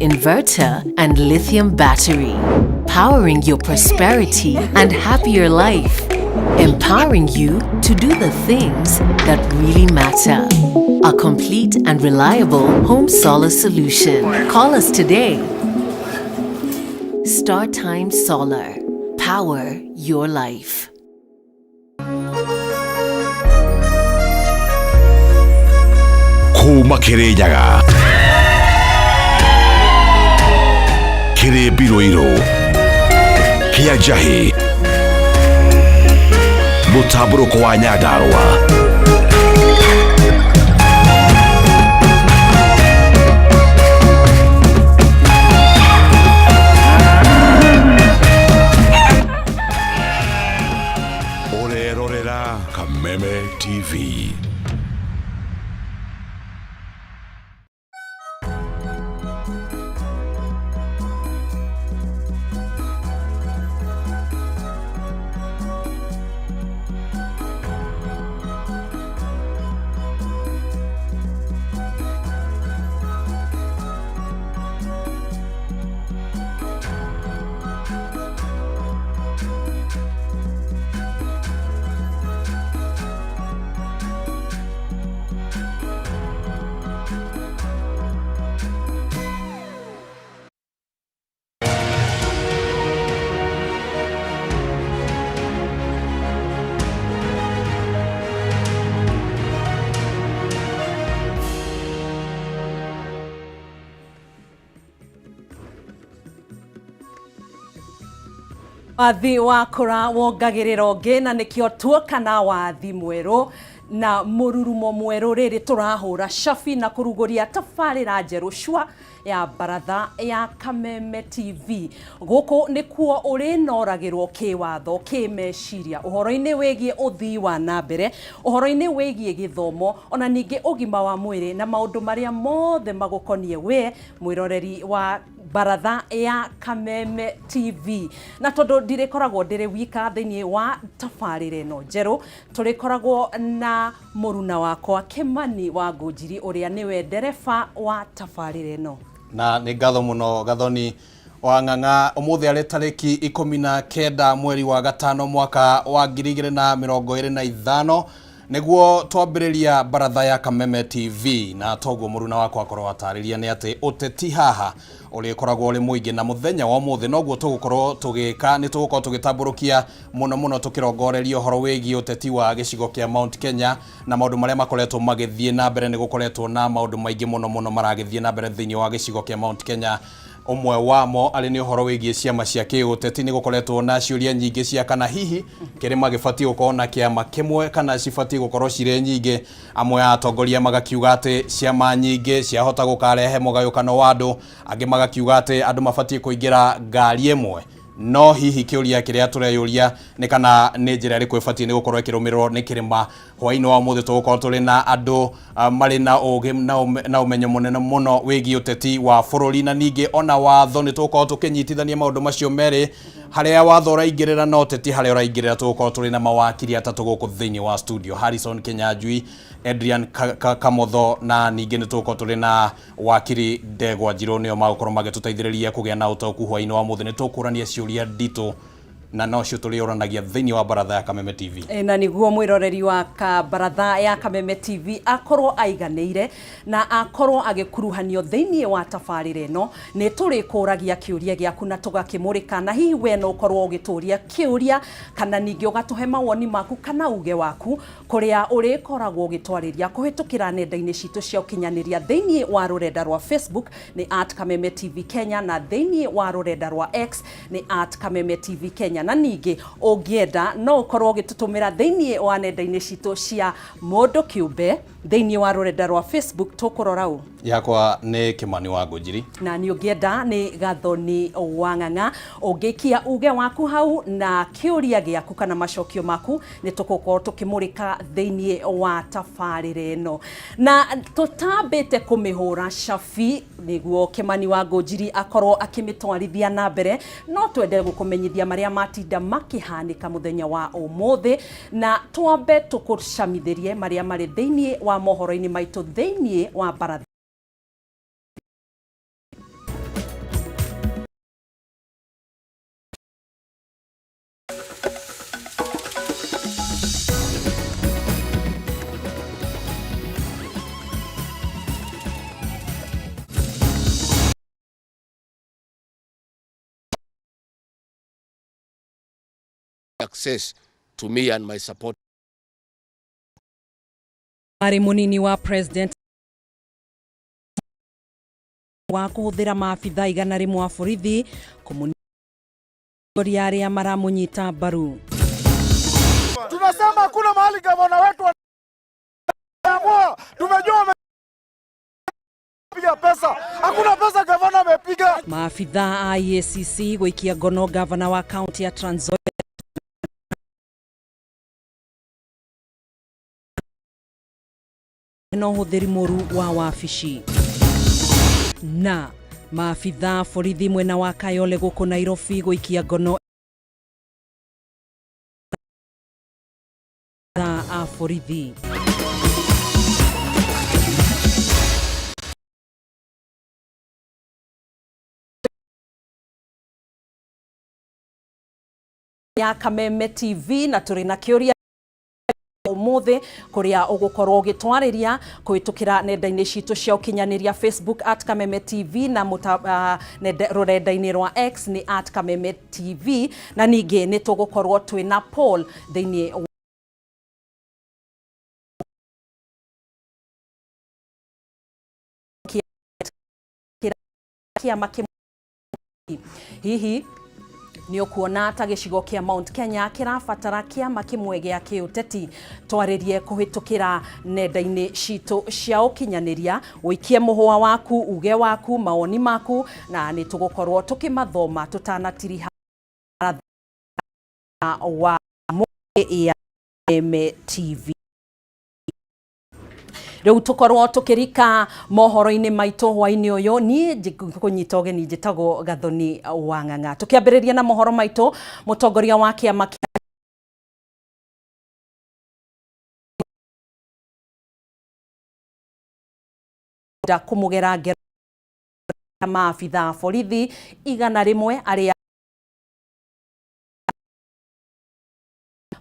inverter and lithium battery, powering your prosperity and happier life, empowering you to do the things that really matter. A complete and reliable home solar solution. Call us today. StarTime Solar. Power your life. Kuma Kirinyaga kĩrĩ mbirũirũ kĩa njahĩ mũtambũrũko wa Nyandarũa. Ũrerorera Kameme TV. Wathi wakũra wongagĩrĩra ũngĩ, na nĩkĩo tuoka na wathi mwerũ na mũrurumo mwerũ rĩrĩ tũrahũra cabi na kũrugũria tabarĩra njerũ cua ya baratha ya Kameme TV. Gũkũ nĩkuo ũrĩnoragĩrwo kĩwatho, kĩmeciria, ũhoro-inĩ wĩgiĩ ũthii wa na mbere, ũhoro-inĩ wĩgiĩ gĩthomo, ona ningĩ ũgima wa mwĩrĩ na maũndũ marĩa mothe magũkoniĩ we mwĩroreri wa baratha ya Kameme TV. Na tondũ ndirĩkoragwo ndĩrĩ wika thĩinĩ wa tabarĩra ĩno njerũ, tũrĩkoragwo na mũruna wakwa Kĩmani wa Ngũnjiri, ũrĩa nĩwe ndereba wa tabarĩra ĩno. Na nĩ ngatho mũno, Gathoni wa Ng'ang'a. Ũmũthĩ arĩ tarĩki 19 mweri wa gatano mwaka wa 2025, nĩguo twambĩrĩria baratha ya Kameme TV. Na toguo mũruna wakwa akorwo atarĩria, nĩ atĩ ũteti haha ũrĩkoragwo ũrĩ mũingĩ, na mũthenya wa ũmũthĩ noguo tũgũkorwo tũgĩka. Nĩ tũgũkorwo tũgĩtambũrũkia mũno mũno, tũkĩrongoreria ũhoro wĩgiĩ ũteti wa gĩcigo kĩa Mount Kenya na maũndũ marĩa makoretwo magĩthiĩ na mbere. Nĩ gũkoretwo na maũndũ maingĩ mũno mũno maragĩthiĩ na mbere thĩinĩ wa gĩcigo kĩa Mount Kenya. Ũmwe wamo arĩ nĩ ũhoro wĩgiĩ ciama cia kĩũteti. Nĩ gũkoretwo na ciũria nyingĩ cia kana hihi kĩrĩma gĩbatiĩ gũkorwo na kĩama kĩmwe kana cibatiĩ gũkorwo cirĩ nyingĩ. Amwe a atongoria magakiuga atĩ ciama nyingĩ ciahota gũkarehe mũgayũkano wa andũ, angĩ magakiuga atĩ andũ mabatiĩ kũingĩra ngari ĩmwe. No hihi kĩũria kĩrĩa tũreyũria nĩ kana nĩ njĩra ĩrĩkũ ĩbatiĩ nĩ gũkorwo ĩkĩrũmĩrĩrwo nĩ kĩrĩma. Hwaĩ-inĩ wa ũmũthĩ tũgũkorwo tũrĩ na andũ marĩ na ũgĩ na ũmenyo mũnene mũno wĩgiĩ ũteti wa bũrũri na ningĩ ona watho. Nĩ tũgũkorwo tũkĩnyitithania maũndũ macio merĩ, harĩa watho ũraingĩrĩra na ũteti harĩa ũraingĩrĩra. Tũgũkorwo tũrĩ na mawakiri atatũ gũkũ thĩinĩ wa studio: Harrison Kinyanjui, Adrian Kamotho, na ningĩ nĩ tũgũkorwo tũrĩ na wakiri Ndegwa Njirũ. Nĩo magũkorwo magĩtũteithĩrĩria kũgĩa na ũtaũku. Hwaĩ-inĩ wa ũmũthĩ nĩ tũkũrania ciũria nditũ, na nocio tũrĩũranagia thĩinĩ wa baratha ya Kameme TV. Na niguo mwĩroreri wa baratha ya Kameme TV akorwo aiganĩire na akorwo agĩkuruhanio thĩinĩ wa tabarĩra ĩno, nĩ tũrĩkũragia kĩũria gĩaku na tũgakĩmũrĩka. Na hihi we no ũkorwo ũgĩtũria kĩũria kana ningĩ ũgatũhe mawoni maku kana uge waku, kũrĩa ũrĩkoragwo ũgĩtwarĩria kũhĩtũkĩra nenda-inĩ citũ cia ũkinyanĩria. Thĩinĩ wa rũrenda rwa Facebook nĩ @KamemeTV Kenya, na thĩinĩ wa rũrenda rwa X nĩ @KamemeTV Kenya. Na ningĩ ũngĩenda no ũkorwo ũgĩtũtũmĩra thĩinĩ wa nenda-inĩ citũ cia mũndũ kĩũmbe. Thĩinĩ wa rũrenda rwa Facebook tũkũrora ũ? Yakwa nĩ Kĩmani wa Ngũnjiri. Na nĩ ũngĩenda nĩ Gathoni wa Ng'ang'a. Ũngĩikia uge waku hau na kĩũria gĩaku kana macokio maku, nĩ tũgũkorwo tũkĩmũrĩka thĩinĩ wa tabarĩra ĩno. Na tũtambĩte kũmĩhũra cabi nĩguo Kĩmani wa Ngũnjiri akorwo akĩmĩtwarithia na mbere, no twende gũkũmenyithia marĩa matinda makĩhanĩka mũthenya wa ũmũthĩ, na twambe tũkũcamithĩrie marĩa marĩ thĩinĩ wa mohoro-inĩ maitũ thĩinĩ wa baratha. Access to me and my support. Arĩ mũnini wa president wa kũhũthĩra maabitha 100 a borithi kũmũnia arĩa maramũnyita mbaru. Tunasema hakuna mahali gavana wetu anaamua. Tumejua amepiga pesa, hakuna pesa gavana amepiga. Maabitha a EACC gũikia ngono gavana wa kaunti ya Trans Nzoia na ũhũthĩri mũru wa wabici. Na maabitha borithi mwena wa Kayole gũkũ Nairobi gũikia ngono a borithi. Ya Kameme TV na tũrĩ na kĩũria ũmũthĩ kũrĩa ũgũkorwo ũgĩtwarĩria kũhĩtũkĩra nenda-inĩ citũ cia ũkinyanĩria Facebook at Kameme TV na rũrenda-inĩ rwa X nĩ at Kameme TV, na ningĩ nĩ tũgũkorwo twĩna poll thĩinĩ kĩama kĩmwe. Hihi nĩ ũkuona ta gĩcigo kĩa Mount Kenya kĩrabatara kĩama kĩmwe gĩa kĩũteti? Twarĩrie kũhĩtũkĩra nenda-inĩ citũ cia ũkinyanĩria, ũikie mũhũa waku, uge waku, mawoni maku, na nĩ tũgũkorwo tũkĩmathoma tũtanatiriha wa ya Kameme TV. Rĩu tũkorwo tũkĩrika mohoro-inĩ maitũ hwaĩ-inĩ ũyũ. Niĩ kũnyita ũgeni njĩtagwo Gathoni wa Ng'ang'a. Tũkĩambĩrĩria na mohoro maitũ, mũtongoria wa kĩama kĩa kũmũgera ngero maabitha a borithi 100 arĩa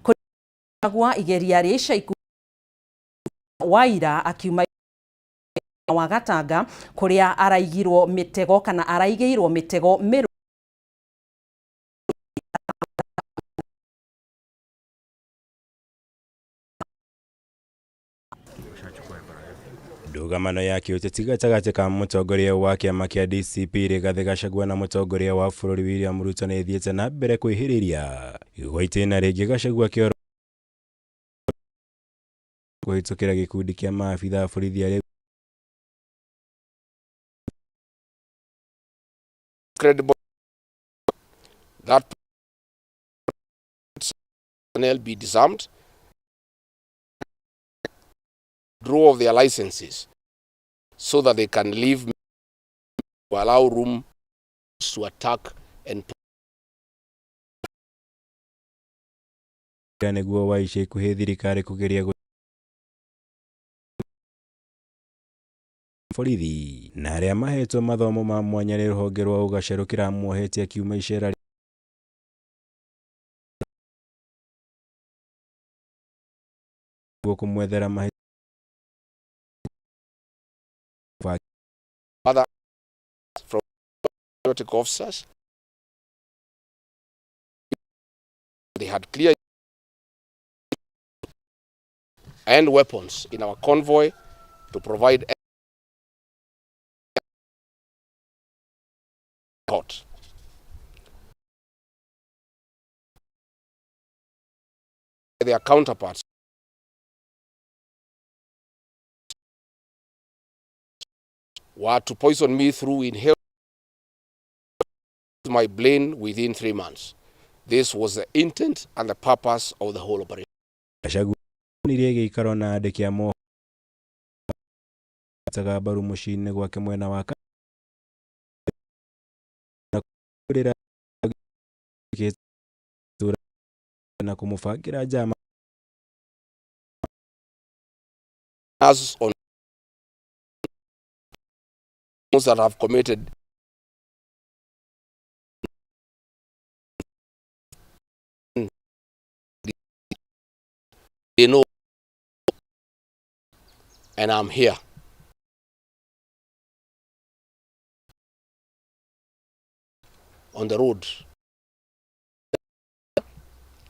kũragwa igeria rĩa ica ikuhĩ Waira akiuma wa Gatanga kũrĩa araigirwo mĩtego kana araigĩirwo mĩtego mĩrũ. Ndũgamano ya kĩũteti gatagatĩ ka mũtongoria wa kĩama kĩa DCP Rigathĩ Gachagua na mũtongoria wa bũrũri William Ruto nĩ ĩthiĩte na mbere kwĩhĩrĩria gwa itĩna rĩngĩ. Gachagua kĩoro kũhĩtũkĩra gĩkundi kĩa maabitha a borithi arĩa credible that personnel be disarmed, draw of their licenses so that they can leave to allow room to attack and nĩguo wa ica ikuhĩ thirikari kũgeria borithi na arĩa mahetwo mathomo ma mwanya nĩ rũhonge rwa ũgacerũ kĩramuohete akiuma icera nĩguo kũmwethera mahĩtia. Other from patriotic officers. They had clear and weapons in our convoy to provide court. Their counterparts were to poison me through inhale my brain within 3 months. This was the intent and the purpose of the whole operation. Gachagua onirie gĩikaro na andĩki a mohoro mbaru mũciĩ-inĩ gwake mwena wa na kũrĩra na kũmũbangĩra njama. As on those that have committed they know, and I'm here. On the road.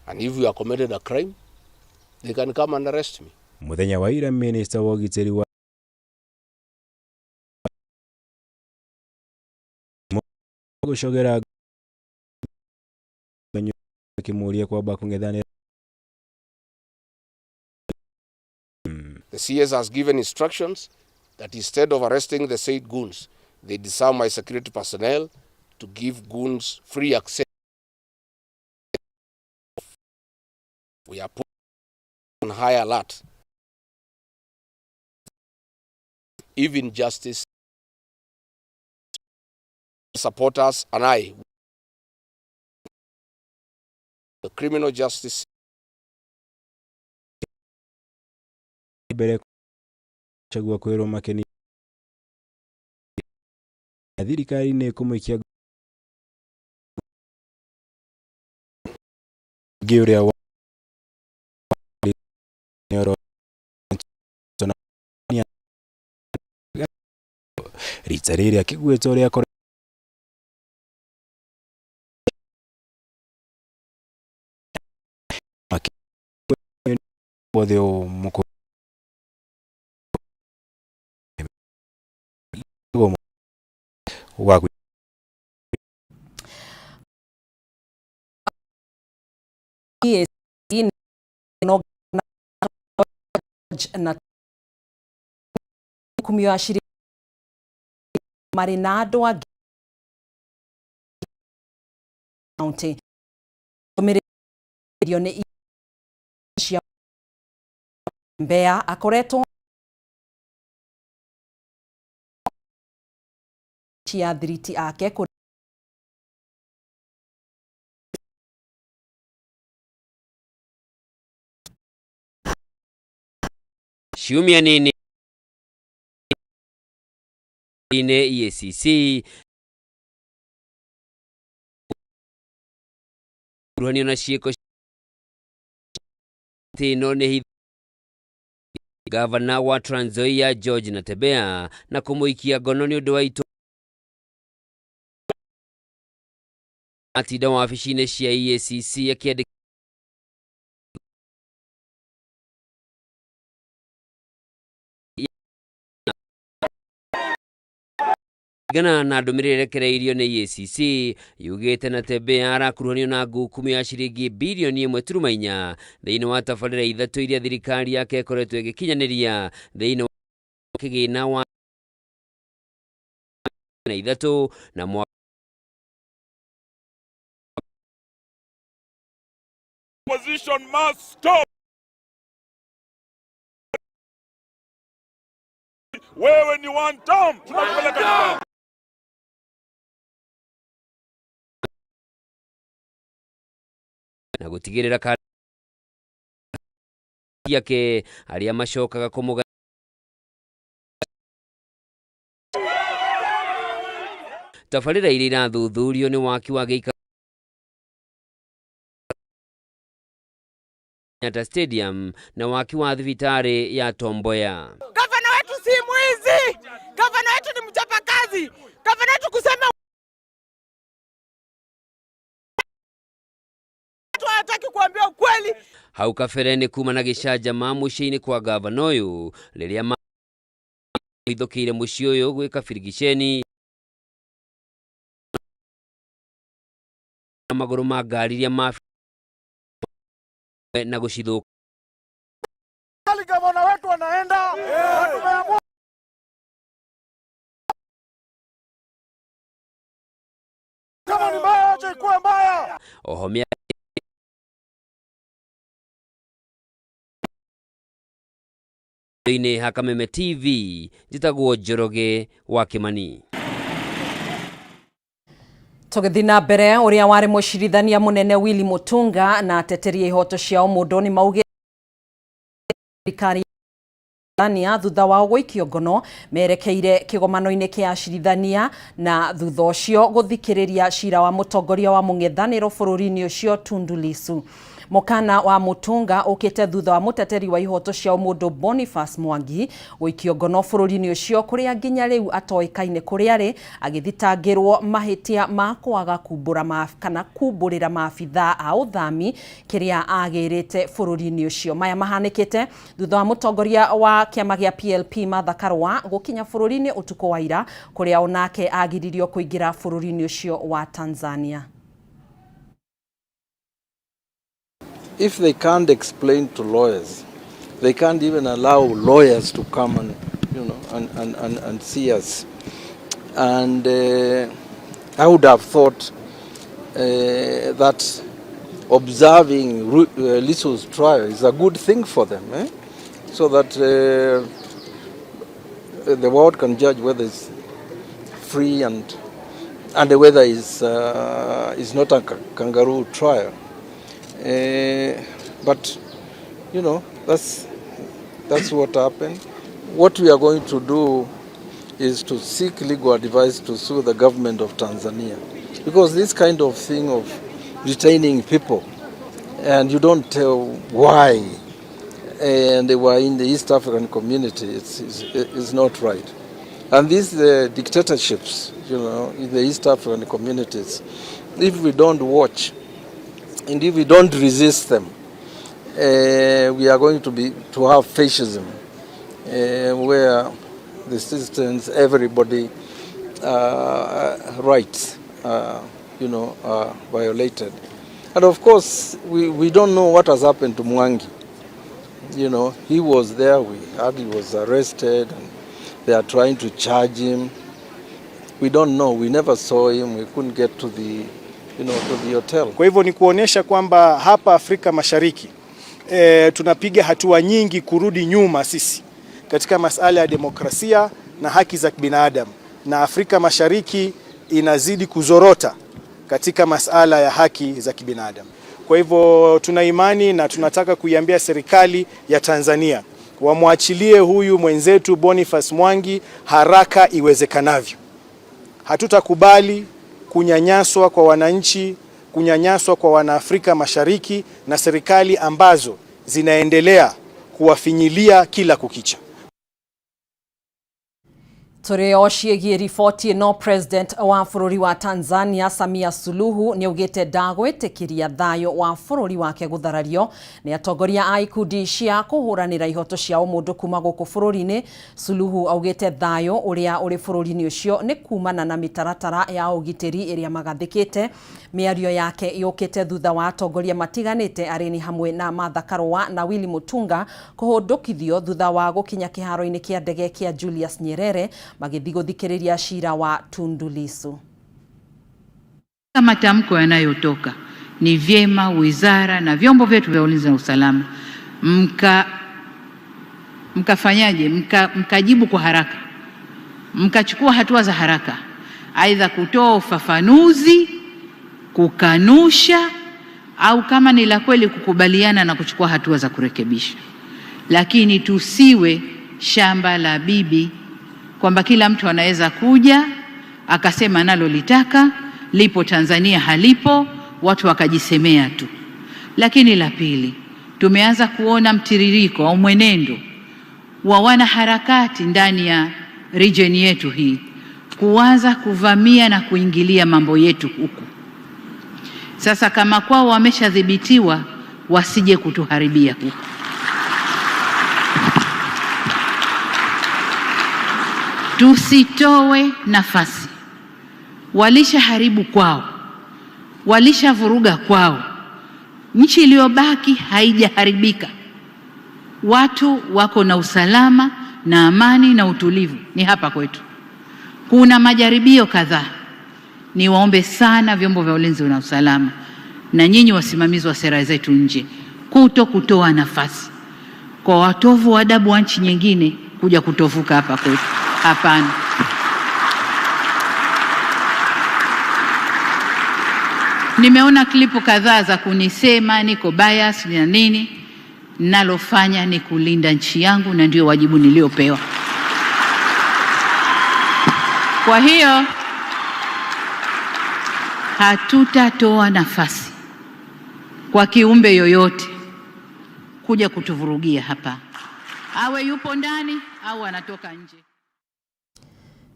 And if you have committed a crime, they can come and arrest me. Muthenya wa ira minista wa ũgitĩri wa gũcogera akĩmũria kwamba kũng'ethanĩra. The CS has given instructions that instead of arresting the said goons, they disarm my security personnel to give goons free access. We are put on high alert. Even justice supporters and I, the criminal justice mbere Gachagua kwĩrwo Makeni thirikari nĩ ĩkũmũikia ngĩ ũrĩa rita rĩrĩ akĩgweta ũrĩa wothe wa na kumio ya shiringi marĩ na andũ angĩ county ndũmĩrĩri nĩ cia Mbeya akoretwo cia thiriti ake kũrĩ Ciumia nini inĩ EACC kuruhanio na ciĩko ĩno nĩ Gavana wa Trans Nzoia George Natembeya na kũmũikia ngono nĩ ũndũ wa itu atinda wabici-inĩ cia EACC akĩandĩka Kũringana na ndũmĩrĩri ĩrekereirio nĩ EACC yugĩte Natembeya arakuruhanio na ngukumio ya ciringi birioni 1.4 thĩinĩ wa tabarĩra ithatũ iria thirikari yake ĩkoretwo ĩgĩkinyanĩria thĩinĩ wa kĩgĩna wa na ithatũ na mwaka Opposition must stop. Wewe ni one term, tunakupeleka nyumbani. Na gũtigĩrĩra yake arĩa macokaga kũmũga tabarĩra iria irathuthurio nĩ waki wa gĩikaro Kenyatta Stadium na waki wa thibitarĩ ya Tom Mboya. Gavana wetu si mwizi, gavana wetu ni mchapakazi, gavana wetu kusema watu hawataki kuambia ukweli. Hau kabere nĩ kuma na gĩcanjama mũciĩ-inĩ kwa gavana ũyũ rĩrĩa mahithũkĩire mũciĩ ũyũ gwĩka birigiceni magũrũ ma ngari iria ma na gũcithũkia. Gavana wetu anaenda, tumeamua kama ni mbaya acha ikuwe mbaya. Oho mĩario-inĩ ha Kameme TV njĩtagwo Njoroge wa Kimani. Tũgĩthiĩ na mbere ũrĩa warĩ mũcirithania mũnene Willy Mutunga na ateteri a ihoto cia ũmũndũ nĩ maugĩte thirikari Tanzania thutha wao gũikio ngono merekeire kĩgomano-inĩ kĩa acirithania na thutha ũcio gũthikĩrĩria cira wa mũtongoria wa mũng'ethanĩro bũrũri-inĩ ũcio Tundu Lissu. Mukana wa Mutunga ukite thutha wa muteteri wa ihoto cia umundu Boniface Mwangi guikio ngono bururi-ini ucio kuria nginya riu atoikaine kuria ari agithitangirwo mahitia ma kwaga kumbura kana kumburira maabithaa a uthami kiria agirite bururi-ini ucio. Maya mahanikite thutha wa mutongoria wa kiama gia PLP Martha Karua gukinya bururi-ini utuku wa ira kuria onake agiririo kuingira bururi-ini ucio wa Tanzania. If they can't explain to lawyers, they can't even allow lawyers to come and, you know, and see us. And I would have thought that observing Lissu's trial is a good thing for them, eh? So that the world can judge whether it's free and whether it's not a kangaroo trial. But you know, that's what happened. What we are going to do is to seek legal advice to sue the government of Tanzania, because this kind of thing of retaining people and you don't tell why, and they were in the East African community, it's not right. And these dictatorships, you know, in the East African communities, if we don't watch and if we don't resist them, we are going to have fascism, where the citizens, everybody, rights, you know, are violated. And of course, we don't know what has happened to Mwangi. You know, he was there, we heard he was arrested, and they are trying to charge him. We don't know, we never saw him, we couldn't get to the, you know, to the hotel. Kwa hivyo ni kuonesha kwamba hapa Afrika Mashariki tunapiga hatua nyingi kurudi nyuma sisi katika masala ya demokrasia na haki za kibinadamu, na Afrika Mashariki inazidi kuzorota katika masala ya haki za kibinadamu. Kwa hivyo tuna imani na tunataka kuiambia serikali ya Tanzania wamwachilie huyu mwenzetu Boniface Mwangi haraka iwezekanavyo. Hatutakubali kunyanyaswa kwa wananchi, kunyanyaswa kwa wanaafrika Mashariki na serikali ambazo zinaendelea kuwafinyilia kila kukicha. Turi o ciĩgiĩ riboti ĩno, President wa bũrũri wa Tanzania Samia Suluhu nĩaugĩte ndagwĩtĩkĩria thayũ wa bũrũri wake gũtharario nĩ atongoria a ikundi cia kũhũranĩra ihoto cia ũmũndũ kuma gũkũ bũrũri-inĩ. Suluhu augĩte thayũ ũrĩa ũrĩ bũrũri-inĩ ũcio nĩ kumana na mĩtaratara ya ũgitĩri ĩrĩa magathĩkĩte. Mĩario yake yũkĩte thutha wa atongoria matiganĩte arĩ ni hamwe na Martha Karua na Willy Mutunga kũhũndũkithio thutha wa gũkinya kĩharo-inĩ kĩa ndege kĩa Julius Nyerere magĩthiĩ gũthikĩrĩria cira wa Tundu Lissu. Matamko yanayotoka ni vyema wizara na vyombo vyetu vya ulinzi na usalama mkafanyaje, mkajibu kwa haraka, mkachukua hatua za haraka, aidha kutoa ufafanuzi, kukanusha, au kama ni la kweli kukubaliana na kuchukua hatua za kurekebisha. Lakini tusiwe shamba la bibi kwamba kila mtu anaweza kuja akasema nalolitaka lipo Tanzania, halipo, watu wakajisemea tu. Lakini la pili, tumeanza kuona mtiririko au mwenendo wa wanaharakati ndani ya region yetu hii kuanza kuvamia na kuingilia mambo yetu huku. Sasa kama kwao wameshadhibitiwa, wasije kutuharibia huku. Tusitoe nafasi. Walishaharibu kwao, walishavuruga kwao. Nchi iliyobaki haijaharibika, watu wako na usalama na amani na utulivu, ni hapa kwetu. Kuna majaribio kadhaa. Niwaombe sana vyombo vya ulinzi na usalama na nyinyi wasimamizi wa sera zetu nje, kutoa nafasi kwa watovu wa adabu wa nchi nyingine kuja kutovuka hapa kwetu. Hapana. Nimeona klipu kadhaa za kunisema niko bias na nini. Nalofanya ni kulinda nchi yangu na ndio wajibu niliopewa. Kwa hiyo hatutatoa nafasi kwa kiumbe yoyote kuja kutuvurugia hapa, awe yupo ndani au anatoka nje.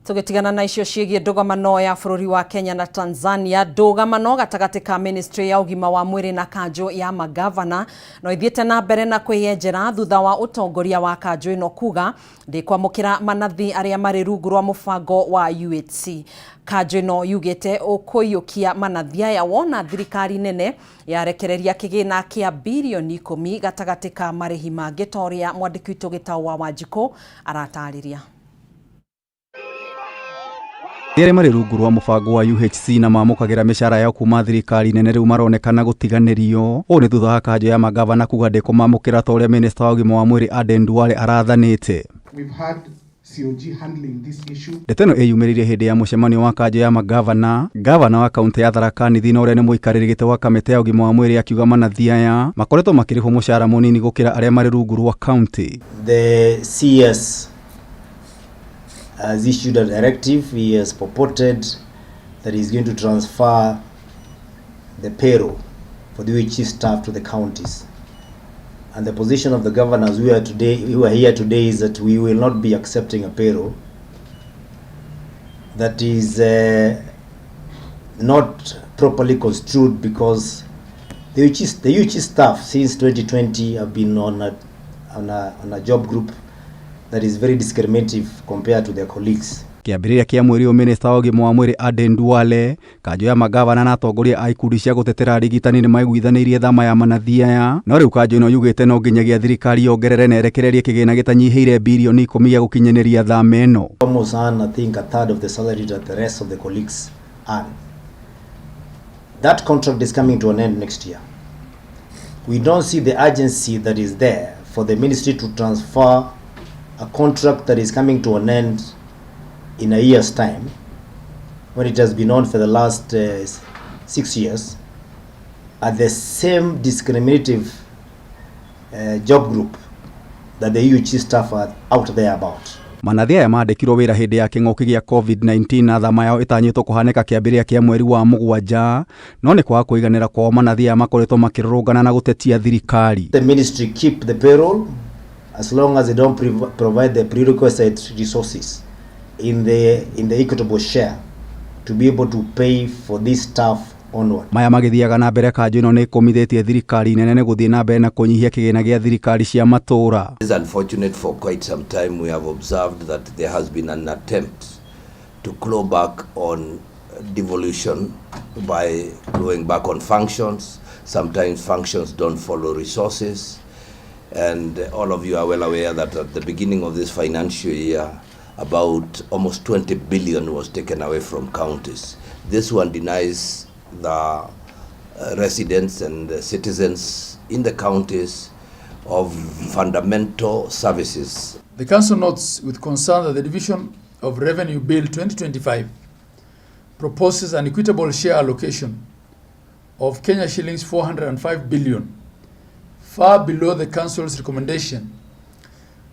Tũgĩtigana na icio ciĩgiĩ ndũgamano ya bũrũri wa Kenya na Tanzania, ndũgamano gatagatĩ ka ministry ya ũgima wa mwĩrĩ na kanjũ ya magavana no ithiĩte na mbere na kwĩyenjera thutha wa ũtongoria wa kanjũ ĩno kuga ndĩkwamũkĩra manathi arĩa marĩ rungu rwa mũbango wa UHC. Kanjũ ĩno yugĩte ũkũiyũkia manathi aya wona thirikari nene yarekereria kĩgĩna kĩa birioni 10 gatagatĩ ka marĩhi mangĩ ta ũrĩa mwandĩki witũ Gĩtaũ wa Wanjikũ aratarĩria. Arĩa marĩ rungu rwa mũbango wa UHC na mamũkagĩra mĩcara yao kuma thirikari nene rĩu maronekana gũtiganĩrio. Ũũ nĩ thutha wa kanjũ ya magavana kuga ndĩkũmamũkĩra ta ũrĩa minista wa ũgima wa mwĩrĩ Aden Duale arathanĩte. We've had COG handling this issue. Ndeto ĩno ĩyumĩririe hĩndĩ ya mũcemanio wa kanjũ ya magavana. Gavana wa kaũntĩ ya Tharaka Nithi na ũrĩa nĩ mũikarĩri gĩtĩ wa kamĩtĩ ya ũgima wa mwĩrĩ akiuga manathi aya makoretwo makĩrĩhwo mũcara mũnini gũkĩra arĩa marĩ rungu rwa kaũntĩ. The CS has issued a directive. He has purported that he is going to transfer the payroll for the UHC staff to the counties. And the position of the governors who are here today is that we will not be accepting a payroll that is not properly construed, because the UHC staff since 2020 have been on a job group that is very discriminative compared to their colleagues. Kĩambĩrĩria kĩa mweri ũyũ, minista wa ũgima wa mwĩrĩ Aden Duale, kanjũ ya magavana na atongoria a ikundi cia gũtetera arigitani nĩ maiguithanĩirie thama ya manathi aya, no rĩu kanjũ ĩno yugĩte no nginyagia thirikari yongerere na ĩrekererie kĩgĩna gĩtanyihĩire birioni 10 gĩa gũkinyanĩria thama ĩno. Almost earn, I think, a third of the salary that the rest of the colleagues earn. That contract is coming to an end next year. We don't see the urgency that is there for the ministry to transfer a contract that is coming to an end in a year's time, when it has been on for the last 6 years, at the same discriminative job group that the UHC staff are out there about. Manathi aya mandĩkirwo wĩra hĩndĩ ya kĩng'ũki gĩa COVID-19 na thama yao ĩtanyĩtwo kũhanĩka kĩambĩrĩria kĩa mweri wa 7, no nĩ kwaga kũiganĩra kwao manathi aya makoretwo makĩrũrũngana na gũtetia thirikari. The ministry keep the payroll as long as they don't provide the prerequisite resources in the equitable share to be able to pay for this staff onward. Maya magĩthiaga na mbere, kanjũ ĩno nĩ ĩkũmithĩtie thirikari nene nĩ gũthiĩ na mbere na kũnyihia kĩgĩna gĩa thirikari cia matũũra. It is unfortunate, for quite some time we have observed that there has been an attempt to claw back on devolution by going back on functions. Sometimes functions don't follow resources. And all of you are well aware that at the beginning of this financial year, about almost 20 billion was taken away from counties. This one denies the residents and the citizens in the counties of fundamental services. The Council notes with concern that the Division of Revenue Bill 2025 proposes an equitable share allocation of Kenya shillings 405 billion, far below the Council's recommendation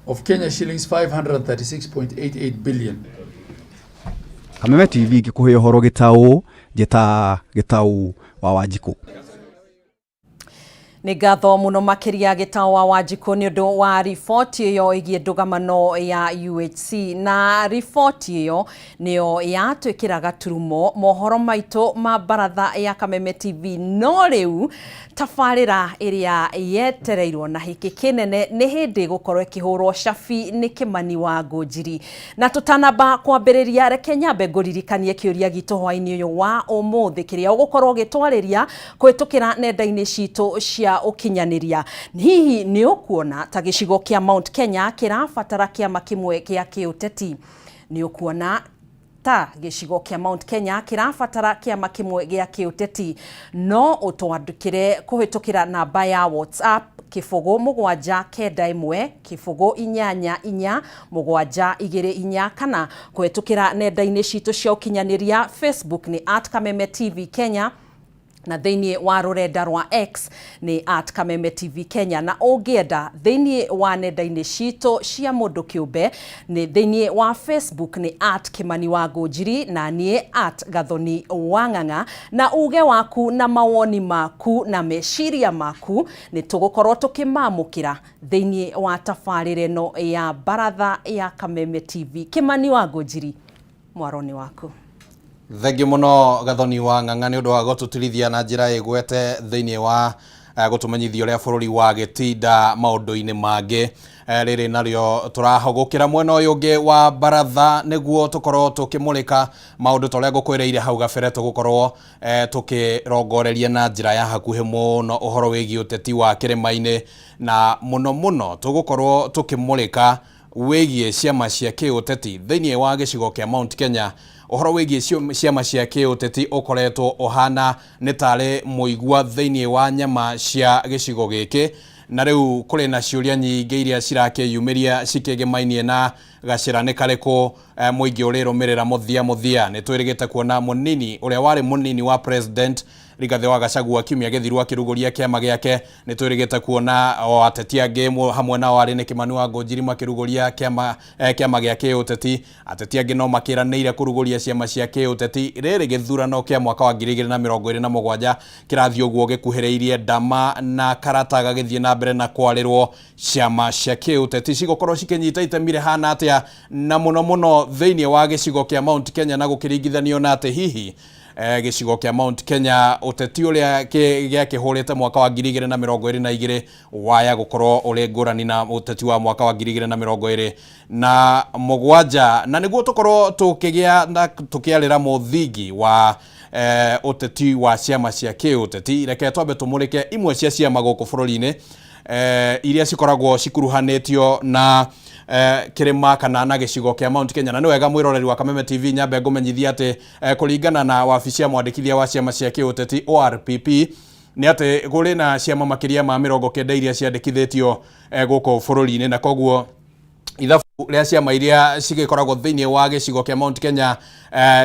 of Kenya shillings 536.88 billion. Kameme TV ngĩkũhe ũhoro gĩtaũ njĩta Gĩtaũ wa Wanjikũ. Nĩ ngatho mũno makĩria Gĩtaũ wa Wanjikũ nĩ ũndũ wa riboti ĩyo ĩgiĩ ndũgamano ya UHC, na riboti ĩyo nĩyo yatwĩkĩra gaturumo mohoro maitũ ma baratha ya Kameme TV. No rĩu tabarĩra ĩrĩa yetereirwo na hĩkĩ kĩnene nĩ hĩndĩ gũkorwo ĩkĩhũrwo cabi nĩ Kĩmani wa Ngũnjiri. Na tũtanamba kwambĩrĩria, reke nyambe ngũririkanie kĩũria gitũ hwaĩ-inĩ ũyũ wa ũmũthĩ kĩrĩa ũgũkorwo ũgĩtwarĩria kũhĩtũkĩra nenda-inĩ citũ cia ũkinyanĩria. Hihi nĩ ũkuona ta gĩcigo kĩa Mount Kenya kĩrabatara kĩama kĩmwe kĩa kĩũteti? Nĩ ũkuona ta gĩcigo kĩa Mount Kenya kĩrabatara kĩama kĩmwe gĩa kĩũteti? No ũtwandĩkĩre kũhĩtũkĩra namba ya WhatsApp 079 091 0 8 7 2 4, kana kũhĩtũkĩra nenda-inĩ citũ cia ũkinyanĩria. Facebook nĩ @KamemeTV Kenya. Na thĩinĩ wa rũrenda rwa X nĩ at Kameme TV Kenya, na ũngĩenda thĩinĩ wa nenda-inĩ citũ cia mũndũ kĩũmbe nĩ thĩinĩ wa Facebook nĩ at Kimani wa Ngũnjiri na niĩ at Gathoni wa Ng'ang'a, na uge waku na mawoni maku na meciria maku nĩ tũgũkorwo tũkĩmamũkĩra thĩinĩ wa tabarĩra ĩno ya baratha ya Kameme TV. Kimani wa Ngũnjiri, mwaro nĩ waku. Thengiũ mũno Gathoni wa Ng'ang'a nĩ ũndũ wa gũtũtirithia na njĩra ĩgwete thĩinĩ wa gũtũmenyithia ũrĩa bũrũri wa gĩtinda maũndũ-inĩ mangĩ. Rĩrĩ narĩo tũrahũgũkĩra mwena ũyũ ũngĩ wa baratha nĩguo tũkorwo tũkĩmũrĩka maũndũ ta ũrĩa ngũkwĩrĩire hau gabere. Tũgũkorwo tũkĩrongoreria na njĩra ya hakuhĩ mũno ũhoro wĩgiĩ ũteti wa kĩrĩma-inĩ, na mũno mũno tũgũkorwo tũkĩmũrĩka wĩgiĩ ciama cia kĩũteti thĩinĩ wa gĩcigo kĩa Mount Kenya. Ũhoro wĩgiĩ ciama cia kĩũteti ũkoretwo ũhana nĩ tarĩ mũigua thĩinĩ wa nyama cia gĩcigo gĩkĩ, na rĩu kũrĩ na ciũria nyingĩ iria cirakĩyumĩria cikĩgĩmainie na gacĩra nĩ karĩkũ mũingĩ ũrĩrũmĩrĩra mũthia mũthia. Nĩ twĩrĩgĩte kuona mũnini ũrĩa warĩ mũnini wa president Rigathĩ wa Gachagua kiumia gĩthiru akĩrugũria kĩama gĩake. Nĩ twĩrĩgĩte kuona o ateti angĩ hamwe nao arĩ nĩ Kimani wa Ngũnjiri makĩrugũria kĩama kĩama gĩa kĩũteti. Ateti angĩ no makĩranĩire kũrugũria ciama cia kĩũteti. Rĩrĩ gĩthurano kĩa mwaka wa 2027 kĩrathiĩ ũguo gĩkuhĩrĩirie ndama na karata gagĩthiĩ na mbere na kwarĩrwo. Ciama cia kĩũteti cigũkorwo cikĩnyita itemi rĩhana atĩa, na mũno mũno thĩinĩ wa gĩcigo kĩa Mount Kenya, na gũkĩringithanio na atĩ hihi gĩcigo kĩa Mount Kenya ũteti ũrĩa gĩakĩhũrĩte mwaka wa 2022 waya gũkorwo ũrĩ ngũrani na ũteti wa mwaka wa 2027. Na nĩguo tũkorwo tũkĩgĩa na tũkĩarĩra mũthingi wa ũteti wa ciama cia kĩũteti, reke twambe tũmũrĩke imwe cia ciama gũkũ bũrũri-inĩ iria cikoragwo cikuruhanĩtio na kĩrĩma kana na gĩcigo kĩa Mount Kenya. Na nĩ wega mwĩroreri wa Kameme TV nyambe ngũmenyithia atĩ kũringana na wabici ya mwandĩkithia wa ciama cia kĩũteti ORPP nĩ atĩ kũrĩ na ciama makĩria ma 90 iria ciandĩkithĩtio gũkũ bũrũri-inĩ, na koguo ithabu rĩa ciama iria cigĩkoragwo thĩinĩ wa gĩcigo kĩa Mount Kenya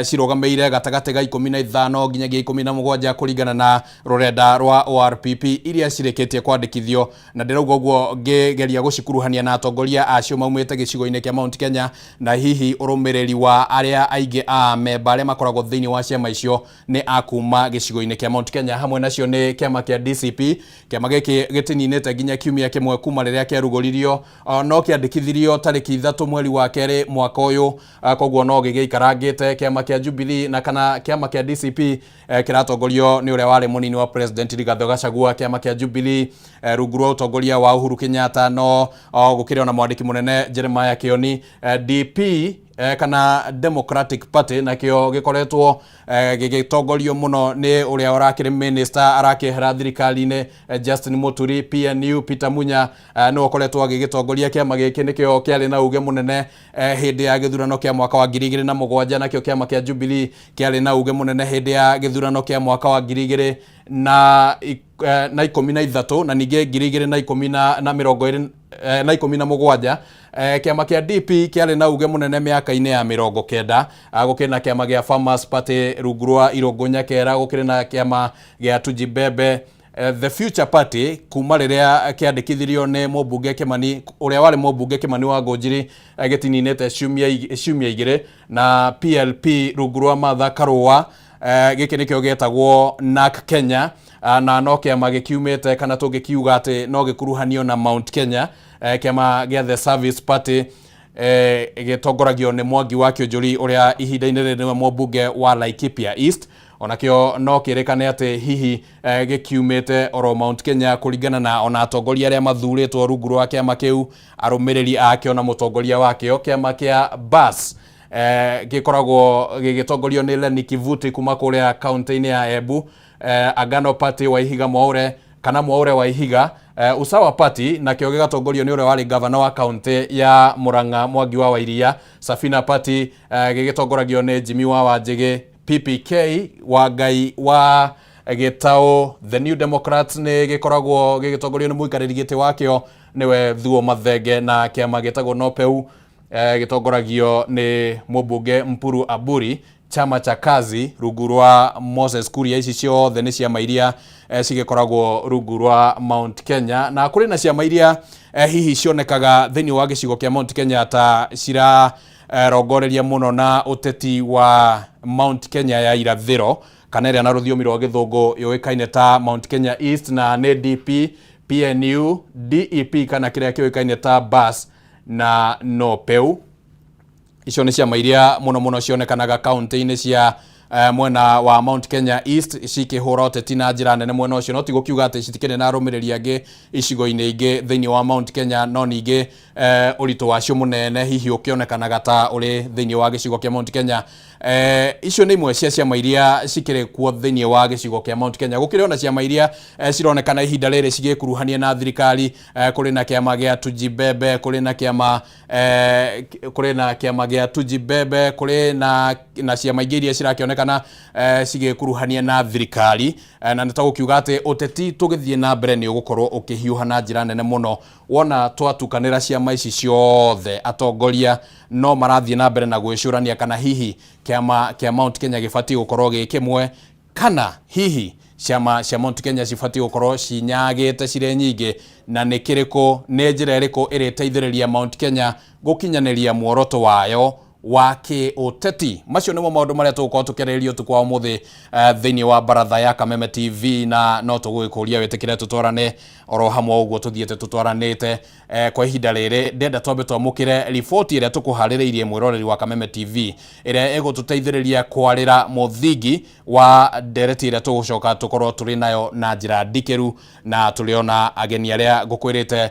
cirũgamĩire gatagatĩ ga 15 nginyagia 17 kũringana na rũrenda rwa ORPP iria cirĩkĩtie kwandĩkithio. Na ndĩrauga ũguo ngĩgeria gũcikuruhania na atongoria acio maumĩte gĩcigo-inĩ kĩa Mount Kenya, na hihi ũrũmĩrĩri wa arĩa aingĩ a memba arĩa makoragwo thĩinĩ wa ciama icio nĩ a kuma gĩcigo-inĩ kĩa Mount Kenya. Hamwe nacio nĩ kĩama kĩa DCP. Kĩama gĩkĩ gĩtininĩte nginya kiumia kĩmwe kuma rĩrĩa kĩarugũririo, no kĩandĩkithirio tarĩki 3 mweri wa kerĩ mwaka ũyũ, koguo no gĩgĩikarangĩte. Kĩama kĩa Jubilee na kana kĩama kĩa DCP kĩratongorio nĩ ũrĩa warĩ mũnini wa president Rigathĩ Gachagua. Kĩama kĩa Jubilee rungu rwa ũtongoria wa Uhuru Kenyatta, no gũkĩrĩ ona mwandĩki mũnene Jeremiah Kioni. DP kana Democratic Party nakĩo gĩkoretwo gĩgĩtongorio mũno nĩ ũrĩa ũrakĩrĩ minister arakĩehera thirikari-inĩ Justin Muturi. PNU Peter Munya nĩwe ũkoretwo agĩgĩtongoria kĩama gĩkĩ, nĩkĩo kĩarĩ na uge mũnene hĩndĩ ya gĩthurano kĩa mwaka wa 2007. Nakĩo kĩama kĩa Jubilee kĩarĩ na uge mũnene hĩndĩ ya gĩthurano kĩa mwaka wa 2013 na ningĩ 2017. Kĩama kĩa DP kĩarĩ na uge mũnene mĩaka-inĩ ya 90. Gũkĩrĩ na kĩama gĩa Farmers Party rungu rwa Irũngũ Nyakera, gũkĩrĩ na kĩama gĩa Tujibebe. The Future Party kuma rĩrĩa kĩandĩkithirio nĩ mũmbunge Kimani, ũrĩa warĩ mũmbunge Kimani wa Ngũnjiri, gĩtininĩte ciumia 2. Na PLP rungu rwa Martha Karũa, gĩkĩ nĩkĩo gĩetagwo NARC Kenya, na no kĩama gĩkiumĩte kana tũngĩkiuga atĩ no gĩkuruhanio na Mount Kenya. Kĩama gĩa The Service Party gĩtongoragio nĩ Mwangi wa Kĩũnjũri ũrĩa ihinda-inĩ rĩrĩ nĩwe mũmbunge wa Laikipia East. Onakĩo no kĩrĩkane atĩ hihi gĩkiumĩte oro Mount Kenya kũringana na ona atongoria arĩa mathurĩtwo rungu rwa kĩama kĩu, arũmĩrĩri akĩo na mũtongoria wakĩo. Kĩama kĩa BAS gĩkoragwo gĩgĩtongorio nĩ Lenny Kivuti kuma kũrĩa kaunti-inĩ ya Embu. Agano Party wa Ihiga Mwaure kana Mwaure wa Ihiga. Usawa Party nakĩo gĩgatongorio nĩ ũrĩa warĩ gavana wa kaunti ya Murang'a Mwangi wa Wairia. Safina Party gĩgĩtongoragio nĩ Jimmy wa Wanjĩgĩ. PPK wa Ngai wa Gĩtaũ. The New Democrats nĩ gĩkoragwo gĩgĩtongorio nĩ mũikarĩri gĩtĩ wakĩo nĩwe Thuo Mathenge, na kĩama gĩtagwo Nopeu gĩtongoragio nĩ mũmbunge Mpuru Aburi. Chama cha Kazi rungu rwa Moses Kuria. Ici ciothe nĩ ciama iria cigĩkoragwo rungu rwa Mount Kenya, na kũrĩ na ciama iria hihi cionekaga thĩinĩ wa gĩcigo kĩa Mount Kenya ta cira rongoreria mũno na ũteti wa Mount Kenya ya irathĩro, kana ĩrĩa na rũthiomi rwa gĩthũngũ yũĩkaine ta Mount Kenya East, na nĩ DP, PNU, DEP kana kĩrĩa kĩũĩkaine ta BAS na NOPEU. Icio nĩ ciama iria mũno mũno cionekanaga kaunti-inĩ cia mwena wa Mount Kenya East cikĩhũra ũteti na njĩra nene mwena ũcio. No ti gũkiuga atĩ citikĩrĩ na arũmĩrĩri angĩ icigo-inĩ ingĩ thĩinĩ wa Mount Kenya, no ningĩ ũritũ wacio mũnene hihi ũkĩonekanaga ta ũrĩ thĩinĩ wa gĩcigo kĩa Mount Kenya. Icio nĩ imwe cia ciama iria cikĩrĩ kuo thĩinĩ wa gĩcigo kĩa Mount Kenya. Gũkĩrĩ ona ciama iria cironekana ihinda rĩrĩ cigĩkuruhania na thirikari. Kũrĩ na kĩama gĩa Tujibebe, kũrĩ na kĩama kũrĩ na kĩama gĩa Tujibebe, kũrĩ na ciama ingĩ iria cirakĩonekana cigĩkuruhania na thirikari. Na nĩ ta gũkiuga atĩ ũteti tũgĩthiĩ na mbere nĩ ũgũkorwo ũkĩhiũha na njĩra nene mũno. Wona twatukanĩra ciama ici ciothe, atongoria no marathiĩ na mbere na gwĩcũrania kana hihi kĩama kĩa Mount Kenya gĩbatiĩ gũkorwo gĩ kĩmwe, kana hihi ciama cia Mount Kenya cibatiĩ gũkorwo cinyagĩte cirĩ nyingĩ, na nĩ kĩrĩkũ, nĩ njĩra ĩrĩkũ ĩrĩteithĩrĩria Mount Kenya gũkinyanĩria muoroto wayo wa kĩũteti. Macio nĩmo maũndũ marĩa tũgũkorwo tũkĩarĩrĩria ũtukũ wa ũmũthĩ thĩinĩ wa baratha ya Kameme TV, na no tũgũgĩkũria wĩtĩkĩre tũtwarane oro hamwe ũguo tũthiĩte tũtwaranĩte kwa ihinda rĩrĩ. Ndenda twambe twamũkĩre riboti ĩrĩa tũkũharĩrĩirie, mwĩroreri wa Kameme TV, ĩrĩa ĩgũtũteithĩrĩria kwarĩra mũthingi wa ndereti ĩrĩa tũgũcoka tũkorwo tũrĩ nayo na njĩra ndikĩru, na tũrĩ ona ageni arĩa ngũkwĩrĩte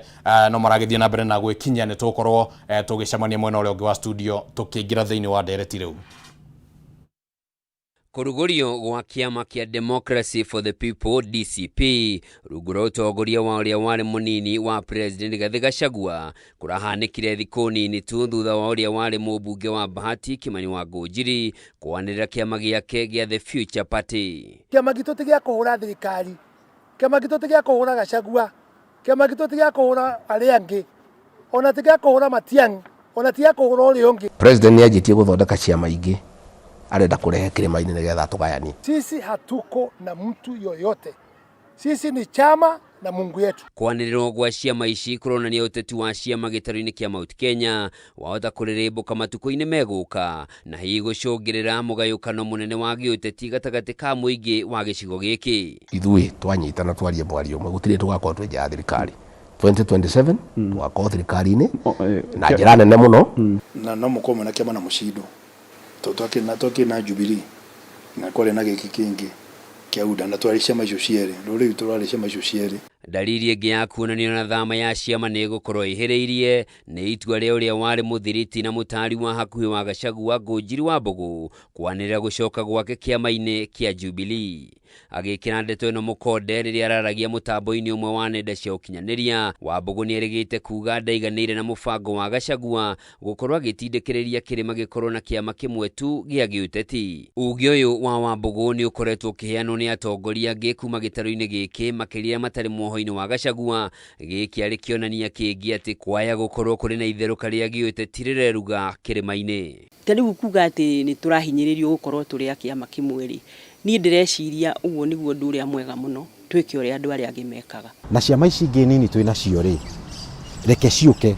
no maragĩthiĩ na mbere na gwĩkinyia. Nĩ tũgũkorwo tũgĩcemania mwena ũrĩa ũngĩ wa studio tũkĩingĩra thĩinĩ wa ndereti rĩu. Kũrugũrio gwa kĩama kĩa Democracy for the People, DCP, rungu rwa ũtongoria wa ũrĩa warĩ mũnini wa President Rigathĩ Gachagua kũrahanĩkire thikũ nini tu thutha wa ũrĩa warĩ mũmbunge wa Bahati Kimani wa Ngũnjiri kwanĩrĩra kĩama gĩake gĩa The Future Party. Kĩama gitũ ti gĩa kũhũra thirikari, kĩama gitũ ti gĩa kũhũra Gachagua, kĩama gitũ ti gĩa kũhũra arĩa angĩ, ona ti gĩa kũhũra Matiang'i, ona ti gĩa kũhũra ũrĩa ũngĩ. President nĩ anjĩtie gũthondeka ciama ingĩ arenda kũrehe kĩrĩma-inĩ nĩgetha tũgayanie. Sisi hatuko na mtu yoyote, sisi ni chama na Mungu yetu. Kwanĩrĩrwo gwa ciama ici kũronania ũteti wa ciama gĩtarũ-inĩ kĩa Mount Kenya wahota kũrĩrĩmbũka matukũ-inĩ megũka, na hihi gũcũngĩrĩra mũgayũkano mũnene wa gĩũteti gatagatĩ ka mũingĩ wa gĩcigo gĩkĩ. Ithuĩ twanyitana twarie mwario ũmwe, gũtirĩ tũgakorwo twĩ nja ya thirikari 2027, tũgakorwo thirikari-inĩ na njĩra nene mũno. Na no mũkorwo mwĩna kĩama na mũcindwo, tondũ twakĩrĩ na Jubilee na kwarĩ na gĩkĩ kĩngĩ kĩa UDA, na twarĩ ciama icio cierĩ, rũrĩrĩ rwitũ rwarĩ ciama icio cierĩ. Dalili ĩngĩ ya kuonanio na thama ya ciama nĩ ĩgũkorwo ĩhĩrĩirie nĩ itua rĩa ũrĩa warĩ mũthiriti na mũtari wa hakuhĩ wa Gachagua, Ngũnjiri wa Mbũgũ, kwanĩrĩra gũcoka gwake kĩama-inĩ kĩa Jubilee. Agĩkĩra ndeto ĩno mũkonde rĩrĩa araragia mũtambo-inĩ ũmwe wa nenda cia ũkinyanĩria, Wambũgũ nĩerĩgĩte kuga ndaiganĩire na mũbango wa Gachagua gũkorwo agĩtindĩkĩrĩria kĩrĩma gĩkorwo na kĩama kĩmwe tu gĩa gĩũteti. Uge ũyũ wa Wambũgũ nĩ ũkoretwo ũkĩheanwo nĩ atongoria angĩ kuma gĩtarũ-inĩ gĩkĩ, makĩria matarĩ muoho-inĩ wa Gachagua. Gĩkĩ arĩ kĩonania kĩngĩ atĩ kwaya gũkorwo kũrĩ na itherũka rĩa gĩũteti rĩreruga kĩrĩma-inĩ. Ta rĩu kuga atĩ nĩ tũrahinyĩrĩrio gũkorwo tũrĩ a kĩama kĩmwe rĩ, niĩ ndĩreciria ũguo nĩguo ũndũ ũrĩa mwega mũno, twĩke ũrĩa andũ arĩa angĩ mekaga. Na ciama ici ingĩ nini twĩ nacio rĩ, reke ciũke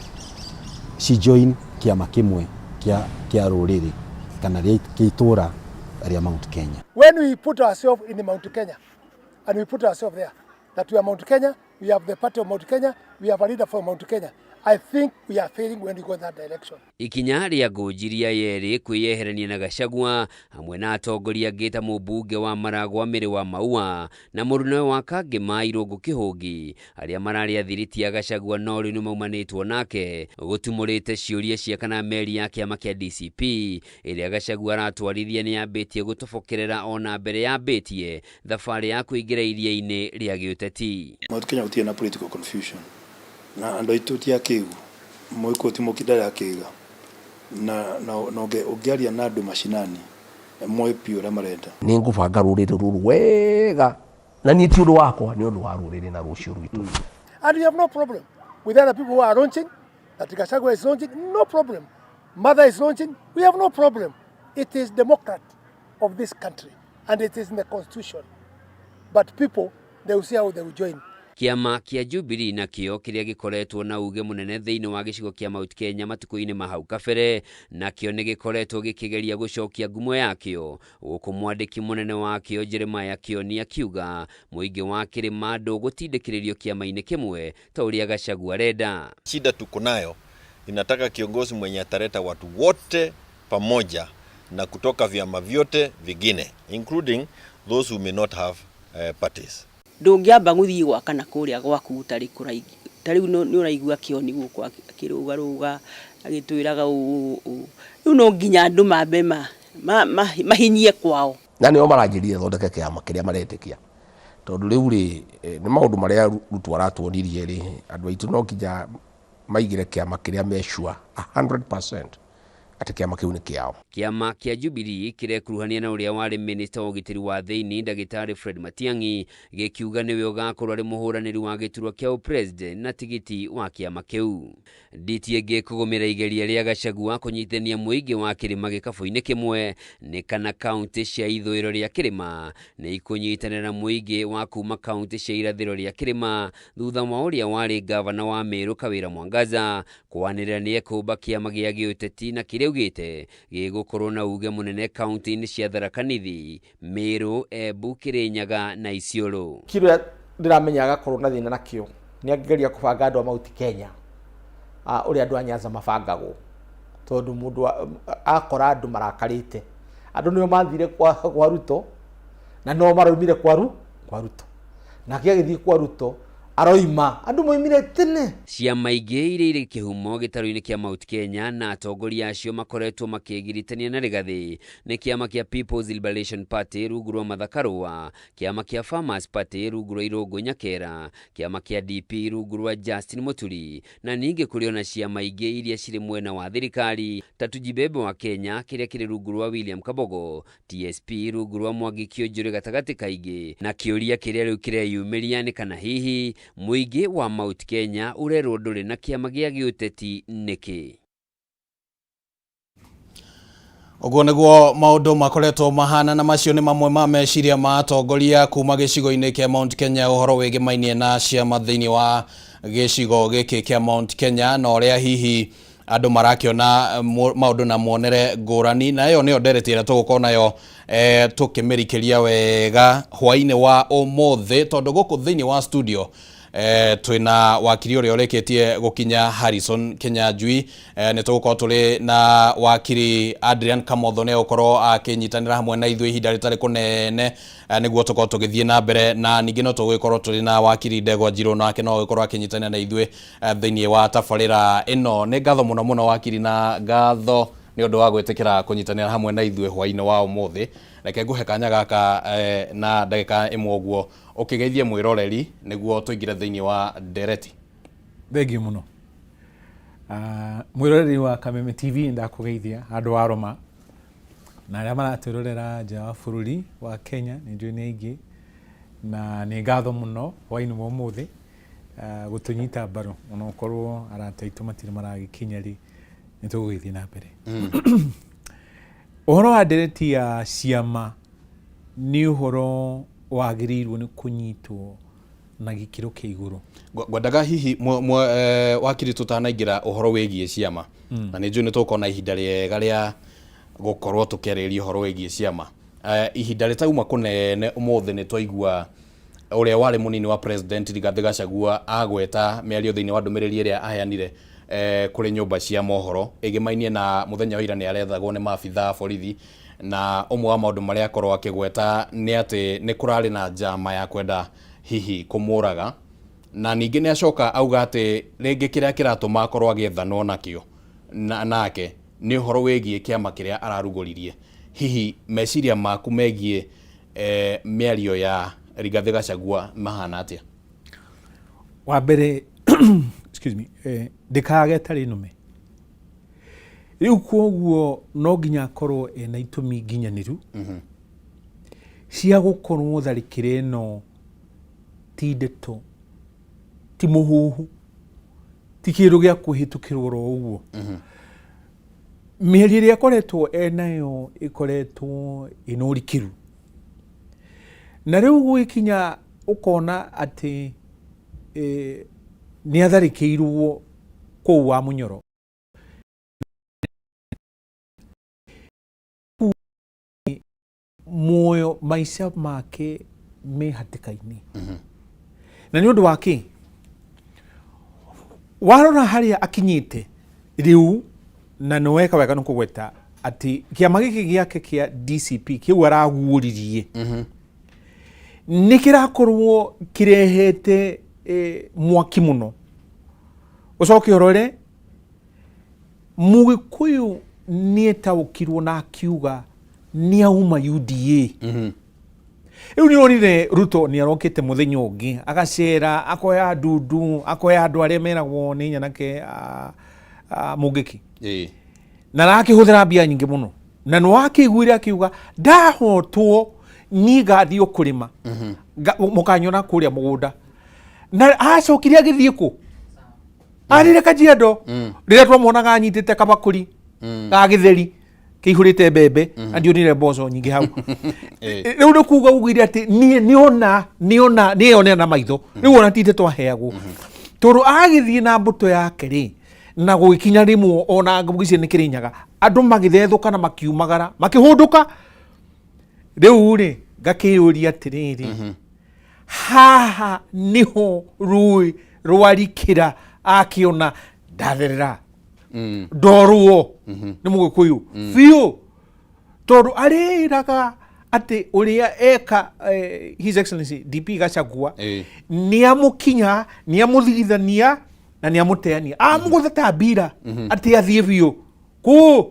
ci join kĩama kĩmwe kĩa rũrĩrĩ kana kĩa itũra rĩa Mount Kenya. When we put ourselves in Mount Kenya and we put ourselves there that we are Mount Kenya, we have the party of Mount Kenya, we have a leader from Mount Kenya, I think we are failing when we go in that direction. Ikinya rĩa Ngũnjiri yerĩ kwĩyeherania na Gachagua hamwe na atongoria angĩ ta mũmbunge wa Maragwa Mĩrĩ wa Maua na mũrunawe wa Kangema Irũngũ Kĩhũngi, arĩa mararĩ athiriti a Gachagua no rĩu nĩmaumanĩtwo nake, gũtumũrĩte ciũria cia kana meri ya kĩama kĩa DCP ĩrĩa Gachagua aratwarithia nĩyambĩtie gũtobokerera ona mbere yambĩtie thabarĩ ya kũingĩra iria-inĩ rĩa gĩũteti. Mount Kenya gũtirĩ na political confusion, na andũ aitũ ti akĩgu, mũgĩkũyũ ti mũkindare akĩga, na ũngĩaria na andũ macinani moĩ biũ ũrĩa marenda. Nĩ ngũbanga rũrĩrĩ rũrũ wega, na niĩ ti ũndũ wakwa, nĩ ũndũ wa rũrĩrĩ na rũciũ rwitũ. And we have no problem with other people who are launching, that Gachagua is launching, no problem. Mother is launching, we have no problem. It is democrat. of this country and it is in the constitution. But people, they will see how they will join. Kĩama kĩa Jubilee nakĩo kĩrĩa gĩkoretwo na uge mũnene thĩinĩ wa gĩcigo kĩa Mount Kenya matukũ-inĩ ma hau kabere nakĩo nĩ gĩkoretwo gĩkĩgeria gũcokia ngumo yakĩo gũkũ mwandĩki mũnene wakĩo Jeremiah Kioni akiuga mũingĩ wa kĩrĩma ndũgũtindĩkĩrĩrio kĩama-inĩ kĩmwe ta ũrĩa Gachagua arenda. Shida tuko nayo inataka kiongozi mwenye ataleta watu wote pamoja na kutoka vyama vyote vingine including those who may not have parties. Ndũngĩamba gũthiĩ gwaka na kũrĩa gwaku ũtarĩ kũraigua ta rĩu nĩ ũraigua Kĩoni gũkũ akĩrũgarũga agĩtwĩraga ũũ ũũ rĩu no nginya andũ mambe mahinyie kwao. Na nĩo maranjĩrire thondeke kĩama kĩrĩa maretĩkia tondũ rĩu rĩ nĩ maũndũ marĩa Ruto aratuonirie rĩ andũ aitũ no nginya maigire kĩama kĩrĩa me sure 100% atĩ kĩama kĩu nĩ kĩao. Kĩama kĩa Jubilee kĩrekuruhania na ũrĩa warĩ minista wa ũgitĩri wa thĩinĩ ndagĩtarĩ Fred Matiang'i gĩkiuga nĩwe ũgakorwo arĩ mũhũranĩri wa gĩturwa kĩa ũpresident na tigiti wa kĩama kĩu. Nditi ĩngĩ kũgũmĩra igeria rĩa Gachagua kũnyitithania mũingĩ wa kĩrĩma gĩkabũ-inĩ kĩmwe nĩ kana kaunti cia ithũĩro rĩa kĩrĩma nĩ ikũnyitanĩra na mũingĩ wa kuma kaunti cia irathĩro rĩa kĩrĩma thutha wa ũrĩa warĩ gavana wa Meru Kawĩra Mwangaza kwanĩrĩra nĩ ekũmba kĩama gĩa gĩũteti na kĩrĩa augĩte gĩgũkorwo na uge mũnene kaunti-inĩ cia Tharaka Nithi, Meru, Embu, Kirinyaga na Isiolo. Kĩrĩa ndĩramenya agakorwo na thĩna nakĩo nĩ angĩgeria kũbanga andũ a Mount Kenya ũrĩa andũ a Nyanza mabangagwo tondũ mũndũ akora andũ marakarĩte andũ nĩo mathire kwa Ruto na no maraumire kwa Ruto nake agĩthiĩ kwa Ruto aroima andũ moimire tene. Ciama ingĩ iria irĩ kĩhumo gĩtarũ-inĩ kĩa Mount Kenya na atongoria acio makoretwo makĩgiritania na Rigathi nĩ kĩama kĩa People's Liberation Party rungu rwa Martha Karua, kĩama kĩa Farmers Party rungu rwa Irũngũ Nyakera, kĩama kĩa DP rungu rwa Justin Muturi, na ningĩ kũrĩ ona ciama ingĩ iria cirĩ mwena wa thirikari ta Tujibebe wa Kenya kĩrĩa kĩrĩ rungu rwa William Kabogo, TSP rungu rwa Mwangi Kiunjuri gatagatĩ kaingĩ, na kĩũria kĩrĩa rĩu kĩreyumĩria nĩ kana hihi mũingĩ wa Mount Kenya ũrerwo ndũrĩ na kĩama gĩa gĩũteti nĩkĩ? Ũguo nĩguo maũndũ makoretwo mahana na macio nĩ mamwe ma meciria ma atongoria kuma gĩcigo-inĩ kĩa Mount Kenya ũhoro wĩgĩmainie na ciama thĩinĩ wa gĩcigo gĩkĩ kĩa Mount Kenya na ũrĩa hihi andũ marakĩona maũndũ na muonere ngũrani, na ĩyo nĩyo ndereti ĩrĩa tũgũkorwo nayo tũkĩmĩrikĩria wega hwaĩ-inĩ wa ũmũthĩ tondũ gũkũ thĩinĩ wa studio twina wakiri ũrĩa ũrĩkĩtie gũkinya Harrison Kinyanjui, nĩ tũgũkorwo tũrĩ na wakiri Adrian Kamotho nĩ egũkorwo akĩnyitanĩra hamwe na ithuĩ ihinda rĩtarĩ kũnene nĩguo tũkorwo tũgĩthiĩ na mbere, na ningĩ no tũgũgĩkorwo tũrĩ na wakiri Ndegwa Njirũ nake no agĩkorwo akĩnyitanĩra na ithuĩ thĩinĩ wa tabarĩra ĩno. Nĩ ngatho mũno mũno wakiri, na ngatho nĩ ũndũ wa gwĩtĩkĩra kũnyitanĩra hamwe na ithuĩ hwaĩ-inĩ wa ũmũthĩ. Reke ngũhe kanya gaka na ndagĩka ĩmwe ũguo ũkĩgeithie mwĩroreri nĩguo tũingĩre thĩinĩ wa ndereti. Thengiũ mũno. Mwĩroreri wa Kameme TV ndakũgeithia andũ a Roma na arĩa maratwĩrorera nja wa bũrũri wa Kenya nĩ njũĩ nĩ aingĩ, na nĩ ngatho mũno hwaĩ-inĩ wa ũmũthĩ gũtũnyita mbaru onokorwo arata aitũ matirĩ maragĩkinya rĩ, nĩ tũgũgĩthiĩ na mbere. Ũhoro wa ndereti ya ciama nĩ ũhoro wagĩrĩirwo nĩ kũnyitwo na gĩkĩro kĩa igũrũ. Ngwendaga hihi wakiri tũtanaingĩra ũhoro wĩgiĩ ciama, na nĩ njũĩ nĩ tũgũkorwo na ihinda rĩega rĩa gũkorwo tũkĩarĩrĩria ũhoro wĩgiĩ ciama. Ihinda rĩtauma kũnene ũmũthĩ nĩ twaigua ũrĩa warĩ mũnini wa president Rigathĩ Gachagua agweta mĩario thĩinĩ wa ndũmĩrĩri ĩrĩa aheanire kũrĩ nyũmba cia mohoro ĩgĩmainie na mũthenya wa ira nĩ arethagwo nĩ maabitha a borithi, na ũmwe wa maũndũ marĩa akorwo akĩgweta nĩ atĩ nĩ kũrarĩ na njama ya kwenda hihi kũmũraga, na ningĩ nĩ acoka auga atĩ rĩngĩ kĩrĩa kĩratũma akorwo agĩethanwo nakĩo nake nĩ ũhoro wĩgiĩ kĩama kĩrĩa ararugũririe. Hihi meciria maku megiĩ mĩario ya Rigathĩ Gachagua mahana atĩa? Wa mbere, excuse me, ndĩkage tarĩ nũme. Rĩu kwoguo no nginya akorwo ena itũmi nginyanĩru cia gũkorwo tharĩkĩra ĩno ti ndeto, ti mũhuhu, ti kĩndũ gĩa kũhĩtũkĩrwo oro ũguo. Mĩario ĩrĩa akoretwo enayo ĩkoretwo ĩna ũrikĩru. Na rĩu gũgĩkinya ũkona atĩ e, nĩ atharĩkĩirwo kũu wa Mũnyoro. Muoyo maica make me hatĩka-inĩ. Na nĩ ũndũ wa kĩ? Warora harĩa akinyĩte rĩu, na nĩ weka wega nĩ kũgweta atĩ kĩama gĩkĩ gĩake kĩa DCP kĩu araguũririe nĩ kĩrakorwo kĩrehete mwaki mũno. Ũcoke ũrore Mũgĩkũyũ nĩ etaũkirwo na akiuga nĩ auma UDA. Rĩu nĩ onire Ruto nĩ arokĩte mũthenya ũngĩ agacera akoya ndundu akoya andũ arĩa meragwo nĩ nyanake a Mũngĩki na arakĩhũthĩra mbia nyingĩ mũno, na nĩ wakĩiguire akiuga ndahotwo niĩ ngathiĩ o kũrĩma. Mũkanyona kũrĩa mũgũnda, na acokire agĩthiĩ kũ arire Kajiado rĩrĩa twamuonaga anyitĩte kabakũri ga gĩtheri kĩihũrĩte mbembe na ndionire mboco nyingĩ hau. Rĩu nĩ kuga ugire atĩ niĩ nĩona nĩona nĩyonera na maitho rĩu ona tinde twaheagwo, tondũ agĩthiĩ na mbũtũ yake rĩ, na gũgĩkinya rĩmwe ona ngũgĩcie nĩ Kĩrĩnyaga andũ magĩthethũka na makiumagara makĩhũndũka. Rĩu rĩ ngakĩyũria atĩrĩrĩ, haha niho rũĩ rwarikĩra akĩona ndatherera ndorwo nĩ Mũgĩkũyũ biũ, tondũ arĩraga atĩ ũrĩa eka His Excellency DP Gachagua nĩ amũkinya, nĩ amũthigithania na nĩ amũteania amũgũtha ta mbira atĩ athiĩ biũ kũ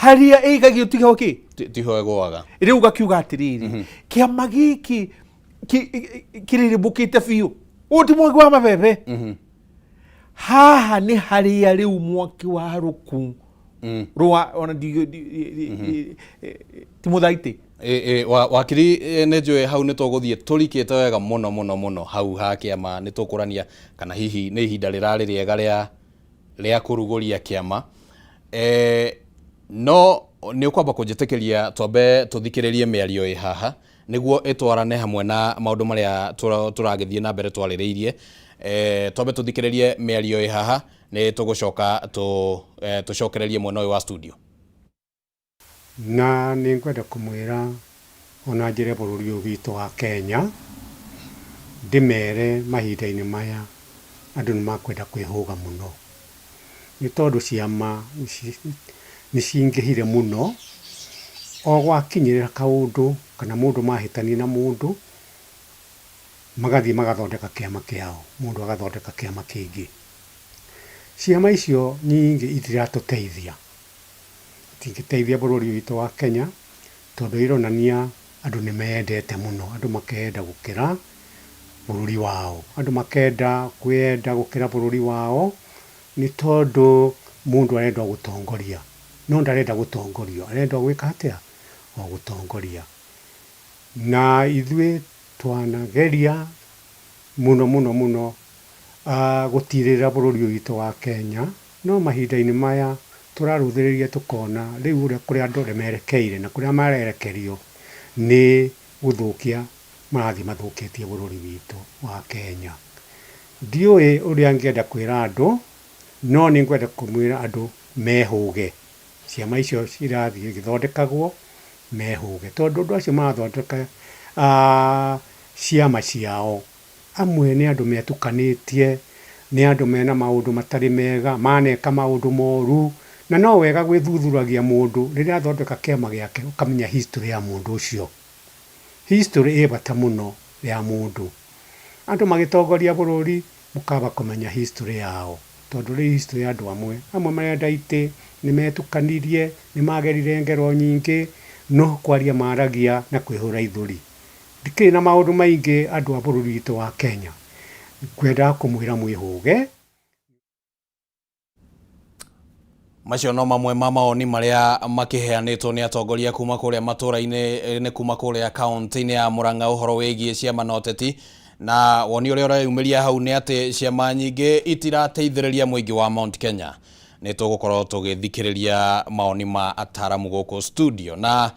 harĩa ĩigagio tiho kĩ Tiho ĩgũaga. Rĩu gakiuga atĩrĩrĩ, kĩama gĩkĩ kĩrĩrĩmbũkĩte biũ, ũyũ ti mwaki wa mabebe. Haha nĩ harĩa rĩu mwaki wa rũkũ rwa ona ti mũthaitĩ. Wakiri, nĩ njũĩ hau nĩ tũgũthiĩ tũrikĩte wega mũno mũno mũno hau ha kĩama. Nĩ tũkũrania kana hihi nĩ ihinda rĩrarĩ rĩega rĩa kũrugũria kĩama. No nĩ ũkwamba kũnjĩtĩkĩria twambe tũthikĩrĩrie mĩario ĩ haha nĩguo ĩtwarane hamwe na maũndũ marĩa tũragĩthiĩ na mbere twarĩrĩirie. Twambe tũthikĩrĩrie mĩario ĩ haha, nĩ tũgũcoka tũcokererie mwena ũyũ wa studio. Na nĩ ngwenda kũmwĩra ona njĩre bũrũri ũyũ witũ wa Kenya, ndĩmere mahinda-inĩ maya andũ nĩ makwenda kwĩhũga mũno, nĩ tondũ ciama nĩ cingĩhire mũno, o gwakinyĩrĩra kaũndũ kana mũndũ mahĩtania na mũndũ, magathiĩ magathondeka kĩama kĩao, mũndũ agathondeka kĩama kĩngĩ. Ciama icio nyingĩ itiratũteithia, itingĩteithia bũrũri witũ wa Kenya, tondũ ironania andũ nĩ meyendete mũno, andũ makeyenda gũkĩra bũrũri wao, andũ makenda kwĩyenda gũkĩra bũrũri wao, nĩ tondũ mũndũ arenda o gũtongoria, no ndarenda gũtongorio, arenda o gwĩka atĩa? O gũtongoria. Na ithuĩ twanageria mũno mũno mũno gũtirĩrĩra bũrũri ũyũ witũ wa Kenya, no mahinda-inĩ maya tũrarũthĩrĩria tũkona rĩu ũrĩa kũrĩa andũ ũrĩa merekeire na kũrĩa marerekerio nĩ gũthũkia marathiĩ mathũkĩtie bũrũri witũ wa Kenya. Ndiũĩ ũrĩa ngĩenda kwĩra andũ, no nĩ ngwenda kũmwĩra andũ mehũge. Ciama icio cirathiĩ igĩthondekagwo mehũge, tondũ andũ acio marathondeka ciama ciao, amwe nĩ andũ metukanĩtie, nĩ andũ mena maũndũ matarĩ mega, maneka maũndũ moru, na no wega gwĩthuthuragia mũndũ rĩrĩa athondeka kĩama gĩake ũkamenya history ya mũndũ ũcio. History ĩ bata mũno ya mũndũ. Andũ magĩtongoria bũrũri mũkaba kũmenya history yao, tondũ rĩu history ya andũ amwe, amwe marenda itĩ, nĩ metukanirie, nĩ magerire ngero nyingĩ, no kwaria maragia na kwĩhũra ithũri. Ndikĩrĩ na maũndũ maingĩ andũ a bũrũri witũ wa Kenya, ngwendaga kũmwĩra mwĩhũge. Macio no mamwe ma mawoni marĩa makĩheanĩtwo nĩ atongoria kuma kũrĩa matũra-inĩ, nĩ kuma kũrĩa kaunti-inĩ ya Murang'a ũhoro wĩgiĩ ciama na ũteti. Na woni ũrĩa ũreyumĩria hau nĩ atĩ ciama nyingĩ itirateithĩrĩria mũingĩ wa Mount Kenya. Nĩ tũgũkorwo tũgĩthikĩrĩria maoni ma ataramu gũkũ studio na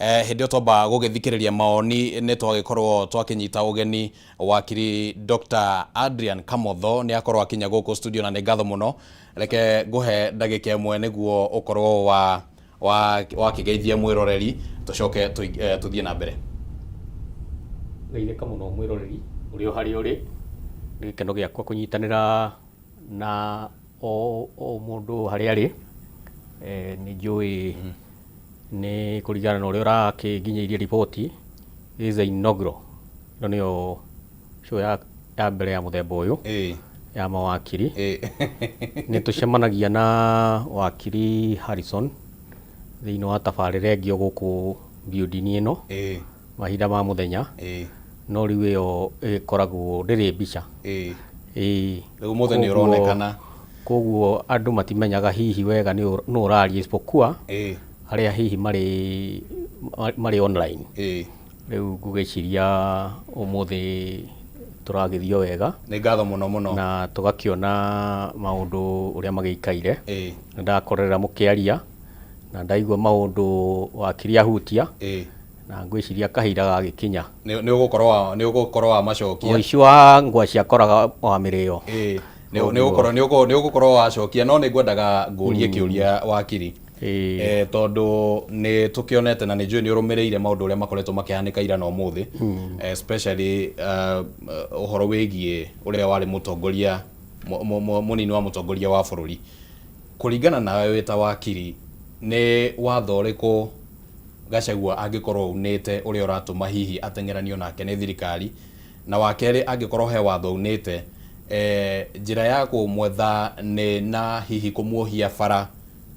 hĩndĩ ĩyo twamba gũgĩthikĩrĩria maoni nĩ twagĩkorwo twakĩnyita ũgeni wakiri Dr. Adrian Kamotho. Nĩ akorwo akinya gũkũ studio na nĩ ngatho mũno. Reke ngũhe ndagĩka ĩmwe nĩguo ũkorwo wa wakĩgeithia mwĩroreri, tũcoke tũthiĩ na mbere. Geithĩka mũno mwĩroreri ũrĩ o harĩa ũrĩ. Nĩ gĩkeno gĩakwa kũnyitanĩra na o mũndũ harĩa arĩ. Nĩ njũĩ nĩ kũringana na ũrĩa ũrakĩnginyĩirie riboti, this is the inaugural, ĩno nĩyo show ya mbere ya mũthemba ũyũ ya mawakiri. Nĩ tũcemanagia na wakiri Harrison thĩinĩ wa tabarĩra ĩngĩ o gũkũ building ĩno mahinda ma mũthenya, no rĩu ĩyo ĩkoragwo ndĩrĩ mbica. Rĩu ũmũthĩ nĩ ũronekana. Koguo andũ matimenyaga hihi wega nĩ nũ ũraria isipokuwa arĩa hihi marĩ online. Rĩu ngũgĩciria ũmũthĩ tũragĩthio wega. Nĩ ngatho mũno mũno. Na tũgakĩona maũndũ ũrĩa magĩikaire. Na ndakorera mũkĩaria na ndaigua maũndũ wakiri ahutia. Na ngwĩciria kahinda gagĩkinya. Nĩ ũgũkorwo wa macokia. Ũici wa ngwa cia koraga wa mĩrĩo. Nĩ ũgũkorwo wacokia, no nĩ ngwendaga ngũrie kĩũria wakiri. Tondũ nĩ tũkĩonete na nĩ njũĩ nĩ ũrũmĩrĩire maũndũ ũrĩa makoretwo makĩhanĩka ira na ũmũthĩ, especially ũhoro wĩgiĩ ũrĩa warĩ mũtongoria mũnini wa mũtongoria wa bũrũri. Kũringana nawe wĩ ta wakiri, nĩ watho ũrĩkũ Gachagua angĩkorwo unĩte ũrĩa ũratũma hihi ateng'eranio nake nĩ thirikari? Na wa kerĩ, angĩkorwo he watho unĩte, njĩra ya kũmwetha nĩ na hihi kũmuohia bara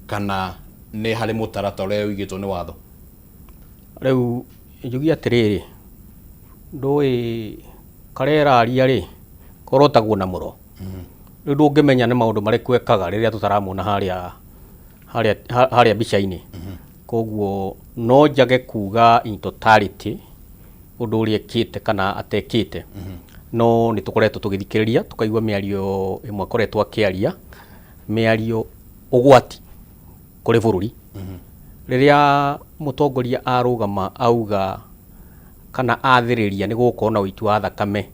kana nĩ harĩ mũtaratara ũrĩa ũigĩtwo nĩ watho? Rĩu njuge atĩrĩrĩ, ndũĩ karĩa ĩraria rĩ, korotagwo na mũro. Rĩu ndũngĩmenya nĩ maũndũ marĩkũ ekaga rĩrĩa tũtaramuona harĩa mbica-inĩ. Koguo no njage kuga in totality ũndũ ũrĩa ekĩte kana atekĩte. No nĩ tũkoretwo tũgĩthikĩrĩria tũkaigua mĩario ĩmwe akoretwo akĩaria, mĩario ũgwati kũrĩ bũrũri. Rĩrĩa mũtongoria arũgama auga kana athĩrĩria nĩ gũgũkorwo na ũiti wa thakame,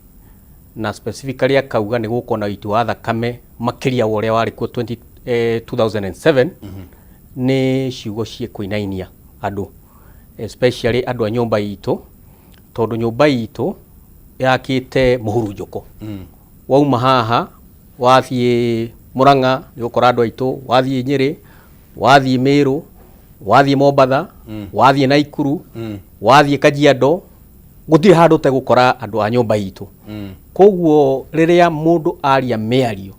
na specifically akauga nĩ gũgũkorwo na ũiti wa thakame makĩria wa ũrĩa warĩ kuo 2007, nĩ ciugo ciĩkũinainia andũ, especially andũ a nyũmba itũ, tondũ nyũmba itũ yakĩte mũhurunjũko. Wauma haha wathiĩ Murang'a nĩ ũgũkora andũ aitũ, wathiĩ Nyĩrĩ, wathiĩ Meru, wathiĩ Mombatha, wathiĩ Naikuru, wathiĩ Kajiado, gũtirĩ handũ ũtegũkora andũ a nyũmba itũ. Koguo rĩrĩa mũndũ aria mĩario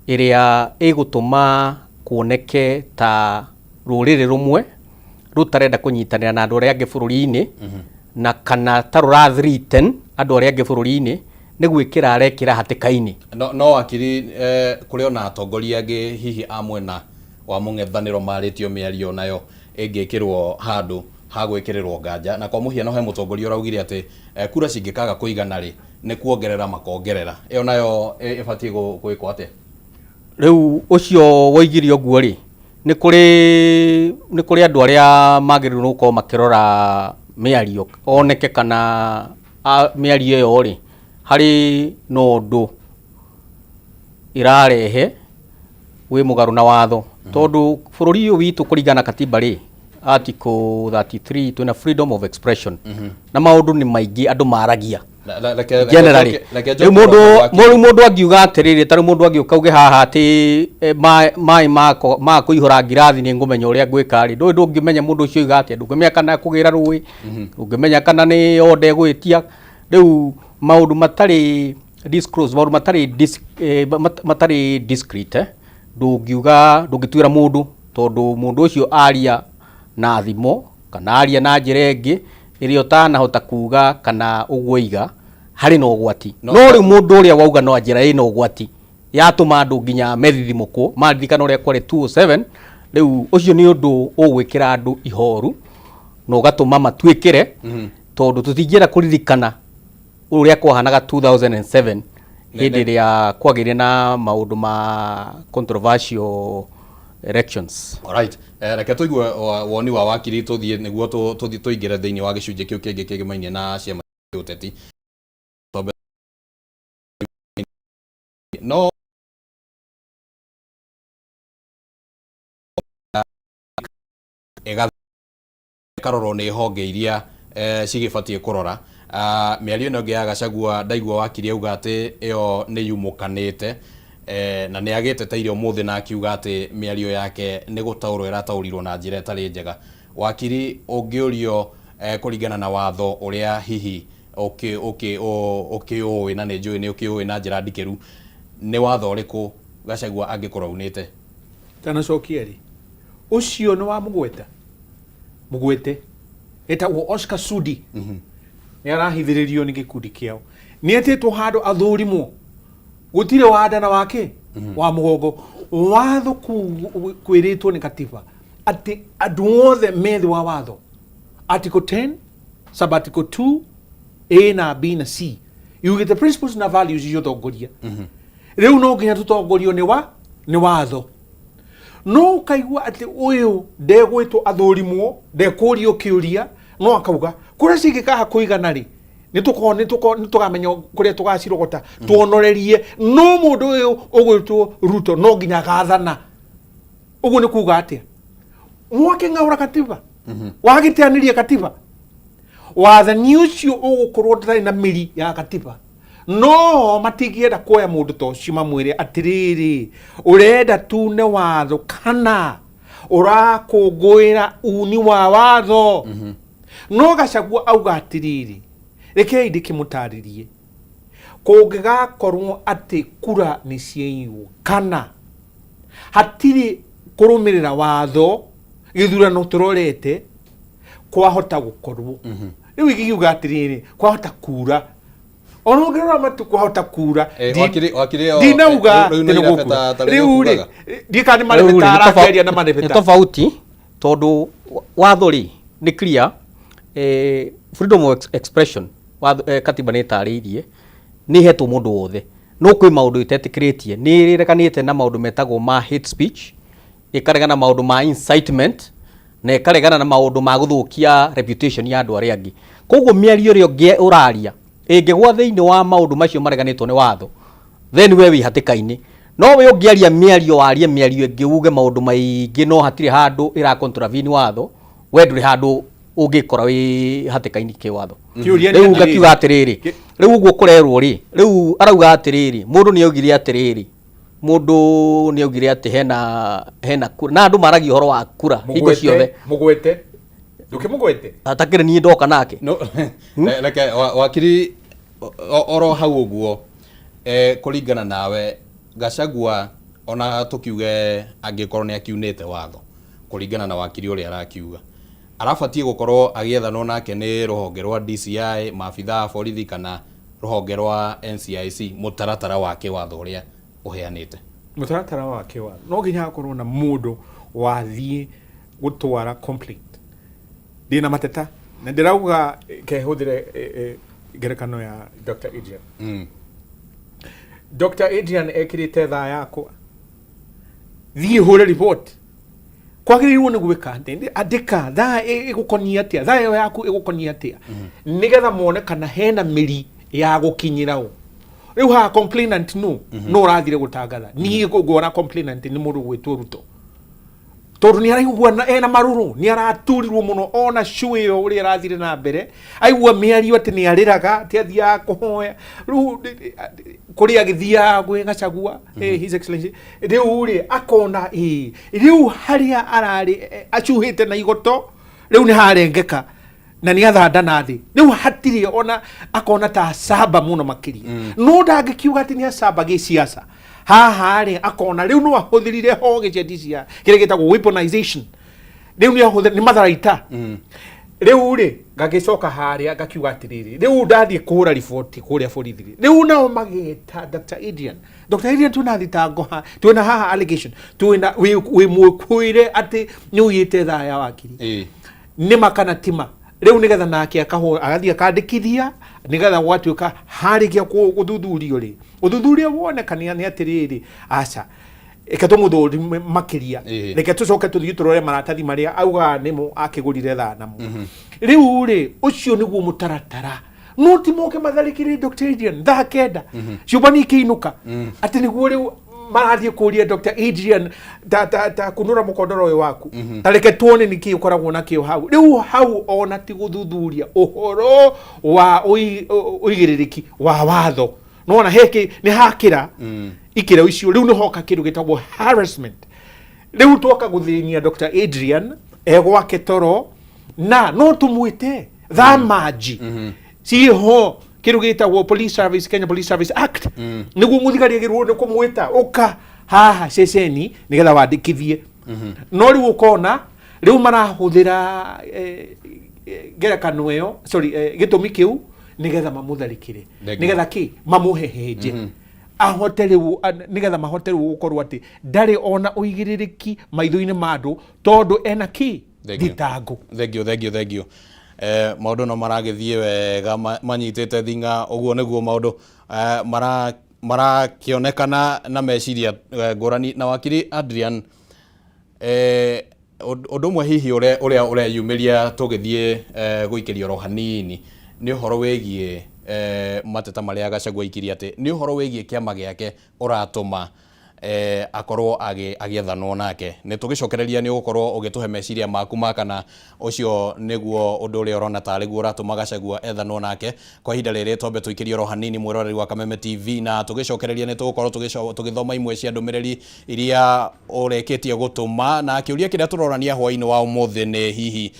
ĩrĩa ĩgũtũma kuoneke ta rũrĩrĩ rũmwe rũtarenda kũnyitanĩra na andũ arĩa angĩ bũrũri-inĩ, na kana ta rũra threaten andũ arĩa angĩ bũrũri-inĩ, nĩ gwĩkĩra arekĩra hatĩka-inĩ. No wakiri, kũrĩ ona atongoria angĩ hihi a mwena wa mũng'ethanĩro marĩtio mĩario nayo ĩngĩkĩrwo handũ ha gwĩkĩrĩrwo nganja. Na kwa mũhiano he mũtongoria ũraugire atĩ kura cingĩkaga kũigana rĩ, nĩ kuongerera makongerera. Ĩyo nayo ĩbatiĩ gwĩkwo atĩa? Rĩu ũcio woigire ũguo rĩ, nĩ kũrĩ andũ arĩa magĩrĩirwo nĩ gũkorwo makĩrora mĩario, oneke kana mĩario ĩyo rĩ, harĩ na ũndũ ĩrarehe wĩ mũgarũ na watho. Tondũ bũrũri ũyũ witũ kũringana na katiba rĩ, article 33 twĩna freedom of expression. Na maũndũ nĩ maingĩ andũ maragia. Generally. Rĩu mũndũ angiuga atĩrĩrĩ, ta rĩu mũndũ angĩũka auge haha atĩ maĩ ma kũihũra ngirathi nĩ ngũmenya ũrĩa ngwĩka rĩ, ndũĩ ndũngĩmenya mũndũ ũcio oiga atĩa, ndũngĩmenya kana ekũgĩra rũĩ, ndũngĩmenya kana nĩ order egwĩtia. Rĩu maũndũ matarĩ disclose, maũndũ matarĩ discreet, ndũngiuga, ndũngĩtuĩra mũndũ, tondũ mũndũ ũcio aria na thimo kana aria na njĩra ĩngĩ ĩrĩa ũtanahota kuga kana ũguo oiga harĩ na ũgwati. No rĩu mũndũ ũrĩa wauga no njĩra ĩna ũgwati yatũma andũ nginya methithimũkwo, maririkana ũrĩa kwarĩ 207, rĩu ũcio nĩ ũndũ ũgwĩkĩra andũ ihoru na ũgatũma matuĩkĩre, tondũ tũtingĩenda kũririkana ũrĩa kwahanaga 2007 hĩndĩ ĩrĩa kwagĩire na maũndũ ma controversial elections. Alright. Reke tũigue woni wa wakiri tũthiĩ nĩguo tũthiĩ tũingĩre thĩinĩ wa gĩcunjĩ kĩu kĩngĩ kĩgĩmainie na ciama cia ũteti. Twambe no ĩkarorwo nĩ honge iria cigĩbatiĩ kũrora. Mĩario ĩno ĩngĩ ya Gachagua ndaigua wakiri auga atĩ ĩyo nĩ yumũkanĩte na nĩ agĩteteire ũmũthĩ na akiuga atĩ mĩario yake nĩ gũtaũrwo ĩrataũrirwo na njĩra ĩtarĩ njega. Wakiri, ũngĩũrio kũringana na watho ũrĩa hihi ũkĩũĩ na nĩ njũĩ nĩ ũkĩũĩ na njĩra ndikĩru, nĩ watho ũrĩkũ Gachagua angĩkorwo aunĩte? Tanacokia rĩ, ũcio nĩ wa mũgweta mũgwete etagwo Oscar Sudi. Nĩ arahithĩrĩrio nĩ gĩkundi kĩao, nĩ etĩtwo handũ athũrimwo, gũtirĩ wanda na wake wa mũgongo watho kwĩrĩtwo nĩ katiba atĩ andũ othe me thĩ wa watho, article 10 sub article 2 A na B na C yugĩte principles na values icio tongoria. Rĩu no nginya tũtongorio nĩ wa nĩ watho, no ũkaigua atĩ ũyũ ndegwĩtwo athũrimwo, ndekũrio kĩũria, no akauga kũrĩa cingĩkaha kũigana rĩ, nĩ tũkamenya kũrĩa tũgacirogota tuonorerie, no mũndũ ũyũ ũgwĩtwo Ruto no nginya agathana. Ũguo nĩ kuga atĩa? Mwakĩng'aũra katiba, wagĩteanĩria katiba, wathani ũcio ũgũkorwo ndũtarĩ na mĩri ya katiba. No matingĩenda kuoya mũndũ ta ũcio mamwĩre atĩrĩrĩ, ũrenda tune watho kana ũrakũngũĩra uni wa watho? No Gachagua auga atĩrĩrĩ, rekei ndĩkĩmũtarĩrie, kũngĩgakorwo atĩ kura nĩ ciaiywo kana hatirĩ kũrũmĩrĩra watho gĩthurano tũrorete, kwahota gũkorwo rĩu ingĩkiuga atĩrĩrĩ, kwahota kura ona ũngĩrora matu, kwahota kura. Wakiri Ndinauga rĩu nĩ atĩ nĩ irebeta gũkura. ta rĩrĩa Rĩu rĩ, ũkugaga. ndiũĩ kana nĩ Rĩu rĩ, marebeta nĩ arakĩaria na nĩ marebeta. Tofauti tondũ watho rĩ nĩ clear, freedom of expression watho, katiba nĩ ĩtarĩirie nĩ ĩhetwo mũndũ wothe, no kwĩ maũndũ ĩtetĩkĩrĩtie. Nĩ ĩreganĩte na maũndũ metagwo ma hate speech, ĩkaregana na maũndũ ma incitement, na ĩkaregana na maũndũ ma gũthũkia reputation ya andũ arĩa angĩ. Koguo mĩario ĩrĩa ũngĩ ũraria ĩngĩgwa thĩinĩ wa maũndũ macio mareganĩtwo nĩ watho, then we wĩ hatĩka-inĩ. No we ũngĩaria mĩario, warie mĩario ĩngĩ, uge maũndũ maingĩ, no hatirĩ handũ ĩra contravene watho, we ndũrĩ handũ ũngĩkora wĩ hatĩka-inĩ kĩwatho. Kĩũria nĩ Rĩu atĩrĩrĩ. ngakiuga atĩrĩrĩ, rĩu ũguo kũrerwo rĩ, rĩu arauga atĩrĩrĩ, mũndũ nĩ augire atĩrĩrĩ, mũndũ nĩ augire atĩ hena kura, na andũ maragia ũhoro wa kura hingo ciothe. Mũgwete ndũkĩmũgwete. Atakĩrĩ niĩ ndoka nake. No, reke wakiri oro hau ũguo, kũringana nawe Gachagua ona tũkiuge angĩkorwo nĩ akiunĩte watho kũringana na wakiri ũrĩa arakiuga, arabatiĩ gũkorwo agĩethanwo nake nĩ rũhonge rwa DCI, maabitha a borithi kana rũhonge rwa NCIC, mũtaratara wa kĩwatho ũrĩa ũheanĩte? Mũtaratara wa kĩwatho no nginya hakorwo na mũndũ wathiĩ gũtwara complaint, ndĩna mateta na ndĩrauga kehũthĩre ngerekano ya Dr. Adrian. Dr. Adrian ekĩrĩte thaa yakwa, thiĩ hũre report, kwagĩrĩirwo nĩ gwĩka atĩ andĩka thaa ĩgũkonia atĩa, thaa ĩyo yaku ĩgũkonia atĩa, nĩgetha mone kana hena mĩri ya gũkinyĩra ũ. Rĩu haha complainant no no ũrathire gũtangatha, niĩ nguona complainant nĩ mũndũ gwĩtwo Ruto, tondũ nĩ araigua ena marũrũ, nĩ araturirwo mũno ona show ĩyo ũrĩa ĩrathire na mbere, aigua mĩario atĩ nĩ arĩraga, atĩ athiaga kũhoya rĩu kũrĩa agĩthiaga gwĩ Gachagua, His Excellency, rĩu rĩ akona ĩ rĩu harĩa ararĩ acuhĩte na igoto rĩu nĩ harengeka na nĩ athanda na thĩ, rĩu hatirĩ ona akona ta acamba mũno makĩria, no ndangĩkiuga atĩ nĩ acamba gĩciaca haha rĩ, akona rĩu no ahũthĩrire honge cia DCI, kĩrĩa gĩtagwo weaponization, rĩu nĩ ahũthĩra nĩ matharaita. Rĩu rĩ ngagĩcoka harĩa ngakiuga atĩrĩrĩ, rĩu ndathiĩ kũhũra riboti kũrĩa borithi rĩ, rĩu nao magĩta Dr. Adrian, Dr. Adrian twĩna thitango ha, twĩna haha allegation, twĩna wĩ mwĩkwĩre atĩ nĩ ũiyĩte thaa ya wakiri, nĩma kana tima? Rĩu nĩgetha nake akahũra agathiĩ akandĩkithia, nĩgetha gwatuĩka harĩkia gũthuthurio rĩ, ũthuthuria wonekania nĩ atĩrĩrĩ, aca. Reke tũmũthũrime makĩria, reke tũcoke tũthiĩ tũrore maratathi marĩa augaga nĩmo akĩgũrire thaa namo. Rĩu rĩ, ũcio nĩguo mũtaratara, no ti moke matharĩkĩre Dr. Adrian thaa 9 ciũmbani ikĩinũka, atĩ nĩguo rĩu marathiĩ kũria Dr. Adrian ta ta ta kunũra mũkondoro ũyũ waku, ta reke tuone nĩkĩ ũkoragwo nakĩo hau. Rĩu hau ona ti gũthuthuria ũhoro wa ũigĩrĩrĩki wa watho, nona heki nĩ hakĩra ikĩro icio. Rĩu nĩ hoka kĩndũ gĩtagwo harassment. Rĩu twoka gũthĩnia Dr. Adrian egwake toro, na no tũmwĩte thamanji ciĩho kĩndũ gĩtagwo Police Service, Kenya Police Service Act, nĩguo mũthigari agĩrĩirwo nĩ kũmwĩta ũka haha ceceni nĩgetha wandĩkithie. No rĩu ũkona rĩu marahũthĩra ngerekano ĩyo, sorry, gĩtũmi kĩu nĩgetha mamũtharĩkĩre, nĩgetha kĩ mamũhehenje, ahote rĩu nĩgetha mahote rĩu gũkorwo atĩ ndarĩ ona ũigĩrĩrĩki maitho-inĩ ma andũ tondũ ena kĩ thitango. Thank you, thank you, thank you. Maũndũ no maragĩthiĩ wega, manyitĩte thing'a ũguo nĩguo maũndũ marakĩonekana na meciria ngũrani. Na wakiri Adrian, ũndũ ũmwe hihi ũrĩa ũreyumĩria tũgĩthiĩ gũikĩria oro hanini nĩ ũhoro wĩgiĩ mateta marĩa Gachagua aikirie atĩ nĩ ũhoro wĩgiĩ kĩama gĩake ũratũma akorwo agĩethanwo nake. Nĩ tũgĩcokereria nĩ ũgũkorwo ũgĩtũhe meciria maku ma kana ũcio nĩguo ũndũ ũrĩa ũrona tarĩ guo ũratũma Gachagua ethanwo nake. Kwa ihinda rĩrĩ twambe tũikĩrie oro hanini, mwĩroreri wa Kameme TV, na tũgĩcokereria nĩ tũgũkorwo tũgĩthoma imwe cia ndũmĩrĩri iria ũrĩkĩtie gũtũma, na kĩũria kĩrĩa tũrorania hwaĩ-inĩ wa ũmũthĩ nĩ hihi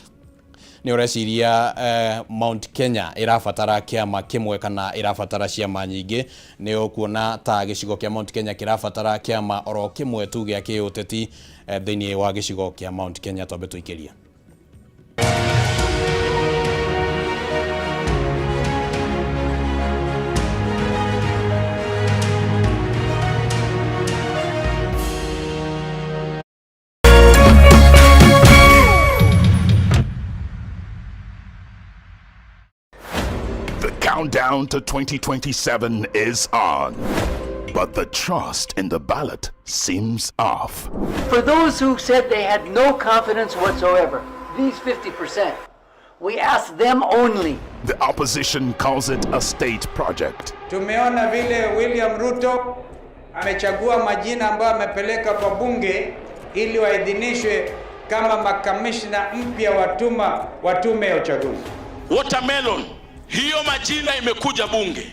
nĩ ũreciria Mount Kenya ĩrabatara kĩama kĩmwe kana ĩrabatara ciama nyingĩ? Nĩ ũkuona ta gĩcigo kĩa Mount Kenya kĩrabatara kĩama oro kĩmwe tu gĩa kĩũteti thĩinĩ wa gĩcigo kĩa Mount Kenya? Twambe tũikĩrie. The countdown to 2027 is on, but the trust in the ballot seems off. For those who said they had no confidence whatsoever, these 50%, we ask them only. The opposition calls it a state project. Tumeona vile William Ruto amechagua majina ambayo amepeleka kwa bunge ili waidhinishwe kama makamishna mpya wa tume ya uchaguzi. Watermelon, hiyo majina imekuja bunge,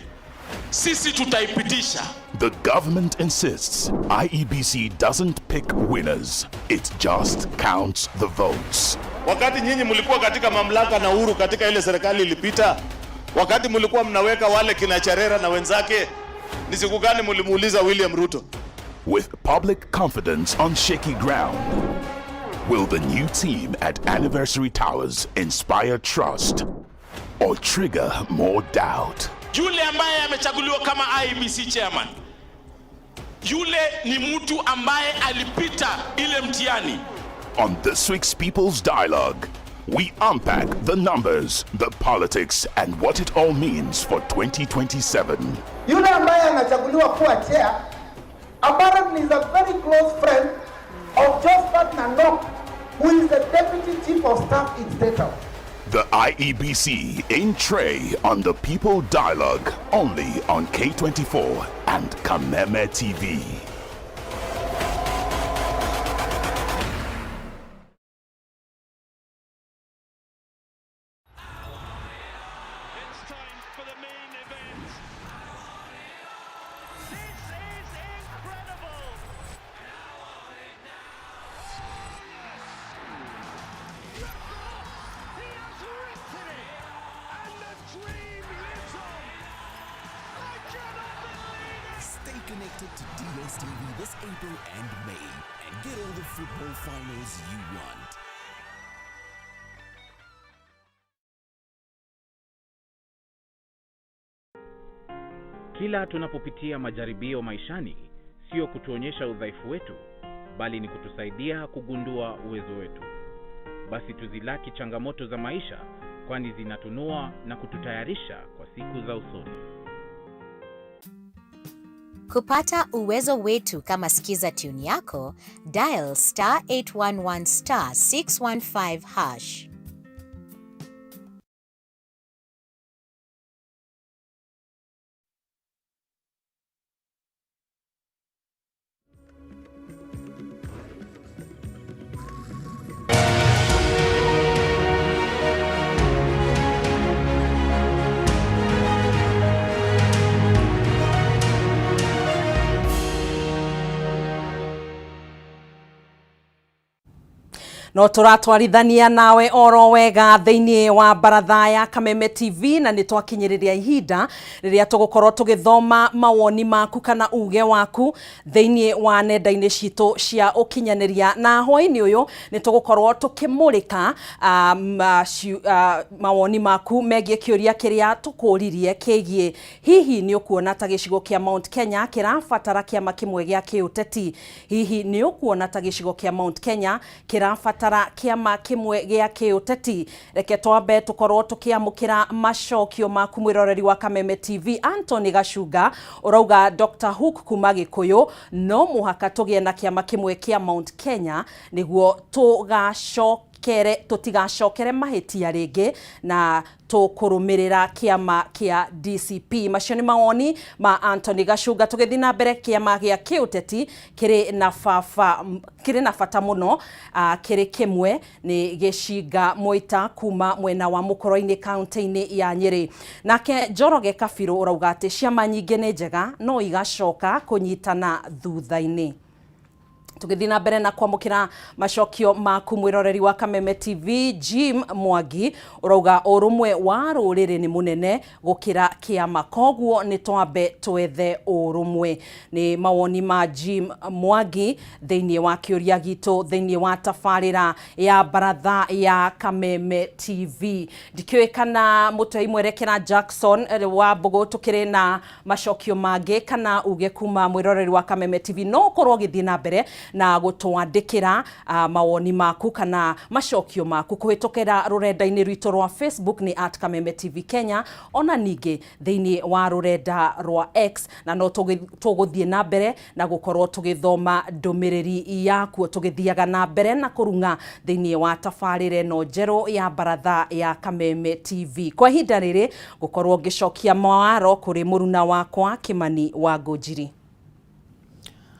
sisi tutaipitisha. The government insists IEBC doesn't pick winners, it just counts the votes. Wakati nyinyi mlikuwa katika mamlaka na uhuru katika ile serikali ilipita, wakati mlikuwa mnaweka wale kina Cherera na wenzake, ni siku gani mlimuuliza William Ruto? With public confidence on shaky ground, will the new team at Anniversary Towers inspire trust or trigger more doubt? Yule ambaye amechaguliwa kama IEBC chairman, yule ni mtu ambaye alipita ile mtihani. On this week's People's Dialogue, we unpack the numbers, the politics, and what it all means for 2027. Yule ambaye anachaguliwa kuwa chair apparently is a very close friend of Josephat Nanok, who is the deputy chief of staff in State House. The IEBC in tray on the People Dialogue, only on K24 and Kameme TV. Stay connected to DSTV this April and May and get all the football finals you want. Kila tunapopitia majaribio maishani, sio kutuonyesha udhaifu wetu, bali ni kutusaidia kugundua uwezo wetu. Basi tuzilaki changamoto za maisha, kwani zinatunua na kututayarisha kwa siku za usoni. Kupata uwezo wetu kama skiza tune yako, dial star 811 star 615 hash. No tũratwarithania nawe oro wega thĩinĩ wa baratha ya Kameme TV, na nĩ twakinyĩrĩria ihinda rĩrĩa tũgũkorwo tũgĩthoma mawoni maku kana uge waku thĩinĩ wa nenda-inĩ citũ cia ũkinyanĩria. Na hwaĩ-inĩ ũyũ nĩ tũgũkorwo tũkĩmũrĩka mawoni maku megiĩ kĩũria kĩrĩa tũkũririe kĩgiĩ hihi nĩ ũkuona ta gĩcigo kĩa Mount Kenya kĩrabatara kĩama kĩmwe gĩa kĩũteti. Hihi nĩ ũkuona ta gĩcigo kĩa Mount Kenya kĩrabatara kĩama kĩmwe gĩa kĩũteti? Reke twambe tũkorwo tũkĩamũkĩra macokio maku mwĩroreri wa Kameme TV. Anthony Gacunga ũrauga Dr. Hook kuma Gĩkũyũ, no mũhaka tũgĩe na kĩama kĩmwe kĩa Mount Kenya nĩguo tũgacokere tũtigacokere mahĩtia rĩngĩ na tũkũrũmĩrĩra kĩama kĩa DCP. Macio nĩ mawoni ma Anthony Gacunga. Tũgĩthiĩ na mbere, kĩama gĩa kĩũteti kĩrĩ na baba kĩrĩ na bata mũno kĩrĩ kĩmwe nĩ Gĩcinga Moita kuma mwena wa Mũkoro-inĩ kaunti-inĩ ya Nyĩrĩ. Nake Njoroge Kabirũ ũrauga atĩ ciama nyingĩ nĩ njega no igacoka kũnyitana thutha-inĩ. Tũgĩthiĩ na mbere na kwamũkĩra macokio maku mwĩroreri wa Kameme TV, Jim Mwangi ũrauga ũrũmwe wa rũrĩrĩ nĩ mũnene gũkĩra kĩama, koguo nĩ twambe twethe ũrũmwe. Nĩ mawoni ma Jim Mwangi thĩinĩ wa kĩũria gitũ thĩinĩ wa tabarĩra ya baratha ya Kameme TV. Ndikĩũĩ kana mũtoi mwerekera Jackson wa Mbũgũ tũkĩrĩ na macokio mangĩ kana uge kuma mwĩroreri wa Kameme TV. No ũkorwo ũgĩthiĩ na mbere na gũtwandĩkĩra mawoni maku kana macokio maku kũhĩtũkĩra rũrenda-inĩ rwitũ rwa Facebook nĩ at Kameme TV Kenya, ona ningĩ thĩinĩ wa rũrenda rwa X, na no tũgũthiĩ na mbere na gũkorwo tũgĩthoma ndũmĩrĩri yakuo tũgĩthiaga na mbere na kũrung'a thĩinĩ wa tabarĩra ĩno njerũ ya baratha ya Kameme TV. Kwa ihinda rĩrĩ gũkorwo ngĩcokia mawaro kũrĩ mũruna wakwa Kĩmani wa Ngũnjiri.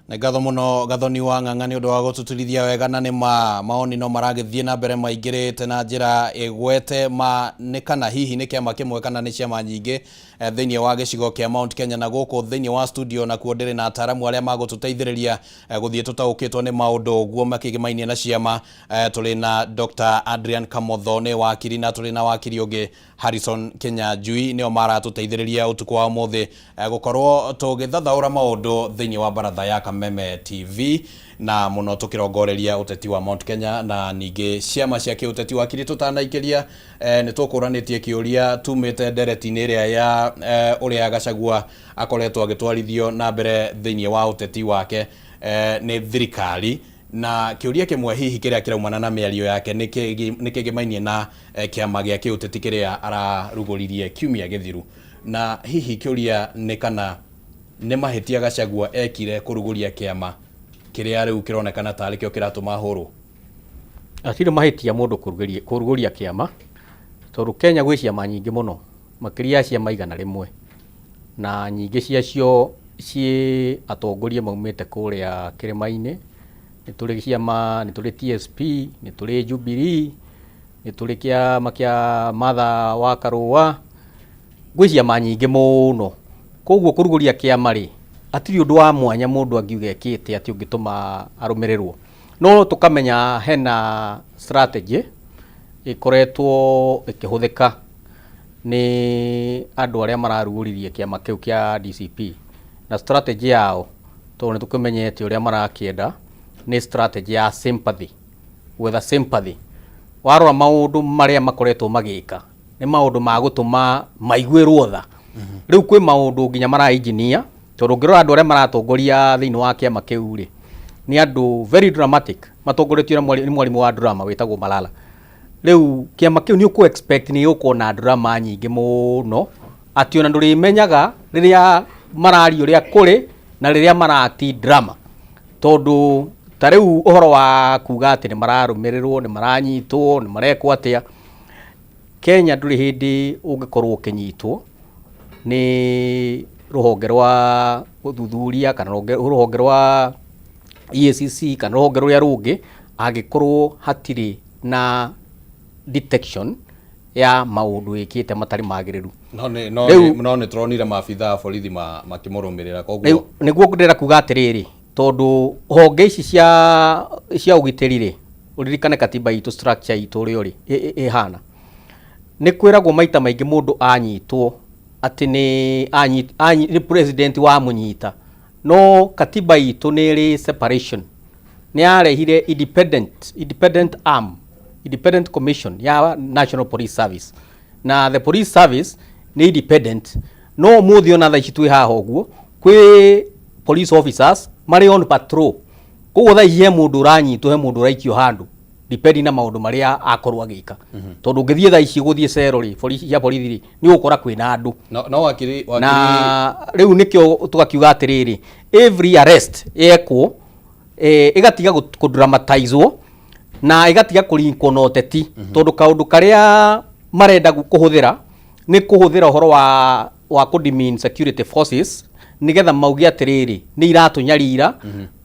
Nĩ ngatho mũno Gathoni wa Ng'ang'a nĩ ũndũ wa gũtũtũrithia wega, na nĩ ma maoni no maragĩthiĩ na mbere maingĩrĩte na njĩra ĩgwete ma nĩ kana hihi nĩ kĩama kĩmwe kana nĩ ciama nyingĩ thĩinĩ wa gĩcigo kĩa Mount Kenya. Na gũkũ thĩinĩ wa studio nakuo ndĩrĩ na ataaramu arĩa magũtũteithĩrĩria gũthiĩ tũtaũkĩtwo nĩ maũndũ ũguo makĩgĩmainie na ciama. Tũrĩ na Dr. Adrian Kamotho nĩ wakiri, na tũrĩ na wakiri ũngĩ Harrison Kinyanjui, nĩo maratũteithĩrĩria ũtukũ wa ũmũthĩ gũkorwo tũgĩthathaũra maũndũ thĩinĩ wa baratha ya Kameme TV, na mũno tũkĩrongoreria ũteti wa Mount Kenya na ningĩ ciama cia kĩũteti. Wakiri, tũtanaikĩria nĩ tũkũranĩtie kĩũria tumĩte ndereti-inĩ ĩrĩa ya ũrĩa Gachagua akoretwo agĩtwarithio na mbere thĩinĩ wa ũteti wake nĩ thirikari, na kĩũria kĩmwe hihi kĩrĩa kĩraumana na mĩario yake nĩ kĩgĩmainie na kĩama gĩa kĩũteti kĩrĩa ararugũririe kiumia gĩthiru, na hihi kĩũria nĩ kana nĩ mahĩtia Gachagua ekire kũrugũria kĩama kĩrĩa rĩu kĩronekana tarĩ kĩo kĩratũma ahũrwo. Hatirĩ mahĩtia mũndũ kũrugũria kĩama, tondũ Kenya gwĩ ciama nyingĩ mũno, makĩria ya ciama 100, na nyingĩ ciacio ciĩ atongoria maumĩte kũrĩa kĩrĩma-inĩ. Nĩ tũrĩ ciama, nĩ tũrĩ TSP, nĩ tũrĩ Jubilee, nĩ tũrĩ kĩama kĩa Martha wa Karũa, gwĩ ciama nyingĩ mũno. Koguo kũrugũria kĩama rĩ, hatirĩ ũndũ wa mwanya mũndũ angiuga ekĩte atĩ ũngĩtũma arũmĩrĩrwo. No tũkamenya hena strategy ĩkoretwo ĩkĩhũthĩka nĩ andũ arĩa mararugũririe kĩama kĩu kĩa DCP, na strategy yao, tondũ nĩ tũkĩmenyete ũrĩa marakĩenda, nĩ strategy ya sympathy, gwetha sympathy. Warora maũndũ marĩa makoretwo magĩka nĩ maũndũ ma gũtũma maiguĩrwo tha. Rĩu kwĩ maũndũ nginya mara engineer, tondũ ũngĩrora andũ arĩa maratongoria thĩinĩ wa kĩama kĩu rĩ, nĩ andũ very dramatic, matongoretio nĩ mwarimũ wa drama wĩtagwo Malala. Rĩu kĩama kĩu nĩ ũkũ expect nĩ gĩgũkorwo na drama nyingĩ mũno, atĩ ona ndũrĩmenyaga rĩrĩa mararia ũrĩa kũrĩ Na rĩrĩa marati drama, tondũ ta rĩu ũhoro wa kuga atĩ nĩ mararũmĩrĩrwo, nĩ maranyitwo, nĩ marekwo atĩa, Kenya ndũrĩ hĩndĩ ũngĩkorwo ũkĩnyitwo nĩ rũhonge rwa ũthuthuria kana rũhonge rwa EACC kana rũhonge rũrĩa rũngĩ angĩkorwo hatirĩ na detection ya maũndũ wĩkĩte matarĩ magĩrĩru. No nĩ no Rĩu- nĩ no nĩ tũronire maabitha a borithi makĩmũrũmĩrĩra Rĩu koguo nĩguo ndĩrenda kuga atĩrĩrĩ, tondũ honge ici cia ũgitĩri rĩ, ũririkane katiba itũ, structure itũ ũrĩa ũrĩ ĩhana, nĩ kwĩragwo maita maingĩ mũndũ anyitwo atĩ nĩ president wamũnyita, no katiba itũ nĩ ĩrĩ separation, nĩ yarehire independent arm, independent commission ya National Police Service, na the police service nĩ independent. No ũmũthĩ ona thaa ici twĩ haha ũguo kwĩ police officers marĩ on patrol, koguo thaa ici he mũndũ ũranyitwo, he mũndũ ũraikio handũ depending na maũndũ marĩa akorwo agĩka, tondũ ũngĩthiĩ thaa ici gũthiĩ cero rĩ, borithi cia borithi rĩ, nĩ ũgũkora kwĩna andũ. No wakiri Na rĩu nĩkĩo tũgakiuga atĩrĩrĩ, every arrest yekwo ĩgatiga kũdramatizwo na ĩgatiga kũrinkwo na ũteti, tondũ kaũndũ karĩa marenda kũhũthĩra nĩ kũhũthĩra ũhoro wa kũdemean security forces nĩgetha mauge atĩrĩrĩ, nĩ iratũnyarira.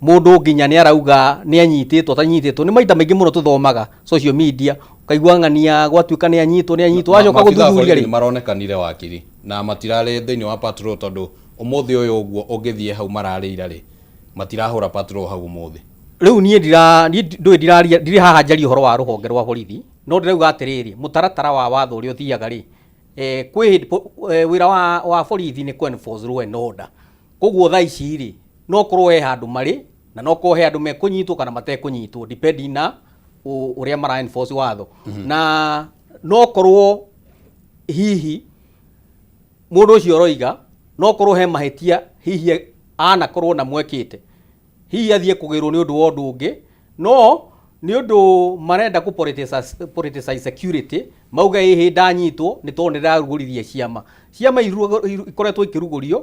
Mũndũ nginya nĩ arauga nĩ anyitĩtwo atanyitĩtwo. Nĩ maita maingĩ mũno tũthomaga social media, ũkaigua ng'ania gwatuĩka nĩ anyitwo, nĩ anyitwo, wacoka Maabitha a gũthuthuria borithi rĩ nĩ maronekanire, wakiri, na matirarĩ thĩinĩ wa patrol, tondũ ũmũthĩ ũyũ ũguo ũngĩthiĩ hau mararĩira rĩ, matirahũra patrol hau ũmũthĩ. Rĩu niĩ ndira niĩ ndũĩ ndiraria, ndirĩ haha njarie ũhoro wa rũhonge rwa borithi, no ndĩrauga atĩrĩrĩ, mũtaratara wa watho ũrĩa ũthiaga rĩ, kwĩ hĩndĩ wĩra wa borithi nĩ kũ enforce law and order. Koguo thaa ici rĩ, no korwo he handũ marĩ na no korwo he andũ mekũnyitwo kana matekũnyitwo depending na ũrĩa mara enforce watho. Na no korwo hihi mũndũ ũcio ũroiga no korwo he mahĩtia hihi anakorwo na mwekĩte, hihi athiĩ kũgĩrwo nĩ ũndũ wa ũndũ ũngĩ, no nĩ ũndũ marenda kũ politicize security, mauga ĩhĩ ndanyitwo nĩ tondũ nĩndarugũririe ciama. Ciama ikoretwo ikĩrugũrio.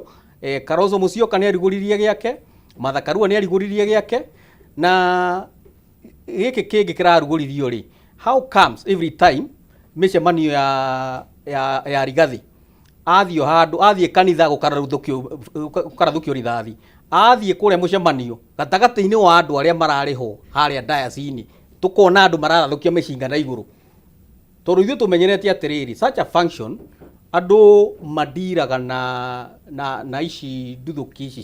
Kalonzo Musyoka nĩ arugũririe gĩake, Martha Karua nĩ arugũririe gĩake, na gĩkĩ kĩngĩ kĩrarugũririo rĩ, how comes every time mĩcemanio ya Rigathi athiĩ handũ, athiĩ kanitha gũkarathũkio rithathi, athiĩ kũrĩa mũcemanio gatagatĩ-inĩ wa andũ arĩa mararĩ ho harĩa dayasi-inĩ, tũkona andũ mararathũkia mĩcinga na igũrũ, tondũ ithuĩ tũmenyerete atĩrĩrĩ, such a function andũ mandiraga na ici nduthũki ici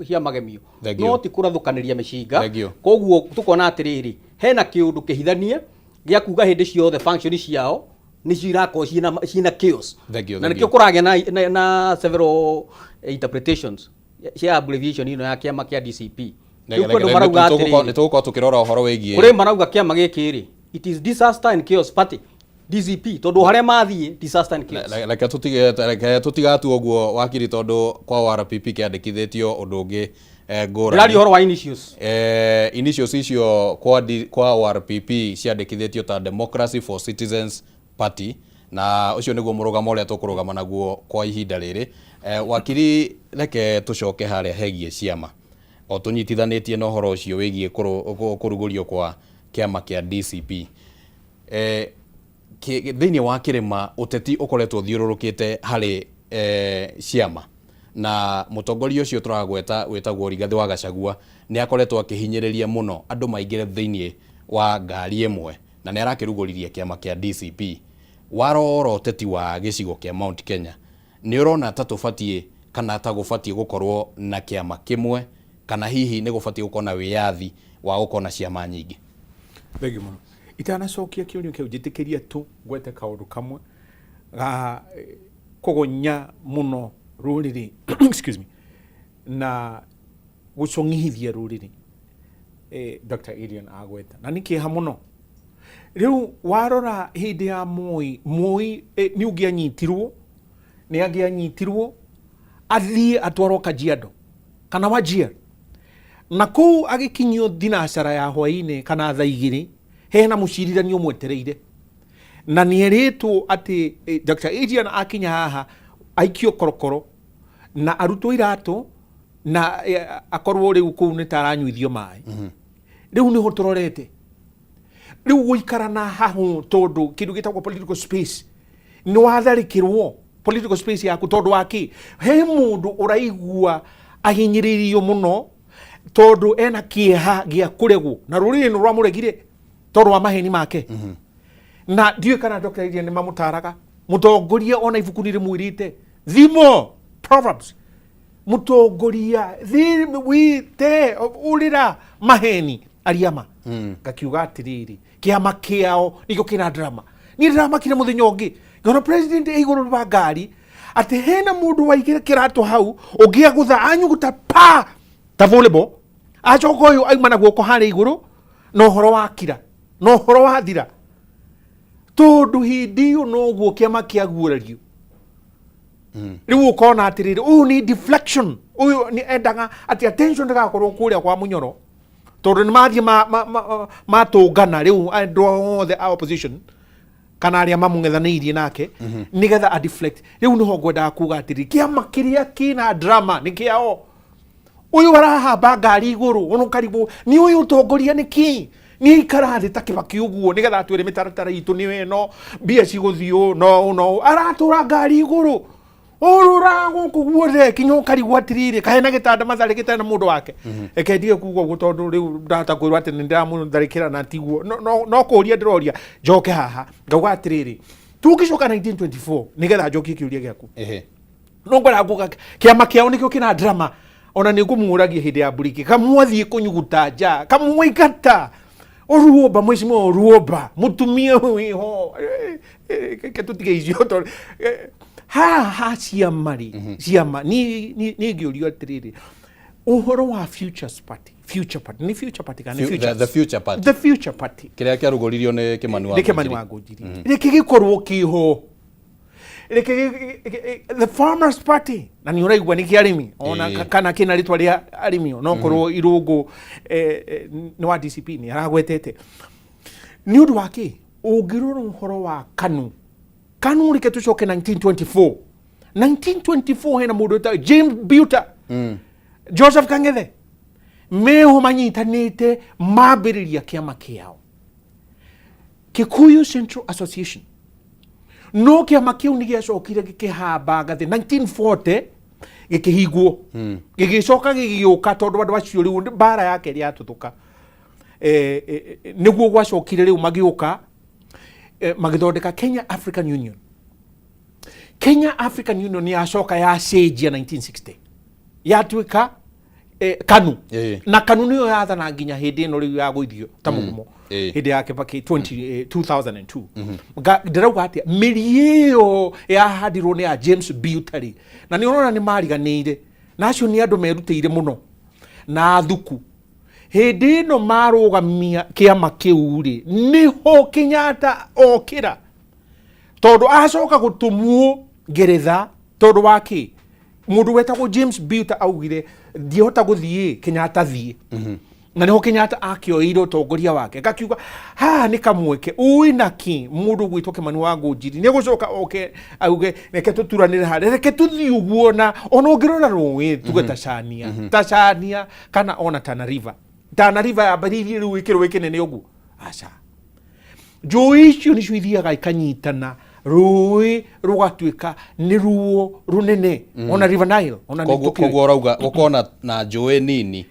cia magemio. Thank you. No ti kũrathũkanĩria mĩcinga. Thank you. Koguo tũkona atĩrĩrĩ, hena kĩũndũ kĩhithanie gĩa kuga hĩndĩ ciothe function ciao nĩcio irakorwo ciĩna chaos. Thank you, Na thank nĩkĩo you. kũragĩa na several interpretations cia abbreviation ĩno ya kĩama kĩa DCP. Rĩu kwĩ andũ marauga atĩrĩrĩ, Nĩ tũgũkorwo tũkĩrora ũhoro wĩgiĩ kũrĩ marauga kĩama gĩkĩ rĩ, it is disaster and chaos party, DCP, tondũ harĩa mathiĩ disaster and chaos. Reke tũtigatue ũguo, wakiri, tondũ kwa ORPP kĩandĩkithĩtio ũndũ ũngĩ ngũrani. Ndĩraria ũhoro wa initials. Initials icio kwa ORPP ciandĩkithĩtio ta Democracy for Citizens Party, na ũcio nĩguo mũrũgamo ũrĩa tũkũrũgama naguo kwa ihinda rĩrĩ. Wakiri, reke tũcoke harĩa hegiĩ ciama o tũnyitithanĩtie na ũhoro ũcio wĩgiĩ kũrugũrio kwa kĩama kĩa DCP. Thĩinĩ wa kĩrĩma ũteti ũkoretwo ũthiũrũrũkĩte harĩ ciama, na mũtongoria ũcio tũragweta wĩtagwo Rigathĩ wa Gachagua nĩ akoretwo akĩhinyĩrĩria mũno andũ maingĩre thĩinĩ wa ngari ĩmwe, na nĩ arakĩrugũririe kĩama kĩa DCP. Warora ũteti wa gĩcigo kĩa Mount Kenya, nĩ ũrona ta tũbatiĩ kana ta gũbatiĩ gũkorwo na kĩama kĩmwe, kana hihi nĩ gũbatiĩ gũkorwo na wĩyathi wa gũkorwo na ciama nyingĩ? Thengiũ mũno. Itanacokia kĩũria kĩu, njĩtĩkĩria tu ngwete kaũndũ kamwe ga kũgonya mũno rũrĩrĩ, excuse me, na gũcong'ithia rũrĩrĩ. Dr. Adrian agweta na nĩ kĩeha mũno. Rĩu warora hĩndĩ ya Moi, Moi nĩ ũngĩanyitirwo, nĩ angĩanyitirwo athiĩ atwarwo Kajiado kana Wajir, na kũu agĩkinyio thinacara ya hwainĩ kana thaa 2 hena mũcirithanio mwetereire, na nĩ erĩtwo atĩ Dr. Adrian akinya haha aikio korokoro. Na arutwo iratũ na akorwo rĩu kũu nĩ ta aranyuithio maĩ. Rĩu nĩho tũrorete rĩu gũikara na hahũ, tondũ kĩndũ gĩtagwo political space nĩ watharĩkĩrwo political space yaku, tondũ wa kĩ? He mũndũ ũraigua ahinyĩrĩirio mũno tondũ ena kĩeha gĩa kũregwo na rũrĩrĩ nĩ rwamũregire tondũ wa maheni make. Na ndiũĩ kana Dr. Iria nĩ mamũtaraga mũtongoria, ona ibuku nĩ rĩmwĩrĩte thimo, Proverbs, mũtongoria wĩte ũrĩra maheni ariama. Ngakiuga atĩrĩrĩ, kĩama kĩao nĩkĩo kĩna drama. Niĩ ndĩramakire mũthenya ũngĩ ngĩona president e igũrũ wa ngari atĩ hena mũndũ waigire kĩratũ hau, ũngĩ agũtha anyuguta pa ta volleyball, acoka ũyũ auma na guoko harĩa igũrũ na ũhoro wa kira na ũhoro wa thira, tondũ hĩndĩ ĩyo noguo kĩama kĩaguũrario. Rĩu ũkona atĩrĩrĩ, ũyũ nĩ deflection, ũyũ nĩ endaga atĩ attention ndĩgakorwo kũrĩa kwa Mũnyoro, tondũ nĩ mathiĩ matũngana rĩu andũ othe a opposition kana arĩa mamũng'ethanĩirie nake, nĩgetha a deflect. Rĩu nĩho ngwendaga kuga atĩrĩrĩ, kĩama kĩrĩa kĩna drama nĩ kĩao. Ũyũ arahamba ngari igũrũ ona ũkarigwo nĩ ũyũ ũtongoria nĩ kĩ, nĩ aikara thĩ ta Kĩbaki ũguo nĩgetha atwĩre mĩtaratara itũ nĩ ĩno, mbia cigũthiĩ ũũ no ũũ no ũũ, aratũra ngari igũrũ ũrũra gũkũ guothe kinya ũkarigwo atĩrĩrĩ, kahe na gĩtanda Mathare gĩtarĩ na mũndũ wake. Reke ndige kuga ũguo tondũ rĩu ndahota kwĩrwo atĩ nĩ ndĩramũtharĩkĩra na tiguo. No kũria ndĩroria njoke haha ngauga atĩrĩrĩ, tũngĩcoka 1924 nĩgetha njokie kĩũria gĩaku, no ngwenda kuga kĩama kĩao nĩkĩo kĩna drama. Ona nĩ ngũmũragia hĩndĩ ya mburiki kamwathiĩ kũnyuguta nja, kamwaingata Oruomba, mheshimiwa Oruomba, mũtumia wĩho. Reke tũtige icio tondũ haha ciama rĩ, ciama niĩ ngĩũrio atĩrĩrĩ, ũhoro wa Futures Party, Future Party, nĩ Future Party kana nĩ Futures? The Future Party. The Future Party. Kĩrĩa kĩarugũririo nĩ Kĩmani wa Nĩ Kĩmani wa Ngũnjiri. Reke gĩkorwo kĩho, reke the Farmers Party, na nĩ ũraigua nĩ kĩa arĩmi ona kana kĩna rĩtwa rĩa arĩmi, onokorwo Irũngũ nĩ wa DCP nĩ aragwetete nĩ ũndũ wa kĩ. Ũngĩrora ũhoro wa KANU, KANU, reke tũcoke 1924. 1924 hena mũndũ wĩtagwo James Biuta, Joseph Kang'ethe, meho manyitanĩte mambĩrĩria kĩama kĩao Kikuyu Central Association. No kĩama kĩu nĩ gĩacokire gĩkĩhamba ngathĩ 1940 gĩkĩhingwo, gĩgĩcoka gĩgĩũka tondũ andũ acio rĩu mbara ya kerĩ yatuthũka, nĩguo gwacokire rĩu magĩũka, magĩthondeka Kenya African Union. Kenya African Union yacoka yacenjia 1960 yatuĩka KANU. Na KANU nĩyo yathana nginya hĩndĩ ĩno rĩu ya gũithio ta mũgumo hĩndĩ ya Kibaki 20, 2002. Ndĩrauga atĩa, mĩri ĩyo yahandirwo nĩ ya James Biutari, na nĩ ũrona nĩ mariganĩire na acio nĩ andũ merutĩire mũno na thuku hĩndĩ ĩno marũgamia kĩama kĩu rĩ, nĩho Kenyatta okĩra tondũ acoka gũtũmwo Ngeretha, tondũ wa kĩ? Mũndũ wetagwo James Biuta augire ndiahota gũthiĩ, Kenyatta thiĩ, na nĩho Kenyatta akĩoeire ũtongoria wake. Ngakiuga haha nĩ kamweke ũĩ na kĩ mũndũ ũgwĩtwo Kĩmani wa Ngũnjiri nĩ gũcoka oke auge reke tũturanĩre harĩa, reke tũthiĩ ũguo. Na ona ũngĩrora rũĩ tuge Tacania, Tacania kana ona Tana River, Tana River yambĩrĩirie rĩu ĩkĩrũĩ kĩnene ũguo? Aca, njũĩ icio nĩcio ithiaga ikanyitana, rũĩ rũgatuĩka nĩ ruo rũnene. Ona River Nile ona nĩ Koguo tũkĩũĩ. Koguo ũrauga gũkorwo na njũĩ nini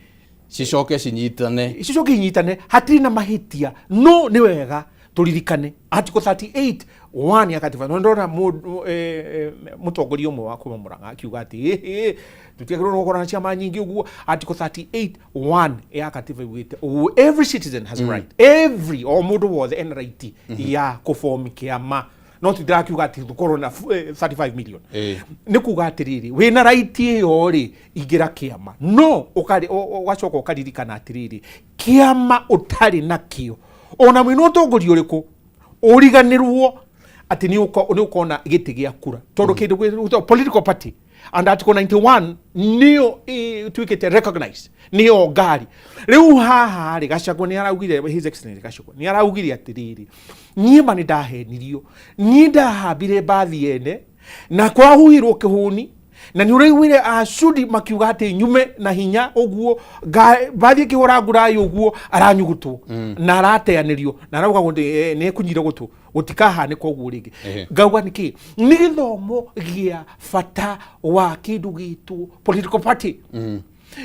cicoke cinyitane. Cicoke inyitane, hatirĩ na mahĩtia. No nĩ wega tũririkane Article 38 1 ya katiba. No ndona mũtongoria ũmwe wa kuma Murang'a akiuga atĩ tũtiagĩrĩirwo gũkorwo na ciama nyingĩ ũguo. Article 38 1 ya katiba ĩugĩte ũguo, every citizen has a right, every, o mũndũ wothe ena right ya kũform kĩama. No ti ndĩrakiuga atĩ tũkorwo na 35 million. Nĩ kuga atĩrĩrĩ, wĩna right ĩyo rĩ, ingĩra kĩama, no ũgacoka ũkaririkana atĩrĩrĩ, kĩama ũtarĩ nakĩo, ona mwĩna ũtongoria ũrĩkũ, ũriganĩrwo atĩ nĩ ũkona gĩtĩ gĩa kura, tondũ kĩndũ gĩtagwo political party and Article 91 nĩyo ĩtuĩkĩte recognized, nĩyo ngari. Rĩu haha rĩ, Gachagua nĩ araugire, His Excellency Gachagua nĩ araugire atĩrĩrĩ, niĩ ma nĩ ndahenirio, niĩ ndahambire mbathi ene na kwahuhirwo kĩhũni. Na nĩ ũraiguire acudi makiuga atĩ nyume na hinya ũguo mbathi ĩkĩhũra nguraĩ ũguo aranyugutwo na arateanĩrio na arauga nĩ ekunyire gũtũ gũtikahanĩka ũguo rĩngĩ. Ngauga nĩkĩ nĩ gĩthomo gĩa bata wa kĩndũ gĩtwo political party.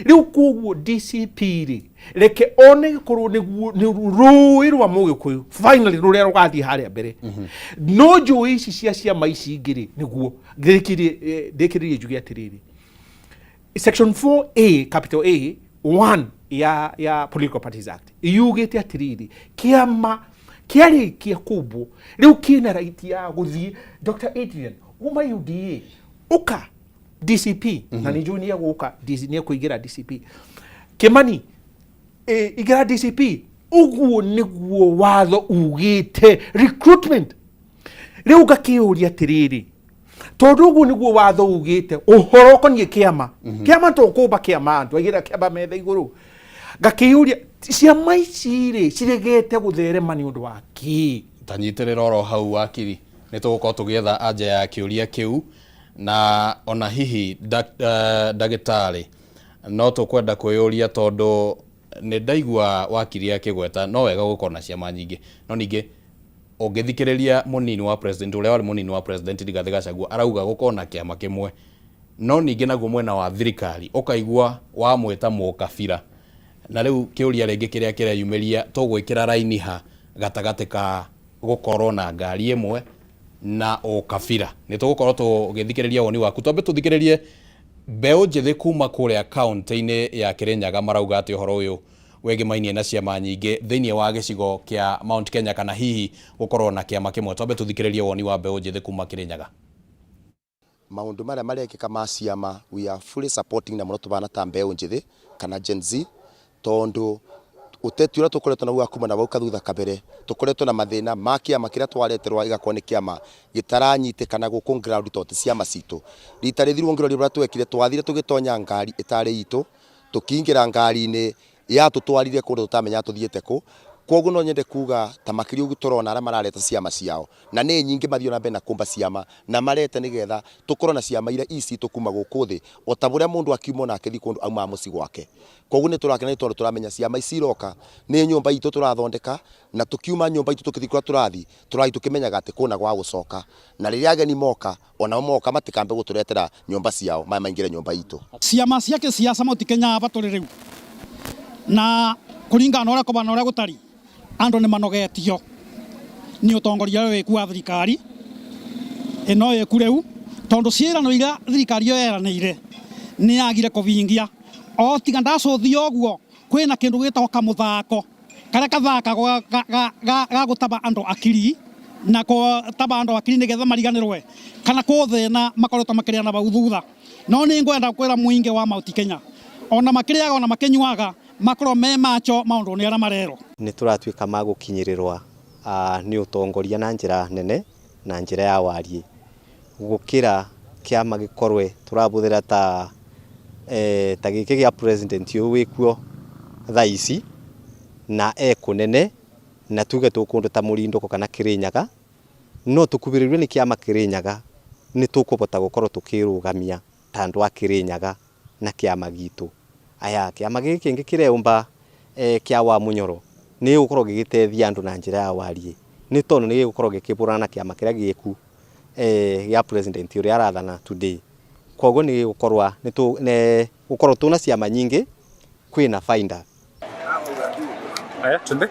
Rĩu koguo DCP rĩ, reke one gĩkorwo nĩguo nĩ rũĩ rwa mũgĩkũyũ finally rũrĩa rũgathiĩ harĩa mbere. No njũĩ ici cia ciama ici ingĩ rĩ, nĩguo ndĩkĩrĩrie njuge atĩrĩrĩ, section 4A capital A 1 ya Political Parties Act yugĩte atĩrĩrĩ, kĩama kĩarĩkia kũmbwo rĩu kĩna right ya gũthiĩ. Dr. Adrian uma UDA ũka DCP, na nĩ njũĩ nĩ egũka nĩ ekũingĩra DCP. Kimani ingĩra DCP. Ũguo nĩguo watho ugĩte recruitment. Rĩu ngakĩũria atĩrĩrĩ, tondũ ũguo nĩguo watho ugĩte ũhoro ũkoniĩ kĩama, kĩama to kũmba kĩama andũ aigĩra kĩama metha igũrũ, ngakĩyũria ciama ici rĩ ciregete gũtherema nĩ ũndũ wa kĩ? Tanyitĩrĩra oro hau, wakiri, nĩ tũgũkorwo tũgĩetha anja ya kĩũria kĩu, na ona hihi ndagĩtarĩ no tũkwenda kwĩyũria, tondũ nĩ ndaigua wakiri akĩgweta no wega gũkorwo na ciama nyingĩ, no ningĩ ũngĩthikĩrĩria mũnini wa president, ũrĩa warĩ mũnini wa president Rigathĩ Gachagua, arauga gũkorwo na kĩama kĩmwe, no ningĩ naguo mwena wa thirikari ũkaigua wamwĩta mũkabira. Na rĩu kĩũria rĩngĩ kĩrĩa kĩreyumĩria, tũgwĩkĩra raini ha gatagatĩ ka gũkorwo na ngari ĩmwe na ũkabira? Nĩ tũgũkorwo tũgĩthikĩrĩria woni waku. Twambe tũthikĩrĩrie mbeũ njĩthĩ kuma kũrĩa kaũntĩ-inĩ ya Kĩrĩnyaga marauga atĩ ũhoro ũyũ wĩgĩmainie na ciama nyingĩ thĩinĩ wa gĩcigo kĩa Mount Kenya, kana hihi gũkorwo na kĩama kĩmwe. Twambe tũthikĩrĩrie woni wa mbeũ njĩthĩ kuma Kĩrĩnyaga. Maundu maria marekika ma ciama, we are fully supporting na muno tubana ta mbeu njithi kana Gen Z, tondu uteti uria tukoretwo naguo kuma na bau kathutha kabere, tukoretwo na mathina ma kiama kiria twareterwa igakorwo ni kiama gitaranyitikana guku ground, to ti ciama citu. Rita rithiru ngirori uria twekire, twathire tugitonya ngari itari itu, tukiingira ngari-ini yatutwarire kundu tutamenya tuthiite ku. Koguo no nyende kuga ta makiria ũguo tũrona arĩa marareta ciama ciao na nĩ nyingĩ, mathiĩ na mbere na kũmba ciama na marete nĩgetha tũkorwo na ciama iria i citũ kuma gũkũ thĩ, o ta ũrĩa mũndũ akiuma ona akĩthiĩ kũndũ aumaga mũciĩ gwake. Koguo nĩ tũrakena nĩ tondũ tũramenya ciama ici iroka nĩ nyũmba itũ tũrathondeka, na tũkiuma nyũmba itũ tũkĩthiĩ kũrĩa tũrathiĩ, tũrathiĩ tũkĩmenyaga atĩ kũna gwa gũcoka, na rĩrĩa ageni moka onao moka matikambe gũtũretera nyũmba ciao maya maingĩre nyũmba itũ. Ciama cia kĩsiasa Mount Kenya aba tũrĩ rĩu na kũringana na ũrĩa kũbana ũrĩa gũtari, andũ nĩ manogetio nĩ ũtongoria ũyũ wĩku wa thirikari ĩno ĩku rĩu, tondũ ciĩranĩro iria thirikari ĩyo yeranĩire nĩ yagire kũvingia. O tiga ndacũthia ũguo, kwĩna kĩndũ gĩtagwo kamũthako karĩa kathakagwo ga gũtaba andũ akiri na gũtaba andũ akiri nĩgetha mariganĩrwe kana kũthĩna makoretwo makĩrĩa na bau thutha. No nĩ ngwenda kwĩra mũingĩ wa Mount Kenya, ona makĩrĩaga ona makĩnyuaga, makorwo me macho maũndũ-inĩ arĩa marerwo. Nĩ tũratuĩka ma gũkinyĩrĩrwa nĩ ũtongoria na njĩra nene na njĩra ya wariĩ gũkĩra kĩama gĩkorwe tũrabũthĩra ta gĩkĩ gĩa president ũyũ wĩkuo thaa ici na ekũnene, na tuge tũkũndũ ta Mũrindũko kana Kĩrĩnyaga, no tũkuhĩrĩirio nĩ kĩama Kĩrĩnyaga, nĩ tũkũbota gũkorwo tũkĩrũgamia ta andũ a Kĩrĩnyaga na kĩama gitũ. Aya kĩama gĩkĩ kĩngĩ kĩreũmba kĩa wa Mũnyoro nĩ gĩgũkorwo gĩgĩteithia andũ na njĩra ya wariĩ, nĩ tondũ nĩ gĩgũkorwo gĩkĩbũrana na kĩama kĩrĩa gĩku gĩa president ũrĩa arathana today. Koguo nĩ gĩgũkorwo nĩ gũkorwo tuna ciama nyingĩ kwĩna faida. Haya, twende.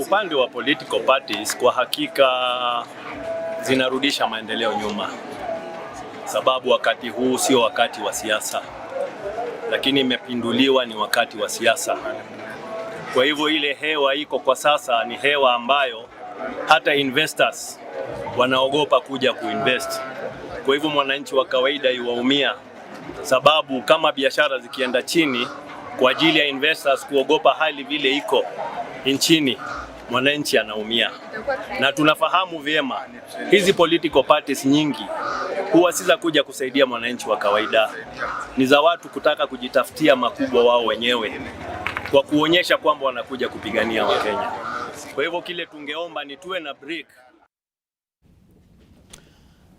Upande wa political parties kwa hakika zinarudisha maendeleo nyuma, sababu wakati huu sio wakati wa siasa, lakini imepinduliwa ni wakati wa siasa. Kwa hivyo ile hewa iko kwa sasa ni hewa ambayo hata investors wanaogopa kuja kuinvest. Kwa hivyo mwananchi wa kawaida yuwaumia, sababu kama biashara zikienda chini kwa ajili ya investors kuogopa hali vile iko nchini, mwananchi anaumia. Na tunafahamu vyema hizi political parties nyingi huwa si za kuja kusaidia mwananchi wa kawaida, ni za watu kutaka kujitafutia makubwa wao wenyewe kwa kuonyesha kwamba wanakuja kupigania Wakenya. Kwa hivyo kile tungeomba ni tuwe na break.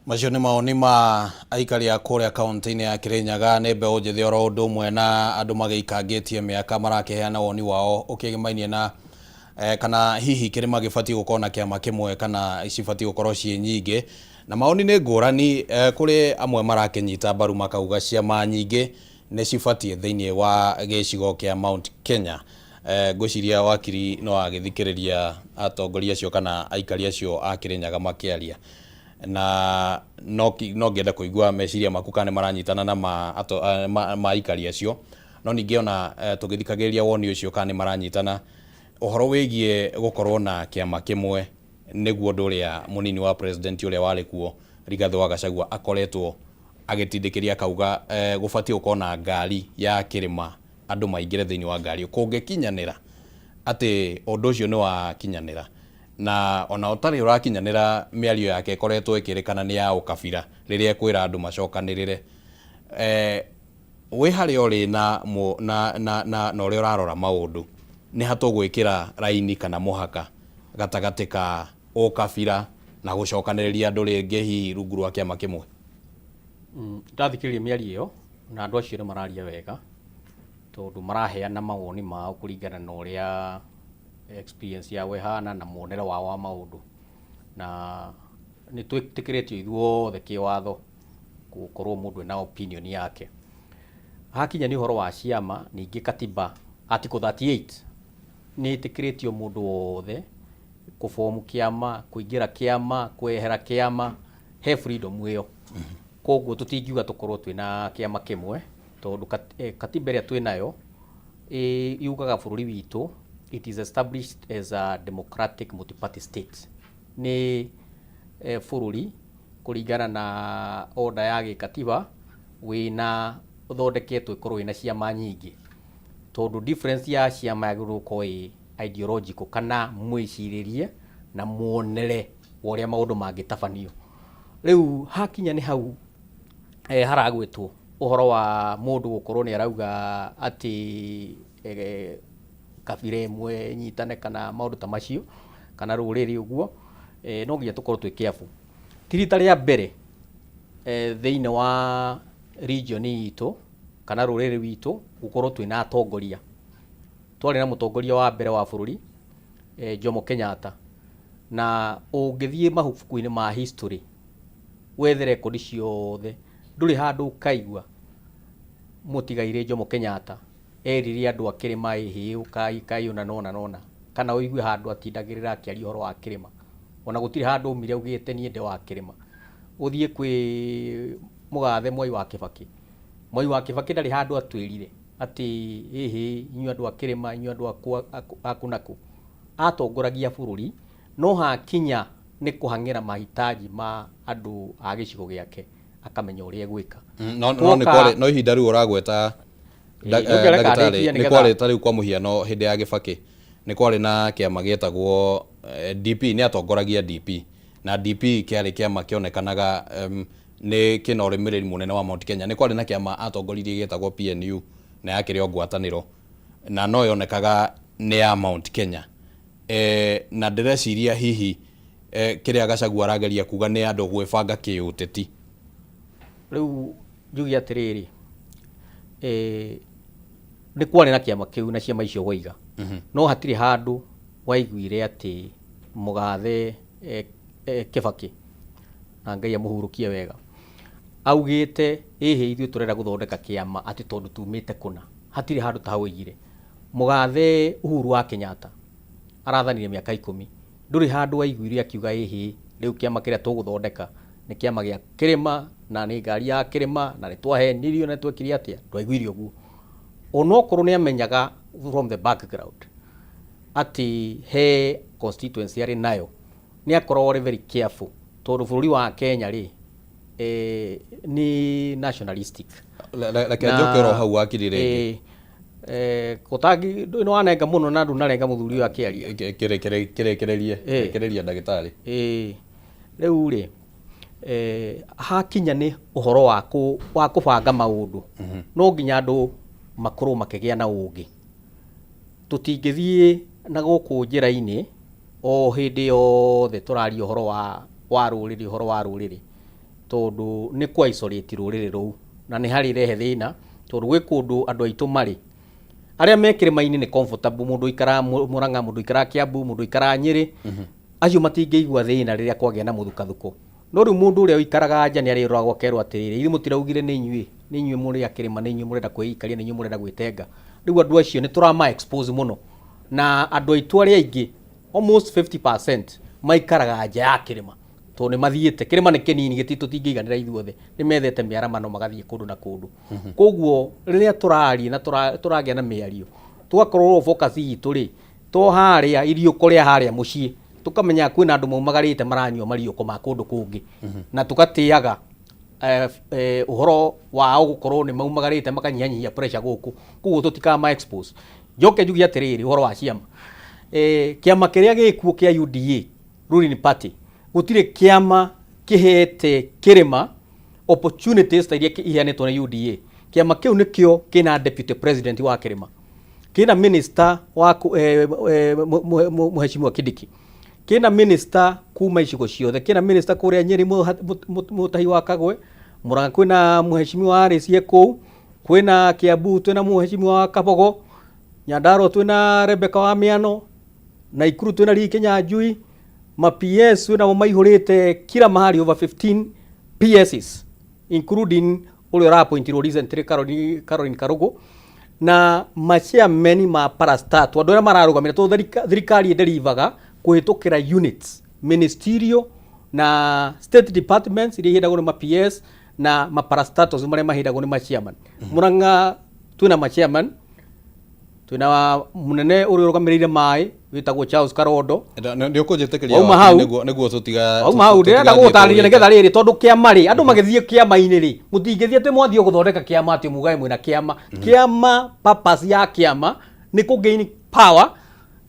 Macio nĩ mawoni ma aikari a kũrĩa kaunti-inĩ ya Kirinyaga. Nĩ mbeũ njĩthĩ oro ũndũ ũmwe na andũ magĩikangĩtie mĩaka marakĩheana woni wao ũkĩgĩmainie na kana hihi kĩrĩma gĩbatiĩ gũkorwo na kĩama kĩmwe kana cibatiĩ gũkorwo ciĩ nyingĩ. Na mawoni nĩ ngũrani, kũrĩ amwe marakĩnyita mbaru makauga ciama nyingĩ nĩ cibatiĩ thĩinĩ wa gĩcigo kĩa Mount Kenya. Ngwĩciria wakiri no agĩthikĩrĩria atongoria acio kana aikari acio a Kirinyaga makĩaria, na no ngĩende kũigua meciria maku kana nĩ maranyitana na ma aikari acio. No ningĩ ona tũgĩthikagĩrĩria woni ũcio kana nĩ maranyitana, ũhoro wĩgiĩ gũkorwo na kĩama kĩmwe nĩguo ũndũ ũrĩa mũnini wa president ũrĩa warĩ kuo Rigathĩ wa Gachagua akoretwo agĩtindĩkĩria, akauga gũbatiĩ gũkorwo na ngari ya kĩrĩma, andũ maingĩre thĩinĩ wa ngari. Kũngĩkinyanĩra atĩ ũndũ ũcio nĩ wakinyanĩra, na ona ũtarĩ ũrakinyanĩra, mĩario yake ĩkoretwo ĩkĩrĩkana nĩ ya ũkabira rĩrĩa ĩkwĩra andũ macokanĩrĩre, wĩ harĩa ũrĩ na, na, na, na, na ũrĩa ũrarora maũndũ, nĩ ha tũgwĩkĩra raini kana mũhaka gatagatĩ ka ũkabira na gũcokanĩrĩria andũ rĩngĩ hihi rungu rwa kĩama kĩmwe? Ndathikĩrĩria mĩario ĩyo na andũ acio nĩ mararia wega, tondũ maraheana mawoni mao kũringana na ũrĩa experience yao ĩhana na muonere wao wa maũndũ. Na nĩ twĩtĩkĩrĩtio ithuothe kĩwatho gũkorwo mũndũ ena opinion yake. Hakinya nĩ ũhoro wa ciama, ningĩ katiba article 38 nĩ ĩtĩkĩrĩtio mũndũ wothe kũbomu kĩama, kũingĩra kĩama, kwehera kĩama, he freedom ĩyo. Koguo tũtingiuga tũkorwo twĩna kĩama kĩmwe, tondũ katiba ĩrĩa twĩnayo yugaga bũrũri witũ it is established as a democratic multi-party state. Nĩ bũrũri kũringana na order ya gĩkatiba wĩna ũthondeketwo ĩkorwo wĩna ciama nyingĩ, tondũ difference ya ciama yagĩrĩirwo gũkorwo ĩ ideological kana mwĩcirĩrie na muonere wa ũrĩa maũndũ mangĩtabanio. Rĩu hakinya nĩ hau haragwĩtwo ũhoro wa mũndũ gũkorwo nĩ arauga atĩ kabira ĩmwe nyitane kana maũndũ ta macio kana rũrĩrĩ ũguo, no nginya tũkorwo twĩ careful. Ti rita rĩa mbere thĩinĩ wa region itũ kana rũrĩrĩ rwitũ gũkorwo twĩna atongoria. Twarĩ na mũtongoria wa mbere wa bũrũri, Jomo Kenyatta, na ũngĩthiĩ mabuku-inĩ ma history wethe rekondi ciothe, ndũrĩ handũ ũkaigua mũtigairĩ Jomo Kenyatta erire andũ a kĩrĩma ĩhĩ ũkai kai ũna nona nona, kana ũigue handũ atindagĩrĩra akĩaria ũhoro wa kĩrĩma. Ona gũtirĩ handũ umire augĩte niĩ ndĩ wa kĩrĩma. Ũthiĩ kwĩ mũgathe Mwai wa Kĩbakĩ, Mwai wa Kĩbakĩ ndarĩ handũ atwĩrire atĩ ĩhĩ inyuĩ andũ a kĩrĩma, inyuĩ andũ aku naku. Atongoragia bũrũri, no hakinya nĩ kũhang'ĩra mahitaji ma andũ a gĩcigo gĩake akamenya ũrĩa egwĩka. No no nĩ kwarĩ no ihinda rĩu ũragweta ndagĩtarĩ, nĩ kwarĩ ta rĩu kwa mũhiano hĩndĩ ya Gĩbakĩ nĩ kwarĩ na kĩama gĩetagwo DP, nĩ atongoragia DP, na DP kĩarĩ kĩama kĩonekanaga nĩ kĩna ũrũmĩrĩri mũnene wa Mount Kenya. Nĩ kwarĩ na kĩama atongoririe gĩetagwo PNU, na yakĩrĩ o ngwatanĩro na no yonekaga nĩ ya Mount Kenya. Na ndĩreciria hihi kĩrĩa Gachagua arageria kuga nĩ andũ gwĩbanga kĩũteti. Rĩu njuge atĩrĩrĩ, nĩ kwarĩ na kĩama kĩu na ciama icio waiga, no hatirĩ handũ waiguire atĩ mũgathe Kĩbakĩ, na Ngai amũhurũkie wega, augĩte ĩhĩ ithuĩ tũrenda gũthondeka kĩama atĩ tondũ tumĩte kũna. Hatirĩ handũ ta hau oigire. Mũgathe Uhuru wa Kenyatta arathanire mĩaka 10, ndũrĩ handũ waiguire akiuga ĩhĩ rĩu kĩama kĩrĩa tũgũthondeka nĩ kĩama gĩa kĩrĩma na nĩ ngari ya kĩrĩma na nĩ twahenirio na nĩ twekire atĩa. Ndwaiguire ũguo. Onokorwo nĩ amenyaga from the background atĩ he constituency arĩ nayo, nĩ akoragwo arĩ very careful, tondũ bũrũri wa Kenya rĩ nĩ nationalistic. Reke njoke oro hau wakiri rĩngĩ. Gũtangi nĩ wanenga mũno na ndũnarenga mũthuri ũyũ akĩaria. Kĩrĩkĩrĩrie, rĩkĩrĩria ndagĩtarĩ. Rĩu rĩ hakinya nĩ ũhoro wa kũbanga maũndũ, no nginya andũ makorwo makĩgĩa na ũgĩ. Tũtingĩthiĩ na gũkũ njĩra-inĩ o hĩndĩ yothe tũraria ũhoro wa rũrĩrĩ, ũhoro wa rũrĩrĩ. Tondũ nĩ kũ isolate rũrĩrĩ rũu na nĩ harĩ rehe thĩna, tondũ gwĩ kũndũ andũ aitũ marĩ arĩa me kĩrĩma-inĩ nĩ comfortable. Mũndũ ũikaraga Mũrang'a, mũndũ ũikaraga Kiambu, mũndũ ũikaraga Nyĩrĩ, acio matingĩigua thĩna rĩrĩa kwagĩa na mũthukathũko. No rĩu mũndũ ũrĩa ũikaraga nja nĩ arĩroragwo akerwo atĩrĩrĩ, ithuĩ mũtiraugire nĩ inyuĩ, nĩ inyuĩ mũrĩ a kĩrĩma, nĩ inyuĩ mũrenda kwĩikaria, nĩ inyuĩ mũrenda gwĩtenga. Rĩu andũ acio nĩ tũrama expose mũno, na andũ aitũ arĩa aingĩ, almost 50%, maikaraga nja ya kĩrĩma, tondũ nĩ mathiĩte kĩrĩma nĩ kĩnini gĩti tũtingĩiganĩra ithuothe, nĩ methete mĩaramano magathiĩ kũndũ na kũndũ. Koguo rĩrĩa tũraria na tũragĩa na mĩario, tũgakorwo focus itũ rĩ to harĩa iriũko rĩa harĩa mũciĩ, tũkamenya kwĩna andũ maumagarĩte maranyua mariũko ma kũndũ kũngĩ, na tũgatĩaga ũhoro wao gũkorwo nĩ maumagarĩte makanyihanyihia pressure gũkũ. Koguo tũtikama expose. Njoke njuge atĩrĩrĩ, ũhoro wa ciama, kĩama kĩrĩa gĩkuo kĩa UDA, ruling party, gũtirĩ kĩama kĩhete kĩrĩma opportunities ta iria iheanĩtwo nĩ UDA. Kĩama kĩu nĩkĩo kĩna deputy president wa kĩrĩma, kĩna minister wa mũheshimiwa Kindiki, kĩna minister kuma icigo ciothe, kĩna minister kũrĩa Nyĩrĩ, Mũtahi wa Kagwe, Mũrang'a kwĩna mũheshimiwa Arĩcie kũu, kwĩna Kiambu twĩna mũheshimiwa wa Kabogo, Nyandarua twĩna Rebecca wa Mĩano, Naikuru twĩna Lee Kinyanjui, ma PS twĩnamo maihũrĩte kila mahali, over 15 PSs, including ũrĩa ũraappointirwo recently, Caroline Karugu, na machairman ma parastatal, andũ arĩa mararũgamĩra, tondũ thirikari ĩdelivaga kũhĩtũkĩra units, ministerial na state departments iria ihendagwo nĩ ma PS na ma parastatals marĩa mahendagwo nĩ ma chairman. Murang'a twĩna ma chairman, twĩna mũnene ũrĩa ũrũgamĩrĩire maĩ wĩtagwo Charles Karondo. Nĩ ũkũnjĩtĩkĩria Wauma hau. Nĩguo tũtiga Wauma hau, ndĩrenda gũgũtarĩria nĩgetha rĩrĩ, tondũ kĩama rĩ, andũ magĩthiĩ kĩama-inĩ rĩ, mũtingĩthiĩ atĩ mwathiĩ gũthondeka kĩama atĩ mugae mwĩna kĩama. Kĩama, purpose ya kĩama nĩ kũ gain power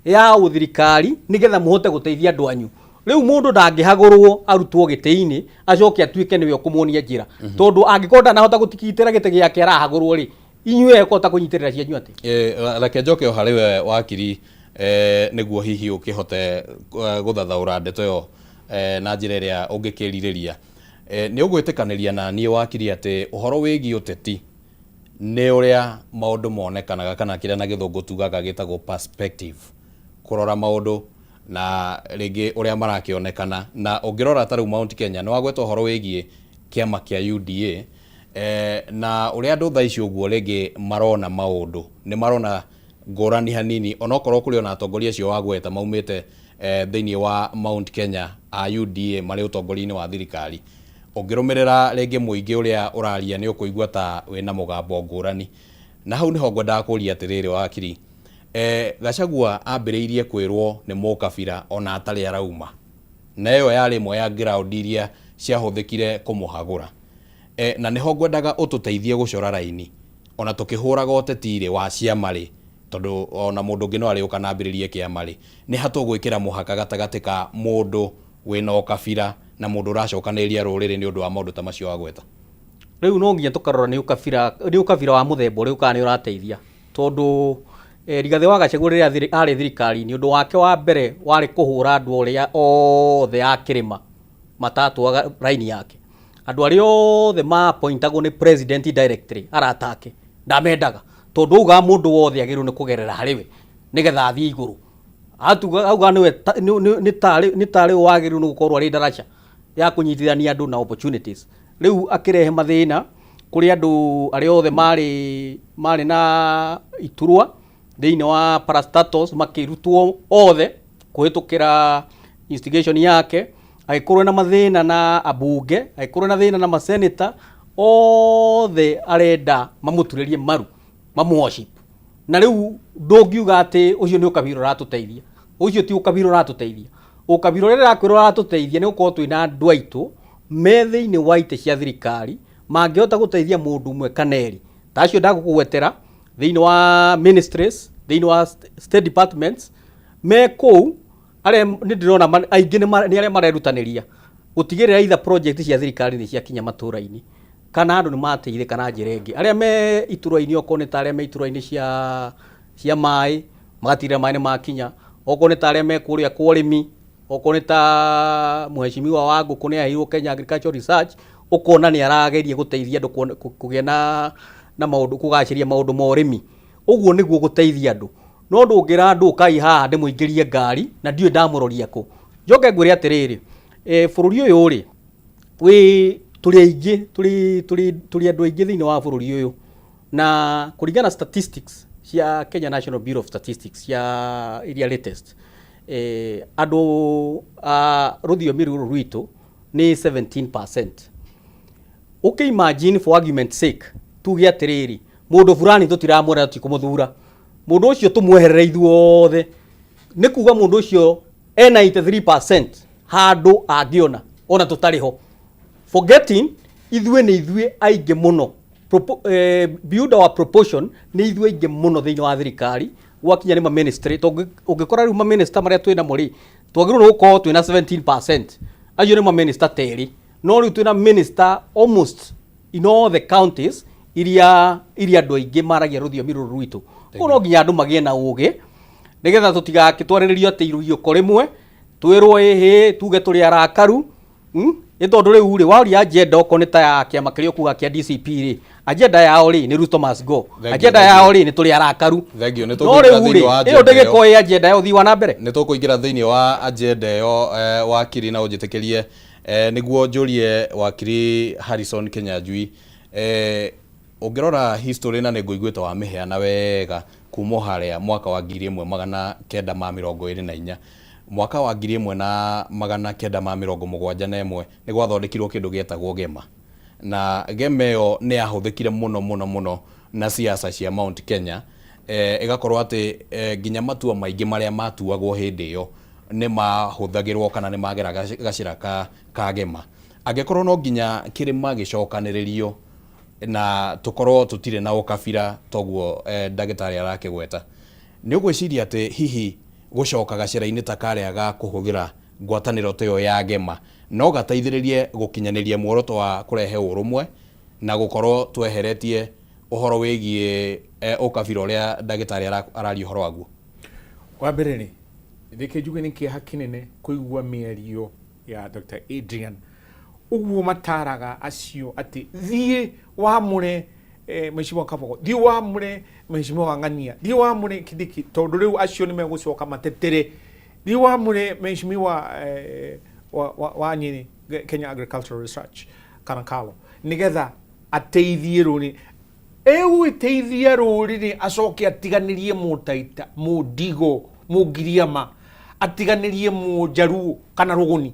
ya ũthirikari nĩgetha mũhote gũteithia andũ anyu. Rĩu mũndũ ndangĩhagũrwo arutwo gĩtĩ-inĩ acoke atuĩke nĩwe ũkũmuonia njĩra, tondũ angĩkorwo ndanahota gũtigitĩra gĩtĩ gĩake arahagũrwo rĩ, inyuĩ ekũhota kũnyitĩrĩra cianyu atĩ? Reke njoke o harĩ we wakiri, nĩguo hihi ũkĩhote gũthathaũra ndeto ĩyo na njĩra ĩrĩa ũngĩkĩrirĩria. Nĩ ũgwĩtĩkanĩria na niĩ, wakiri, atĩ ũhoro wĩgiĩ ũteti nĩ ũrĩa maũndũ monekanaga, kana kĩrĩa na gĩthũngũ tugaga gĩtagwo perspective, kũrora maũndũ na rĩngĩ ũrĩa marakĩonekana? Na ũngĩrora ta rĩu Mount Kenya, nĩ wagweta ũhoro wĩgiĩ kĩama kĩa UDA, na ũrĩa andũ thaa ici ũguo rĩngĩ marona maũndũ, nĩ marona ngũrani hanini, onokorwo kũrĩ ona atongoria acio wagweta maumĩte thĩinĩ wa Mount Kenya a UDA marĩ ũtongoria-inĩ wa thirikari. Ũngĩrũmĩrĩra rĩngĩ mũingĩ ũrĩa ũraria, nĩ ũkũigua ta wĩna mũgambo ngũrani. Na hau nĩho ngwendaga kũria atĩrĩrĩ, wakiri, Gachagua ambĩrĩirie kwĩrwo nĩ mũkabira ona atarĩ arauma, na ĩyo yarĩ ĩmwe ya ground iria ciahũthĩkire kũmũhagũra. Na nĩho ngwendaga ũtũteithie gũcora raini ona tũkĩhũraga ũteti rĩ wa ciama rĩ, tondũ ona mũndũ ũngĩ no arĩũka na ambĩrĩrie kĩama rĩ, nĩ hatũgwĩkĩra mũhaka gatagatĩ ka mũndũ wĩna ũkabira na mũndũ ũracokanĩrĩria rũrĩrĩ nĩ ũndũ wa maũndũ ta macio wagweta? Rĩu no nginya tũkarora nĩ ũkabira wa mũthemba ũrĩkũ, kana nĩ ũrateithia, tondũ Rigathĩ wa Gachagua rĩrĩa arĩ thirikari-inĩ, ũndũ wake wa mbere warĩ kũhũra andũ arĩa othe a kĩrĩma matatwaga raini yake. Andũ arĩa othe ma-appointagwo nĩ president directly, arata ake, ndamendaga, tondũ augaga mũndũ wothe agĩrĩirwo nĩ kũgerera harĩ we nĩgetha athiĩ igũrũ. Atuga auga nĩwe nĩ tarĩ we wagĩrĩirwo nĩ gũkorwo arĩ ndaraca ya kũnyitithania andũ na opportunities. Rĩu akĩrehe mathĩna kũrĩ andũ arĩa othe marĩ na iturwa thĩinĩ wa parastatals, makĩrutwo othe kũhĩtũkĩra instigation yake. Agĩkorwo na mathĩna na ambunge, agĩkorwo na thĩna na maseneta othe, arenda mamũturĩrie maru, mamworship. Na rĩu ndũngiuga atĩ ũcio nĩ ũkabira ũratũteithia. Ũcio ti ũkabira ũratũteithia. Ũkabira ũrĩa ndĩrakwĩra ũratũteithia nĩ gũkorwo twĩna andũ aitũ me thĩinĩ wa itĩ cia thirikari mangĩhota gũteithia mũndũ ũmwe kana erĩ ta acio ndagũkũgwetera thĩinĩ wa ministries, thĩinĩ wa state departments me kũu, arĩa nĩ ndĩrona aingĩ nĩ arĩa marerutanĩria gũtigĩrĩra either project cia thirikari nĩ ciakinya matũra-inĩ kana andũ nĩ mateithĩka na njĩra ĩngĩ. Arĩa me iturwa-inĩ, okorwo nĩ ta arĩa me iturwa-inĩ cia maĩ, magatigĩrĩra maĩ nĩ makinya, okorwo nĩ ta arĩa me kũrĩa kwa ũrĩmi, okorwo nĩ ta mũheshimiwa wa ngũkũ nĩ aheirwo Kenya Agricultural Research, Ũkona nĩ arageria gũteithia andũ kũgĩa na maũndũ, kũgacĩria maũndũ ma ũrĩmi. Ũguo nĩguo gũteithia andũ. No ndũngĩra andũ ũkai haha ndĩmũingĩrie ngari na ndiũĩ ndamũroria kũ. Njoke ngwĩre atĩrĩrĩ, bũrũri ũyũ rĩ, wĩ tũrĩ aingĩ, tũrĩ andũ aingĩ thĩinĩ wa bũrũri ũyũ. Na kũringana na statistics cia Kenya National Bureau of Statistics cia iria latest, andũ a rũthiomi rũrũ rwitũ nĩ 17%. Ũkĩ imagine for argument's sake, tuge atĩrĩrĩ, mũndũ fulani tũtiramwenda, tũtikũmũthura, mũndũ ũcio tũmweherere ithuothe, nĩ kuga mũndũ ũcio ena 83% handũ angĩona ona tũtarĩ ho, forgetting ithuĩ nĩ ithuĩ aingĩ mũno. Build our proportion, nĩ ithuĩ aingĩ mũno thĩinĩ wa thirikari gwakinya nĩ ma ministry. Tondũ ũngĩkora rĩu ma minister marĩa twĩ namo rĩ, twagĩrĩirwo nĩ gũkorwo twĩna 17%, acio nĩ ma minister terĩ, no rĩu twĩna minister almost in all the counties iria andũ aingĩ maragia rũthiomi rũrũ rwitũ. Koguo no nginya andũ magĩe na ũgĩ nĩgetha tũtigakĩtwarĩrĩrio atĩ iruhiũko rĩmwe, twĩrwo ĩhĩ, tuge tũrĩ arakaru. Nĩ tondũ rĩu rĩ, waria agenda okorwo nĩ ta ya kĩama kĩrĩa ũkuga kĩa DCP rĩ, agenda yao rĩ nĩ Ruto must go. Thank you, Agenda thank you. yao rĩ nĩ tũrĩ arakaru. Thank you. Nĩ No tũkũingĩra rĩu thĩinĩ rĩ, wa ĩyo agenda ĩyo. ndĩgĩkorwo ĩ agenda ya ũthii wa na mbere. Nĩ tũkũingĩra thĩinĩ wa agenda ĩyo, wakiri, na ũnjĩtĩkĩrie nĩguo njũrie wakiri Harrison Kinyanjui, ũngĩrora history, na nĩ ngũiguĩte wamĩheana wega kuma o harĩa mwaka wa 1924, mwaka wa 1971 nĩ gwathondekirwo kĩndũ gĩetagwo GEMA, na GEMA ĩyo nĩ yahũthĩkire mũno mũno mũno na siasa cia Mount Kenya, ĩgakorwo atĩ nginya matua maingĩ marĩa matuagwo hĩndĩ ĩyo nĩ mahũthagĩrwo kana nĩ magera gacĩra ka GEMA. Angĩkorwo no nginya kĩrĩma gĩcokanĩrĩrio na tũkorwo tũtirĩ na ũkabira toguo ndagĩtarĩ arakĩgweta, nĩ ũgwĩciria atĩ hihi gũcoka gacĩra-inĩ ta karĩa ga kũhũthĩra ngwatanĩro ta ĩyo ya GEMA no gateithĩrĩrie gũkinyanĩria muoroto wa kũrehe ũrũmwe na gũkorwo tweheretie ũhoro wĩgiĩ ũkabira ũrĩa ndagĩtarĩ araria ũhoro waguo? Wa mbere rĩ, reke njuge nĩ kĩeha kĩnene kũigua mĩario ya Dr. Adrian ũguo mataraga acio atĩ thiĩ wamũre Mheshimiwa Kabogo, thiĩ wamũre Mheshimiwa Wang'ania, thiĩ wamũre Kindiki, tondũ rĩu acio nĩ megũcoka matetere, thiĩ wamũre Mheshimiwa wa Nyĩrĩ, Kenya Agricultural Research kana Kalo, nĩgetha ateithie rũrĩrĩ. Egũgĩteithia rũrĩrĩ acoke atiganĩrie Mũtaita, Mũndigo, Mũngiriama, atiganĩrie Mũnjaruo kana Rũgũni,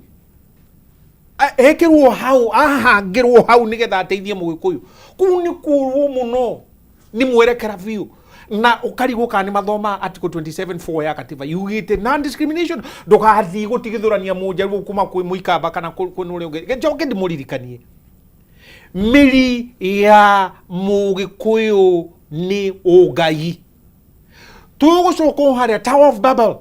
ekĩrwo hau, ahangĩrwo hau nĩgetha ateithie Mũgĩkũyũ. Kũu nĩ kũrwo mũno nĩ mwerekera biũ, na ũkarigwo kana nĩ mathoma article 27(4) ya katiba yugĩte non discrimination, ndũgathiĩ gũtigithũrania Mũnjaruo kuma kwĩ Mũikamba kana kwĩ ũrĩa ũngĩ. Njoke ndĩmũririkanie, mĩri ya Mũgĩkũyũ nĩ ũngai. Tũgũcoka o harĩa Tower of Babel,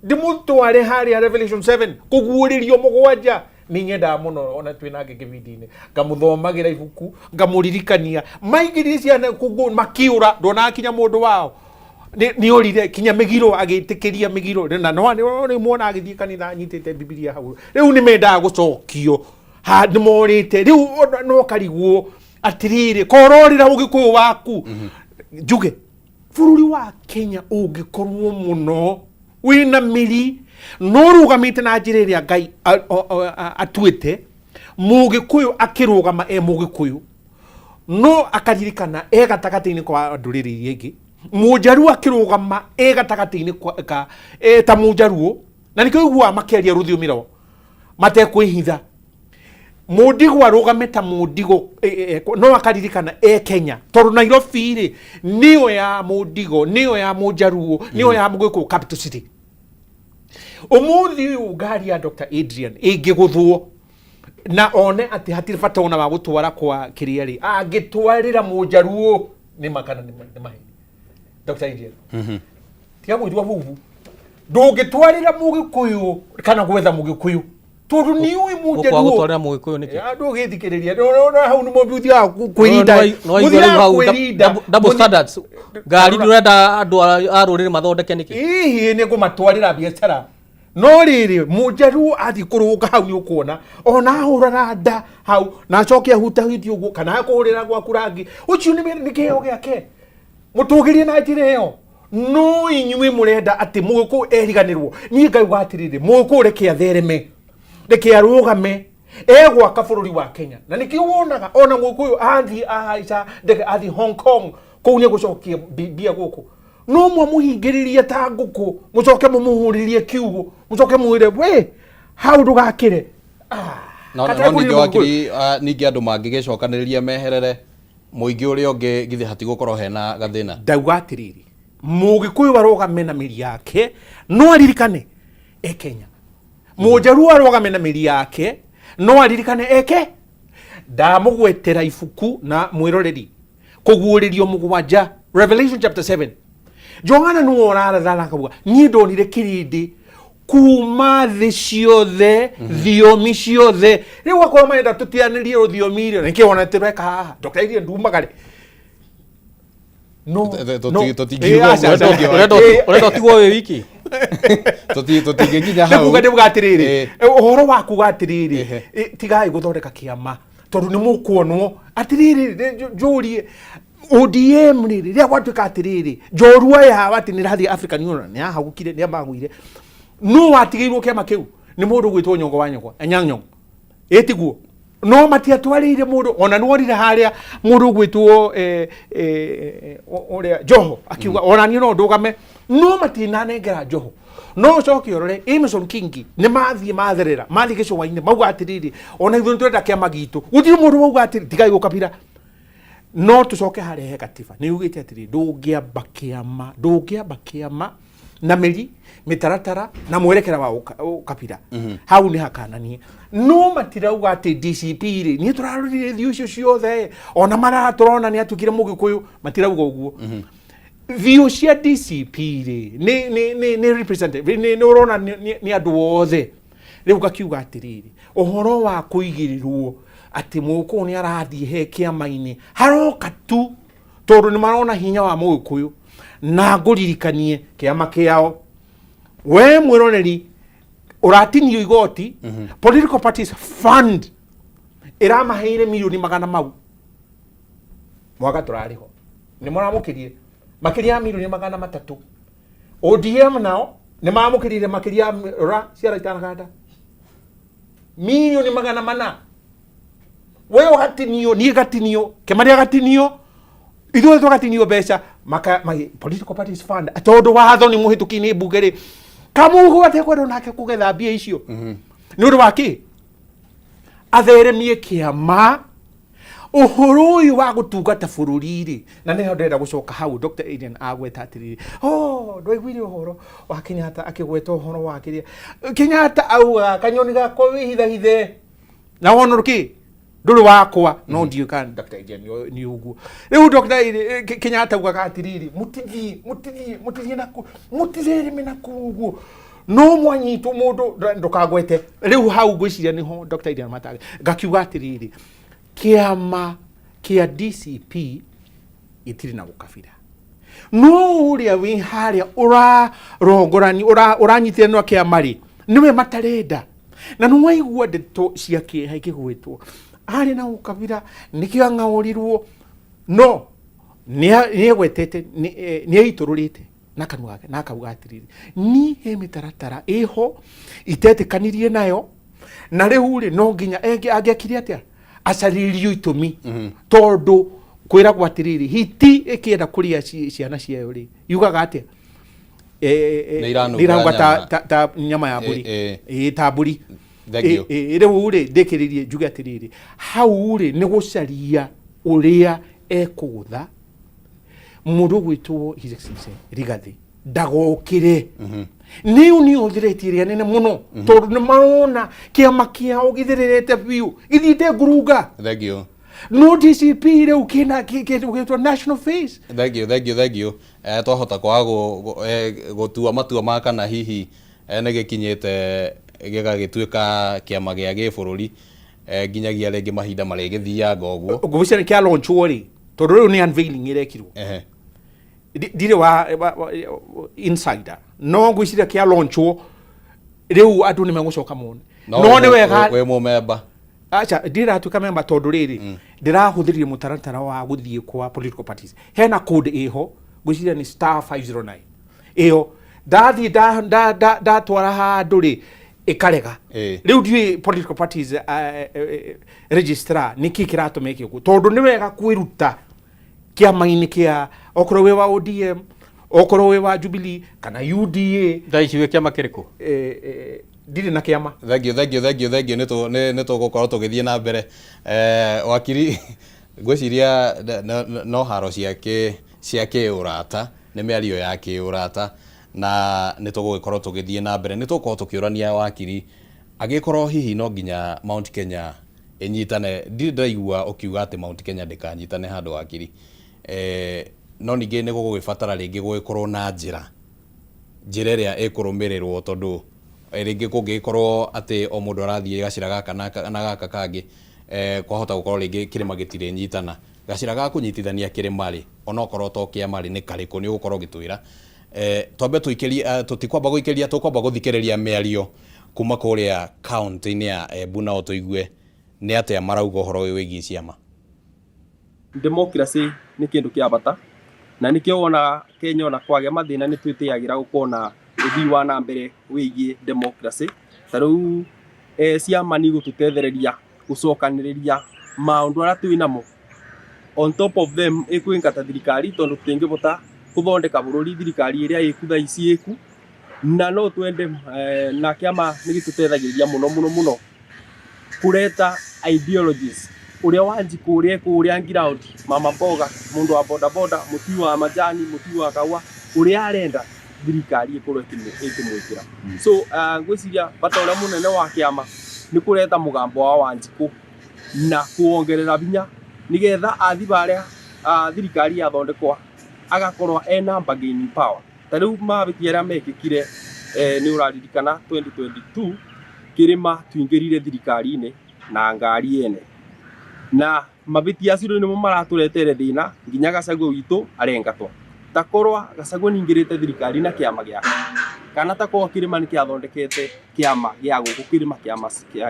ndĩmũtware harĩa Revelation 7, kũguũrĩrio mũgwanja. Nĩ nyendaga mũno ona twĩ nake kĩbindi-inĩ ngamũthomagĩra ibuku, ngamũririkania maingĩrie ciana kũguo makĩũra, ndonaga kinya mũndũ wao nĩ orire kinya mĩgiro, agĩtĩkĩria mĩgiro, na no nĩ muona agĩthiĩ kanitha anyitĩte Bibilia hau. Rĩu nĩ mendaga gũcokio ha nĩ morĩte rĩu, ona no karigwo atĩrĩrĩ, kororĩra ũgĩkũyũ waku. Njuge bũrũri wa Kenya ũngĩkorwo mũno wĩna mĩri no rũgamĩte na njĩra ĩrĩa Ngai atuĩte, Mũgĩkũyũ akĩrũgama e Mũgĩkũyũ, no akaririkana e gatagatĩ-inĩ kwa ndũrĩrĩ iria ingĩ, Mũnjaruo akĩrũgama e gatagatĩ-inĩ ka e ta Mũnjaruo, na nĩkĩo ũiguaga makĩaria rũthiomi rwao matekwĩhitha. Mũndigo arũgame ta Mũndigo, no akaririkana e Kenya, tondũ Nairobi rĩ nĩyo ya Mũndigo, nĩyo ya Mũnjaruo, nĩyo ya Mũgĩkũyũ, capital city. Ũmũthĩ ũyũ ngari ya Dr. Adrian ĩngĩgũthwo na one atĩ hatirĩ bata ona wa gũtwara kwa kĩrĩa rĩ, angĩtwarĩra Mũnjaruo nĩ ma kana nĩ maheni? Dr. Adrian, tiga gwĩtua bubu, ndũngĩtwarĩra Mũgĩkũyũ kana gwetha Mũgĩkũyũ, tondũ nĩ ũĩ Ũkwaga Mũnjaruo. Gũtwarĩra Mũgĩkũyũ nĩkĩ? Ndũgĩthikĩrĩria hau nĩ mũthiaga kwĩrinda. No waigua rĩu hau double standards. Ngari ndũrenda andũ a rũrĩrĩ mathondeke nĩkĩ? Hihi nĩ ngũmatwarĩra biacara. No rĩrĩ, mũnjaruo athiĩ kũrũnga hau nĩ ũkuona ona ahũraga nda hau na acoke ahutahutie ũguo kana akũhũrĩra gwaku rangi ũcio nĩ nĩ kĩheo gĩake, mũtũgĩrie na njĩra ĩyo. No inyuĩ mũrenda atĩ mũgĩkũyũ eriganĩrwo. Niĩ ngauga atĩrĩrĩ, mũgĩkũyũ reke athereme, reke arũgame egwaka bũrũri wa Kenya. Na nĩkĩo wonaga ona mũgĩkũyũ athiĩ ahaica ndege athiĩ Hong Kong, kũu nĩ egũcokia mbia gũkũ. No mwamũhingĩrĩria ta ngũkũ, mũcoke mũmũhũrĩrie kiugo, mũcoke mwĩre we hau ndũgakĩre. No Kata no kũrĩ ningĩ mũgĩkũyũ. Wakiri, ningĩ andũ mangĩgĩcokanĩrĩria meherere mũingĩ ũrĩa ũngĩ, githĩ hatigũkorwo hena gathĩna? Ndauga atĩrĩrĩ, mũgĩkũyũ arũgame na mĩri yake, no aririkane e Kenya. Mũnjaruo arũgame na mĩri yake, no aririkane eke. Ndamũgwetera ibuku na mwĩroreri, Kũguũrĩrio mũgwanja, Revelation chapter 7. Johana nĩwe ũraratha na akauga, niĩ ndonire kĩrĩndĩ kuma thĩ ciothe, thiomi ciothe. Rĩu akorwo marenda tũtianĩrie rũthiomi rĩ, nĩkĩ wona tũreka haha? Dr. Iria ndumagare. No, no. Tũtingiuga Aca, ũguo, aca. Ũrenda ũtigwo wĩ wiki? Tũtingĩkinya hau. Ndĩkuga ndĩkuga atĩrĩrĩ, ũhoro wa kuga atĩrĩrĩ, tigai gũthondeka kĩama tondũ nĩ mũkuonwo atĩrĩrĩ. Njũrie ODM rĩ, rĩrĩa gwatuĩka atĩrĩrĩ njorua yao atĩ nĩ ĩrathiĩ African Union, nĩ yahagũkire, nĩ yamagũire, no watigĩirwo kĩama kĩu nĩ mũndũ ũgwĩtwo Nyong'o wa Nyong'o, Anyang' Nyong'o, ĩtiguo? No matiatwarĩire mũndũ ona nĩwonire harĩa mũndũ ũgwĩtwo ũrĩa Joho akiuga ona niĩ no ndũgame, no matinanengera Joho. No ũcoke ũrore Amason Kingi nĩ mathiĩ matherera mathiĩ gĩcũa-inĩ mauga atĩrĩrĩ, ona ithuĩ nĩtũrenda kĩama gitũ. Gũtirĩ mũndũ wauga atĩrĩ tigai ũkabira. No tũcoke harĩa he gatiba nĩ yugĩte atĩrĩ, ndũngĩamba kĩama, ndũngĩamba kĩama na mĩri mĩtaratara na mwerekera wa ũkabira. Hau nĩ hakananie. No matirauga atĩ DCP rĩ, niĩ tũrarorire thiũ icio ciothe ona mara tũrona nĩ atuĩkire mũgĩkũyũ, matirauga ũguo. Thiũ cia DCP rĩ, nĩ representative, nĩ ũrona nĩ andũ othe. Rĩu ngakiuga atĩrĩrĩ, ũhoro wa kũigĩrĩrwo atĩ mũgĩkũyũ nĩ arathiĩ he kĩama-inĩ haroka tu tondũ nĩ marona hinya wa mũgĩkũyũ. Na ngũririkanie kĩama kĩao, we mwĩroreri ũratinio igoti, Political Parties Fund ĩramaheire milioni magana mau mwaka tũrarĩ ho, nĩ maramũkĩrire makĩria ya milioni 300. ODM nao nĩ mamũkĩrire makĩria ya ra ciara itanaganda milioni 400. We ũgatinio, niĩ gatinio, kĩmarĩa gatinio, ithuĩ tũgatinio mbeca maka Political Parties Fund, tondũ watho nĩ mũhĩtũki nĩ mbunge rĩ, kamuhu atekwenda nake kũgetha mbia icio nĩ ũndũ wa kĩ atheremie kĩama. Ũhoro ũyũ wa gũtungata bũrũri rĩ, na nĩho ndĩrenda gũcoka hau Dr. Adrian agweta atĩrĩrĩ, oh, ndwaiguire ũhoro wa Kenyatta akĩgweta ũhoro wa kĩrĩa Kenyatta augaga, kanyoni gakwa wĩhithahithe na wona kĩ ndũrĩ wakwa. No ndiũĩ kana Dr. Adrian nĩ ũguo. Rĩu Dr. Adrian, Kenyatta augaga atĩrĩrĩ, mũtithiĩ, mũtithiĩ, mũtithiĩ naku, mũtithereme naku ũguo, no mwanyitwo mũndũ ndũkagwete. Rĩu hau ngwĩciria nĩho Dr. Adrian Matangi ngakiuga atĩrĩrĩ, kĩama kĩa DCP gĩtirĩ na ũkabira, no ũrĩa wĩ harĩa ũrarongorani ũranyitĩrĩra kĩama rĩ, nĩwe matarenda. Na nĩ waigua ndeto cia kĩeha ikĩgwetwo arĩ na ũkabira, nĩkĩo ang'aũrirwo. No nĩegwetete, nĩeitũrũrĩte na kanua gake na akauga atĩrĩrĩ, ni he mĩtaratara ĩho itetĩkanirie nayo, na rĩu rĩ, no nginya angĩakire atĩa acarĩrio itũmi, tondũ kwĩragwo atĩrĩrĩ, hiti ĩkĩenda kũrĩa ciana ciayo rĩ, yugaga atĩa? Nĩ iranunga Nĩ iranunga nyama. ta nyama ya mbũri. Ĩ, ta mbũri. Thank you. Rĩu rĩ, ndĩkĩrĩrie njuge atĩrĩrĩ, hau rĩ, nĩ gũcaria ũrĩa ekũgũtha mũndũ ũgwĩtwo His Excellency Rigathi ndagokĩre. Nĩyo nĩyo thireti ĩrĩa nene mũno, tondũ nĩ marona kĩama kĩao gĩthererete biũ, gĩthiĩte ngurunga. Thank you. No DCP rĩu kĩna kĩndũ gĩtwo national face. Thank you, thank you, thank you. Twahota kwaga gũtua matua ma kana hihi nĩ gĩkinyĩte gĩgagĩtuĩka kĩama gĩa gĩbũrũri, nginyagia rĩngĩ mahinda marĩgĩthianga ũguo. Ngwĩciria kĩa launchwo rĩ, tondũ rĩu nĩ unveiling ĩrekirwo. Ndirĩ wa insider, no ngwĩciria kĩa launchwo. Rĩu andũ nĩ megũcoka mone. No nĩ wega wĩ mũmemba. Acha, ndiratuĩka memba tondũ rĩrĩ ndĩrahũthĩrire mũtaratara wa gũthiĩ kwa political parties. Hena code ĩho, ngwĩciria nĩ star 509 ĩyo ndathiĩ ndatwara handũ rĩ ĩkarega. Rĩu ndiũĩ political parties registrar nĩkĩ kĩratũma ĩke ũguo, tondũ nĩ wega kwĩruta kĩama-inĩ kĩa okorwo wĩ wa ODM, okorwo wĩ wa Jubilee kana UDA. Thaa ici wĩ kĩama kĩrĩkũ? Ndirĩ na kĩama. Thank you, thank you, thank you, thank you. Nĩ tũgũkorwo tũgĩthiĩ na mbere. Wakiri, ngwĩciria no haro cia kĩũrata, nĩ mĩario ya kĩũrata, na nĩ tũgũgĩkorwo tũgĩthiĩ na mbere. Nĩ tũgũkorwo tũkĩũrania wakiri, angĩkorwo hihi no nginya Mount Kenya ĩnyitane. Ndirĩ ndĩraigua ũkiuga atĩ Mount Kenya ndĩkanyitane handũ, wakiri. No ningĩ nĩ gũgũgĩbatara rĩngĩ gũgĩkorwo na njĩra ĩrĩa ĩkũrũmĩrĩrwo, tondũ rĩngĩ kũngĩgĩkorwo atĩ o mũndũ arathiĩ gacĩra gaka na gaka kangĩ, kwahota gũkorwo rĩngĩ kĩrĩma gĩtirĩnyitana. Gacĩra ga kũnyitithania kĩrĩma rĩ, onokorwo to kĩama rĩ, nĩ karĩkũ? Nĩ ũgũkorwo ũgĩtwĩra. Twambe tũikĩrie, tũtikwamba gũikĩria, tũkwamba gũthikĩrĩria mĩario kuma kũrĩa kaunti-inĩ ya Embu, nao tũigue nĩ atĩa marauga ũhoro ũyũ wĩgiĩ ciama. Democracy nĩ kĩndũ kĩa bata, na nĩkĩo wonaga Kenya ona kwagĩa mathĩna nĩ twĩtĩagĩra gũkorwo na ũthii wa na mbere wĩgiĩ democracy. Ta rĩu ciama nĩ igũtũtethereria gũcokanĩrĩria maũndũ arĩa twĩ namo. On top of them ĩkwĩngata thirikari, tondũ tũtingĩbota gũthondeka bũrũri thirikari ĩrĩa ĩku thaa ici ĩku, na no twende na kĩama nĩ gĩtũteithagĩrĩria mũno mũno mũno kũreta ideologies ũrĩa Wanjikũ ũrĩa kũrĩa ground, mama mboga, mũndũ wa boda boda, mũtui wa majani, mũtui wa kahũa, ũrĩa arenda thirikari ĩkorwo ĩkĩmwĩkĩra. So ngwĩciria bata ũrĩa mũnene wa kĩama nĩ kũreta mũgambo wa Wanjikũ na kuongerera hinya nĩgetha athi barĩa thirikari yathondekwa agakorwo ena bargaining power. Ta rĩu mabĩtia arĩa mekĩkire, nĩ ũraririkana 2022 kĩrĩma tuingĩrire thirikari-inĩ na ngari ene, na mabĩtia acio rĩu nĩmo maratũretere thĩna nginya Gachagua witũ arengatwo. Ta korwa Gachagua nĩingĩrĩte thirikari na kĩama gĩake, kana ta korwa kĩrĩma nĩ kĩathondekete kĩama gĩa gũkũ kĩrĩma,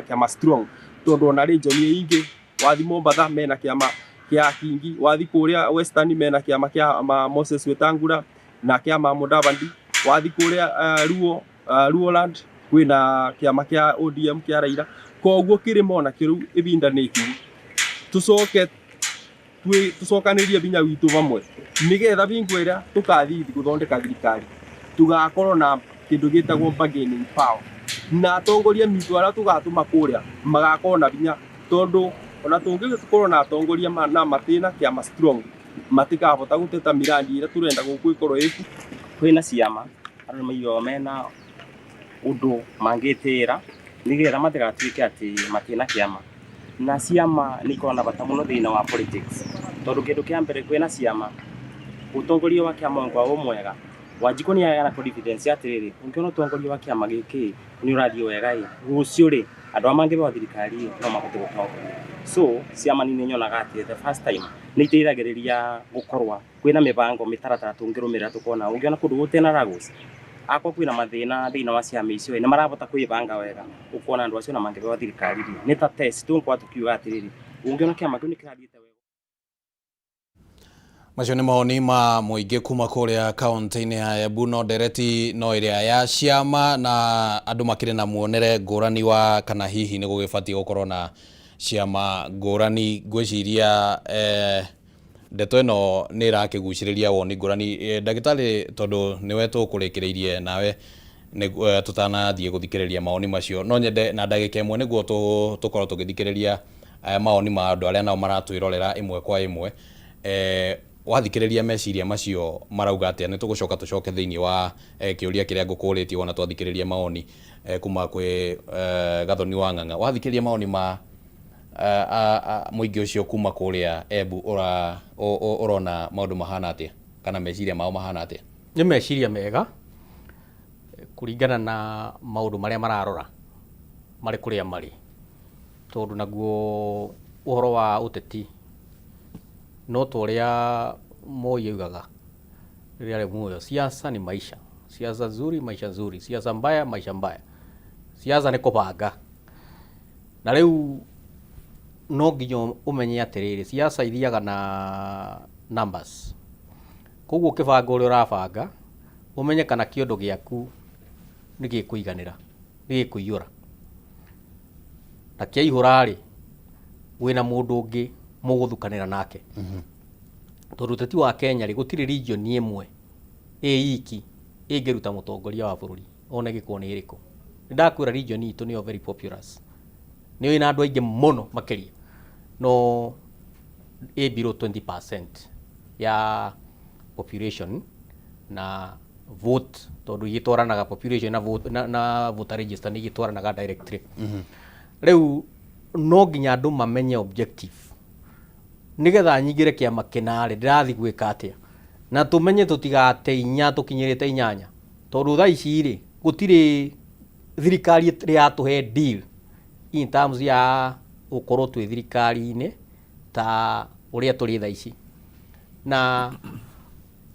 kĩama strong, tondũ ona region ingĩ wathi Mombatha mena kĩama kĩa Kingi, wathi kũrĩa Western mena kĩama kĩa Moses Wetangula na kĩama Mudavadi, wathi kũrĩa Luo Luoland kwĩna kĩama kĩa ODM kĩa Raila. Koguo kĩrĩma ona kĩo rĩu ibinda nĩ ikinyu tũcoke tũcokanĩrie binya witũ hamwe, nĩgetha bingo ĩrĩa tũkathiĩ gũthondeka thirikari tũgakorwo na kĩndũ gĩtagwo bargaining power, na atongoria mitũ arĩa tũgatũma kũrĩa magakorwo na binya, tondũ ona tũngĩkorwo na atongoria na matĩna kĩama strong matikahota gũteta miradi ĩrĩa tũrenda gũkũ ĩkorwo ĩku. Kwĩna ciama andũ nĩmaiguaga mena ũndũ mangĩtĩĩra nĩgetha matigatuĩke atĩ matĩna kĩama. Na ciama nĩ ikoragwo na bata mũno thĩinĩ wa politics, tondũ kĩndũ kĩa mbere kwĩna ciama ũtongoria wa kĩama ũngĩkorwo wĩ mwega, Wanjikũ nĩ agĩa na confidence atĩrĩrĩ, ũngĩona ũtongoria wa kĩama gĩkĩ nĩ ũrathiĩ wega ĩ, rũciũ rĩ andũ arĩa mangĩbewa thirikari ĩ no mahote gũtongoria. So ciama nĩ nyonaga atĩ the first time nĩ iteithagĩrĩria gũkorwa kwĩna mĩbango mĩtaratara tũngĩrũmĩrĩra, tũkona ũngĩona kũndũ gũtena ragũci akorwo kwĩna mathĩna thĩinĩ wa ciama icio nĩ marahota kwĩbanga wega, ũkona andũ acio na mangĩbewa thirikari rĩ nĩ ta test tũngĩkorwo tũkiuga atĩrĩrĩ, ũngĩona kĩama kĩu nĩ kĩrathiĩte wega. Macio nĩ mawoni ma mũingĩ kuma kũrĩa kaunti-inĩ ya Embu. No ndereti no ĩrĩa ya ciama, na andũ makĩrĩ na muonere ngũrani wa kana hihi nĩ gũgĩbatiĩ gũkorwo na ciama ngũrani. Ngwĩciria ndeto ĩno nĩ ĩrakĩgucĩrĩria woni ngũrani. Ndagĩtarĩ, tondũ nĩwe tũkũrĩkĩrĩirie nawe tũtanathiĩ gũthikĩrĩria mawoni macio, no nyende na ndagĩka ĩmwe nĩguo tũkorwo tũgĩthikĩrĩria mawoni ma andũ arĩa nao maratwĩrorera ĩmwe kwa ĩmwe. Wathikĩrĩria meciria macio marauga atĩa? Nĩ tũgũcoka tũcoke thĩinĩ wa kĩũria kĩrĩa ngũkũrĩtie wona twathikĩrĩria mawoni kuma kwĩ Gathoni wa Ng'ang'a. Wathikĩrĩria mawoni ma mũingĩ ũcio kuma kũrĩa Embu, ũrona maũndũ mahana atĩa, kana meciria mao mahana atĩa? Nĩ meciria mega kũringana na maũndũ marĩa mararora marĩ kũrĩa marĩ, tondũ naguo ũhoro wa ũteti no ta ũrĩa Moi augaga rĩrĩa arĩ muoyo, siasa ni maisha, siasa nzuri maisha nzuri, siasa mbaya maisha mbaya. Siasa nĩ kũbanga. Na rĩu no nginya ũmenye atĩrĩrĩ, siasa ithiaga na numbers. Koguo ũkĩbanga ũrĩa ũrabanga, ũmenye kana kĩondo gĩaku nĩ gĩkũiganĩra, nĩ gĩkũiyũra. Na kĩaihũra rĩ, wĩna mũndũ ũngĩ mũgũthukanĩra nake. Tondũ ũteti wa Kenya rĩ, gũtirĩ region ĩmwe ĩ iki ĩngĩruta mũtongoria wa bũrũri ona ĩngĩkorwo nĩ ĩrĩkũ. Nĩ ndakwĩra region itũ nĩyo very populous. Nĩyo ĩna andũ aingĩ mũno makĩria. No ĩ below 20% ya population na vote tondũ igĩtwaranaga population na vote, na voter register nĩ igĩtwaranaga directly. Rĩu no nginya andũ mamenye objective nĩgetha nyingĩre kĩama kĩna rĩ, ndĩrathiĩ gwĩka atĩa, na tũmenye tũtigate inya tũkinyĩrĩte inyanya, tondũ thaa ici rĩ gũtirĩ thirikari ĩrĩ yatũhe deal in terms ya gũkorwo twĩ thirikari-inĩ ta ũrĩa tũrĩ thaa ici, na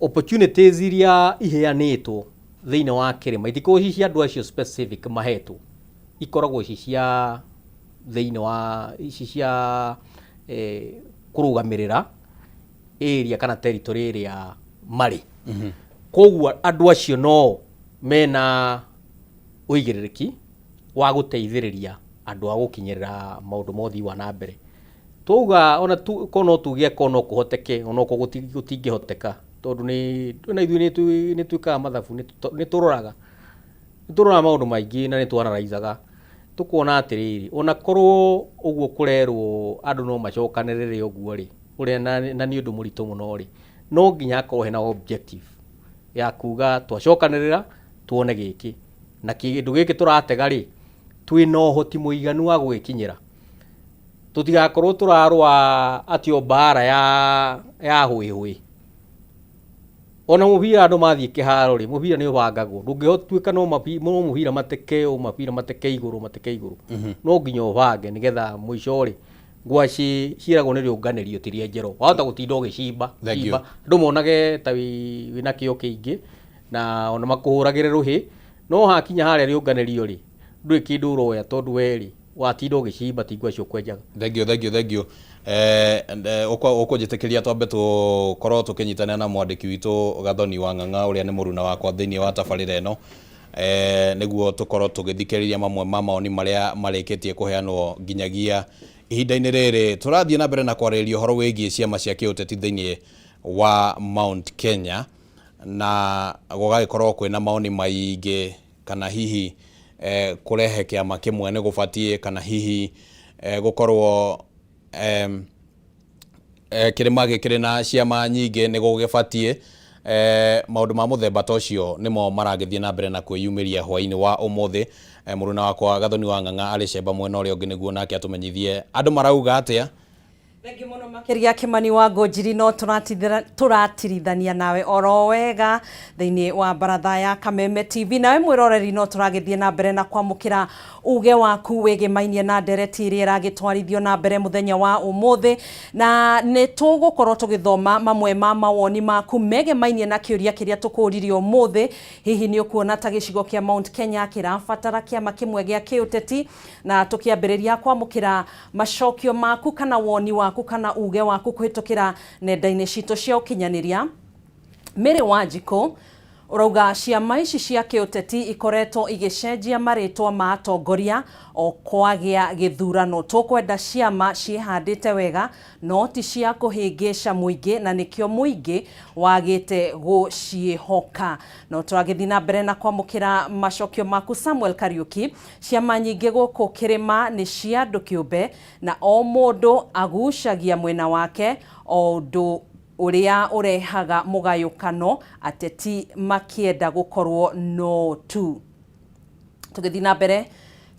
opportunities iria iheanĩtwo thĩinĩ wa kĩrĩma itikoragwo ci cia andũ acio specific mahetwo, ikoragwo ci cia thĩinĩ wa ici cia kũrũgamĩrĩra area kana territory ĩrĩa marĩ. Koguo andũ acio no mena ũigĩrĩrĩki wa gũteithĩrĩria andũ a gũkinyĩrĩra maũndũ ma ũthii wa na mbere. Twauga ona tu ko no tuge ko no kũhoteke, ona okorwo gũtingĩhoteka, tondũ nĩ na ithuĩ nĩ twĩkaga mathabu, nĩ tũroraga maũndũ maingĩ na nĩ twanaraizaga tũkona atĩrĩrĩ, ona korwo ũguo kũrerwo andũ no macokanĩrĩre ũguo rĩ, ũrĩa na nĩ ũndũ mũritũ mũno rĩ, no nginya hakorwo hena objective ya kuga twacokanĩrĩra tuone gĩkĩ na kĩndũ gĩkĩ tũratega rĩ, twĩna ũhoti mũiganu wa gũgĩkinyĩra. Tũtigakorwo tũrarũa atĩ o mbara ya hũĩhũĩ. Ona mũbira andũ mathiĩ kĩharo rĩ, mũbira nĩ ũbangagwo, ndũngĩtuĩka no mũbira mateke o mabira mateke igũrũ mateke igũrũ. No nginya ũbange nĩgetha mũico rĩ, ngwacĩ ciĩragwo nĩ rĩũnganĩrio ti rĩenjerwo. Wahota gũtinda ũgĩcimba cimba, andũ monage ta wĩna kĩo kĩingĩ na ona makũhũragĩre rũhĩ, no hakinya harĩa rĩũnganĩrio rĩ, ndũrĩ kĩndũ ũroya tondũ we rĩ watinda ũgĩcimba ti ngwacĩ ũkwenjaga. Thank you, thank you, thank you. Ũkũnjĩtĩkĩria twambe tũkorwo tũkĩnyitanĩra na mwandĩki witũ Gathoni wa Ng'ang'a ũrĩa nĩ mũruna wakwa thĩinĩ wa tabarĩra ĩno, nĩguo tũkorwo tũgĩthikĩrĩria mamwe ma maoni marĩa marĩkĩtie kũheanwo nginyagia ihinda-inĩ rĩrĩ. Tũrathiĩ na mbere na kwarĩrĩria ũhoro wĩgiĩ ciama cia kĩũteti thĩinĩ wa Mount Kenya, na gũgagĩkorwo kwĩna maoni maingĩ, kana hihi kũrehe kĩama kĩmwe nĩ gũbatiĩ, kana hihi gũkorwo kĩrĩma gĩkĩrĩ na ciama nyingĩ nĩ gũgĩbatiĩ. Maũndũ ma mũthemba ta ũcio nĩmo maragĩthiĩ na mbere na kwĩyumĩria hwaĩ-inĩ wa ũmũthĩ. Mũruna wakwa Gathoni wa Ng'ang'a arĩ cemba mwena ũrĩa ũngĩ nĩguo nake atũmenyithie andũ marauga atĩa. Thengiũ mũno makĩria Kĩmani wa Ngũnjiri, no tũratirithania nawe oro wega thĩinĩ wa baratha ya Kameme TV. Nawe mwĩroreri no tũragĩthiĩ na mbere na kwamũkĩra uge waku wĩgĩmainie na ndereti ĩrĩa ĩragĩtwarithio na mbere mũthenya wa ũmũthĩ, na nĩ tũgũkorwo tũgĩthoma mamwe ma mawoni maku megemainie na kĩũria kĩrĩa tũkũririe ũmũthĩ. Hihi nĩ ũkuona ta gĩcigo kĩa Mount Kenya kĩrabatara kĩama kĩmwe gĩa kĩũteti? Na tũkĩambĩrĩria kwamũkĩra macokio maku kana woni waku kana uge waku kũhĩtũkĩra nenda-inĩ citũ cia ũkinyanĩria. Mary Wanjikũ ũrauga ciama ici cia kĩũteti ikoretwo igĩcenjia marĩtwa ma atongoria o kwagĩa gĩthurano. Tũkwenda ciama ciĩhandĩte wega no ti cia kũhĩngĩca mũingĩ, na nĩkĩo mũingĩ wagĩte gũciĩhoka. No tũragĩthiĩ na mbere na kwamũkĩra macokio maku. Samuel Kariuki, ciama nyingĩ gũkũ kĩrĩma nĩ cia andũ kĩũmbe na o mũndũ agucagia mwena wake, o ũndũ ũrĩa ũrehaga mũgayũkano, ateti makĩenda gũkorwo no tu. Tũgĩthiĩ na mbere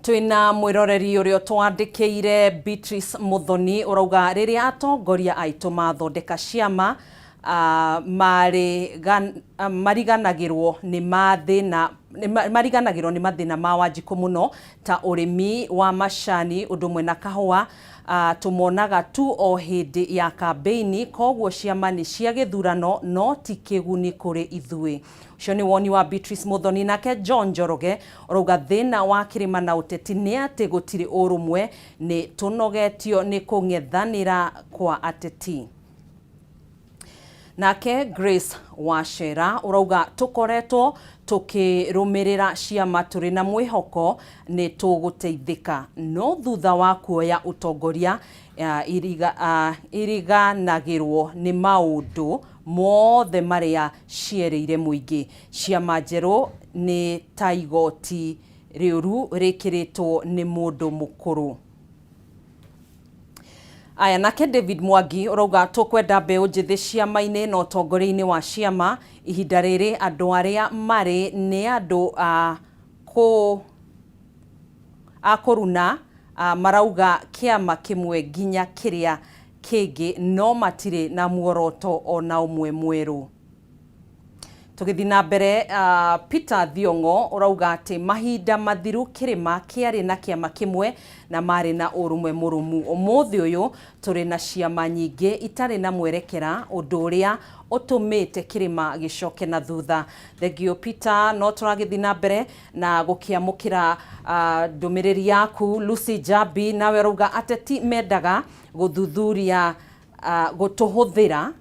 twĩna mwĩroreri ũrĩa twandĩkĩire Beatrice Muthoni, ũrauga rĩrĩa atongoria aitũ mathondeka ciama mariganagĩrwo nĩ mathĩna, mariganagĩrwo nĩ mathĩna ma Wanjikũ mũno ta ũrĩmi wa macani ũndũ ũmwe na kahũa. Tũmonaga tu o hĩndĩ ya kambĩini, koguo ciama nĩ cia gĩthurano no ti kĩguni kũrĩ ithuĩ. Ũcio nĩ woni wa Beatrice Muthoni. Nake John Njoroge ũrauga thĩna wa kĩrĩma na ũteti nĩ atĩ gũtirĩ ũrũmwe, nĩ tũnogetio nĩ kũng'ethanĩra kwa ateti. Nake Grace Wachera ũrauga tũkoretwo tũkĩrũmĩrĩra ciama tũrĩ na mwĩhoko nĩ tũgũteithĩka, no thutha wa kuoya ũtongoria iriganagĩrwo nĩ maũndũ mothe marĩa cierĩire mũingĩ. Ciama njerũ nĩ ta igoti rĩũru rĩkĩrĩtwo nĩ mũndũ mũkũrũ. Aya, nake David Mwangi ũrauga tũkwenda mbeũ njĩthĩ ciama-inĩ na ũtongoria-inĩ wa ciama. Ihinda rĩrĩ andũ arĩa marĩ nĩ andũ a kũruna, marauga kĩama kĩmwe nginya kĩrĩa kĩngĩ, no matirĩ na muoroto ona ũmwe mwerũ. Tũgĩthiĩ na mbere, Peter Thiong'o ũrauga atĩ mahinda mathiru kĩrĩma kĩarĩ na kĩama kĩmwe na marĩ na ũrũmwe mũrũmu. Ũmũthĩ ũyũ tũrĩ na ciama nyingĩ itarĩ na mwerekera, ũndũ ũrĩa ũtũmĩte kĩrĩma gĩcoke na thutha. Thengio Peter, no tũragĩthiĩ na mbere na gũkĩamũkĩra ndũmĩrĩri yaku. Lucy Jabi nawe ũrauga ateti mendaga gũthuthuria gũtũhũthĩra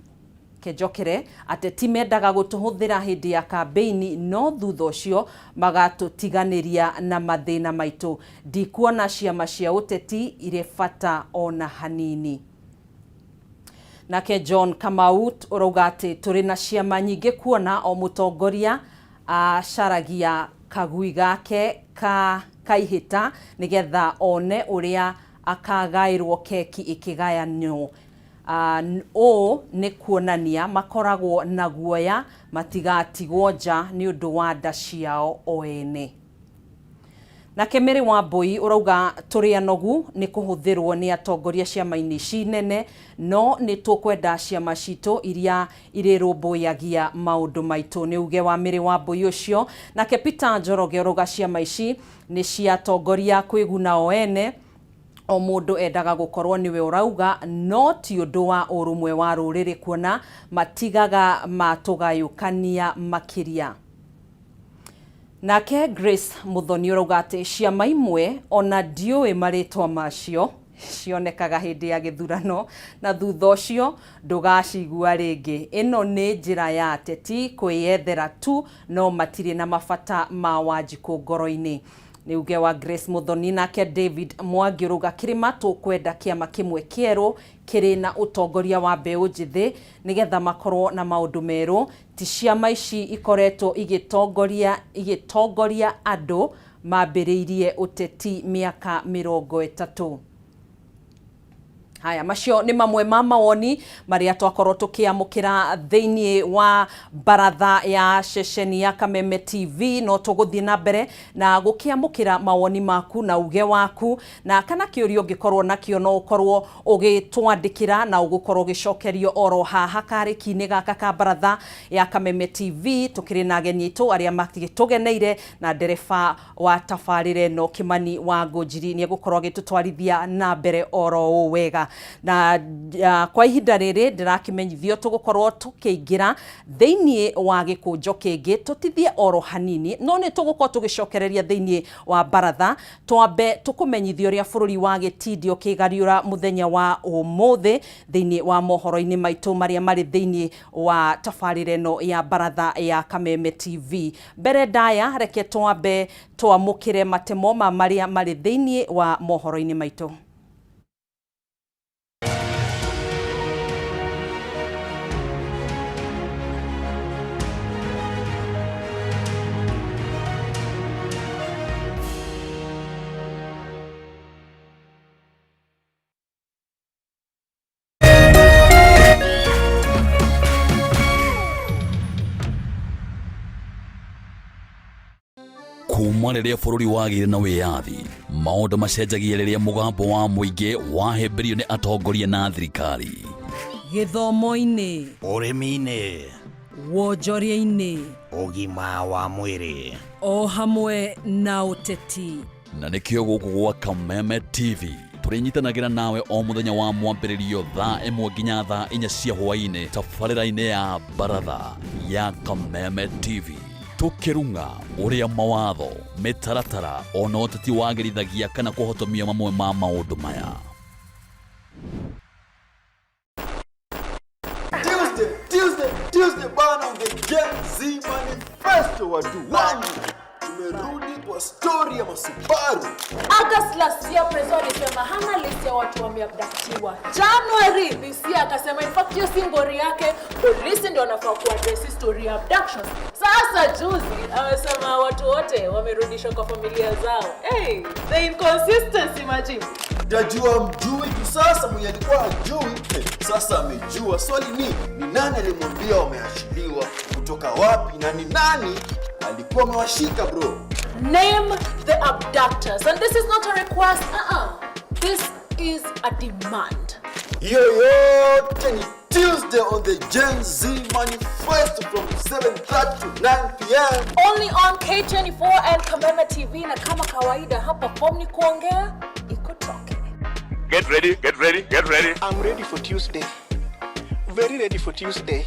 kenjokere, ateti mendaga gũtũhũthĩra hĩndĩ ya kambĩini, no thutha ũcio magatũtiganĩria na mathĩna maitũ. Ndikuona ciama cia ũteti irĩ bata ona hanini. Nake John Kamau ũrauga atĩ tũrĩ na ciama nyingĩ, kuona o mũtongoria acaragia kagui gake ka kaihĩta nĩgetha one ũrĩa akagaĩrwo keki ĩkĩgayanwo. Ũũ nĩ kuonania makoragwo na guoya matigatigwo nja nĩ ũndũ wa nda ciao o ene. Nake Mary Wambui ũrauga tũrĩ anogu nĩ kũhũthĩrwo nĩ atongoria ciama-inĩ ici nene, no nĩ tũkwenda ciama citũ iria irĩrũmbũyagia maũndũ maitũ. Nĩ uge wa Mary Wambui ũcio. Nake Peter Njoroge ũrauga ciama ici nĩ cia atongoria kwĩguna o ene, o mũndũ endaga gũkorwo nĩwe ũrauga, no ti ũndũ wa ũrũmwe wa rũrĩrĩ, kuona matigaga matũgayũkania makĩria. Nake Grace Muthoni ũrauga atĩ ciama imwe ona ndiũĩ marĩtwa macio, cionekaga hĩndĩ ya gĩthurano na thutha ũcio ndũgacigua rĩngĩ. Ĩno nĩ njĩra ya ateti kwĩyethera tu, no matirĩ na mabata ma Wanjikũ ngoro-inĩ. Nĩ uge wa Grace Muthoni. Nake David Mwangi ũrauga kĩrĩma tũkwenda kĩama kĩmwe kĩerũ kĩrĩ na ũtongoria wa mbeũ njĩthĩ nĩgetha makorwo na maũndũ merũ, ti ciama ici ikoretwo igĩtongoria andũ mambĩrĩirie ũteti mĩaka 30. Haya, macio nĩ mamwe ma mawoni marĩa twakorwo tũkĩamũkĩra thĩinĩ wa baratha ya ceceni ya Kameme TV. No tũgũthiĩ na mbere na gũkĩamũkĩra mawoni maku na uge waku, na kana kĩũria ũngĩkorwo nakĩo no ũkorwo ũgĩtwandĩkĩra na ũgũkorwo ũgĩcokerio oro haha karĩki-inĩ gaka ka baratha ya Kameme TV. Tũkĩrĩ na ageni aitũ arĩa magĩtũgeneire, na ndereba wa tabarĩra ĩno Kimani wa Ngũnjiri nĩ egũkorwo agĩtũtwarithia na mbere oro ũũ wega. Na kwa ihinda rĩrĩ ndĩrakĩmenyithio tũgũkorwo tũkĩingĩra thĩinĩ wa gĩkũnjo kĩngĩ, tũtithie oro hanini, no nĩ tũgũkorwo tũgĩcokereria thĩinĩ wa baratha. Twambe tũkũmenyithio ũrĩa bũrũri wa gĩtindio kĩgariũra mũthenya wa ũmũthĩ thĩinĩ wa mohoro-inĩ maitũ marĩa marĩ thĩinĩ wa tabarĩra ĩno ya baratha ya Kameme TV. Mbere ndaya, reke twambe twamũkĩre matemo ma marĩa marĩ thĩinĩ wa mohoro-inĩ maitũ. Kuma rĩrĩa bũrũri wagĩire na wĩyathi, maũndũ macenjagia rĩrĩa mũgambo wa mũingĩ wahĩmbĩrio nĩ atongoria na thirikari. Gĩthomo-inĩ, ũrĩmi-inĩ, wonjoria-inĩ, ũgima wa mwĩrĩ, o hamwe na ũteti. Na nĩkĩo gũkũ gwa Kameme TV. Tũrĩnyitanagĩra nawe o mũthenya wa mwambĩrĩrio thaa 1 nginya thaa 4 cia hwaĩ-inĩ tabarĩra-inĩ ya Baratha ya Kameme TV. Tũkĩrung'a ũrĩa mawatho, mĩtaratara ona ũteti wagĩrithagia kana kũhotomia mamwe ma maũndũ maya. Tuesday, Tuesday, Tuesday bana on the Gen Z Manifesto watu wangu. Tumerudi kwa story ya Masubaru. August last year Prezo alisema hana list ya watu wameabductiwa. January this year akasema in fact hiyo si ngori yake, polisi ndio wanafaa kuaddress hii story ya abductions. Sasa juzi amesema watu wote wamerudishwa kwa familia zao. Hey, the inconsistency imagine. Tajua mjui tu sasa, mwenye alikuwa hajui sasa amejua. Swali ni nani alimwambia wameachiliwa, kutoka wapi, na ni nani alikuwa amewashika bro? Name the abductors. And this is not a request. This is a demand. Hiyo yote ni Tuesday on the Gen Z Manifesto from 7:30 to 9 p.m. Only on K24 and Kameme TV, na kama kawaida hapa form ni kuongea ikutoke. Get ready, get ready, get ready. I'm ready for Tuesday. Very ready for Tuesday.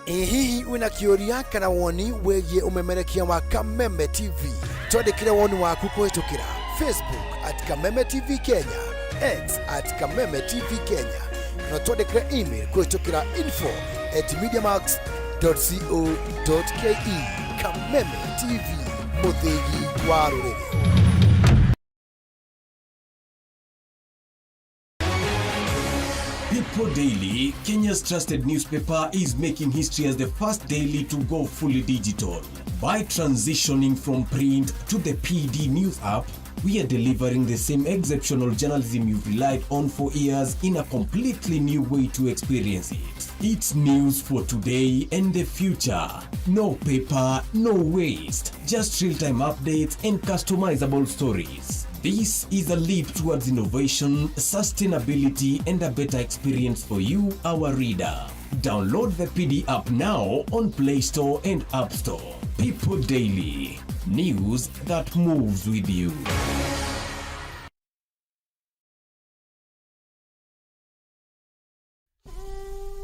Ĩ hihi wĩna kĩũria kana woni wĩgiĩ ũmemerekia wa Kameme TV? Twandĩkĩre woni waku kũhĩtũkĩra Facebook at Kameme TV Kenya, X at Kameme TV Kenya, kana twandĩkĩre email kũhĩtũkĩra info@mediamax.co.ke. Kameme TV, mũthĩgi wa rũrĩrĩ. People Daily, Kenya's trusted newspaper, is making history as the first daily to go fully digital. By transitioning from print to the PD News app, we are delivering the same exceptional journalism you've relied on for years in a completely new way to experience it. It's news for today and the future. No paper, no waste. Just real-time updates and customizable stories. This is a leap towards innovation, sustainability, and a better experience for you, our reader. Download the PD app now on Play Store and App Store. People Daily, news that moves with you.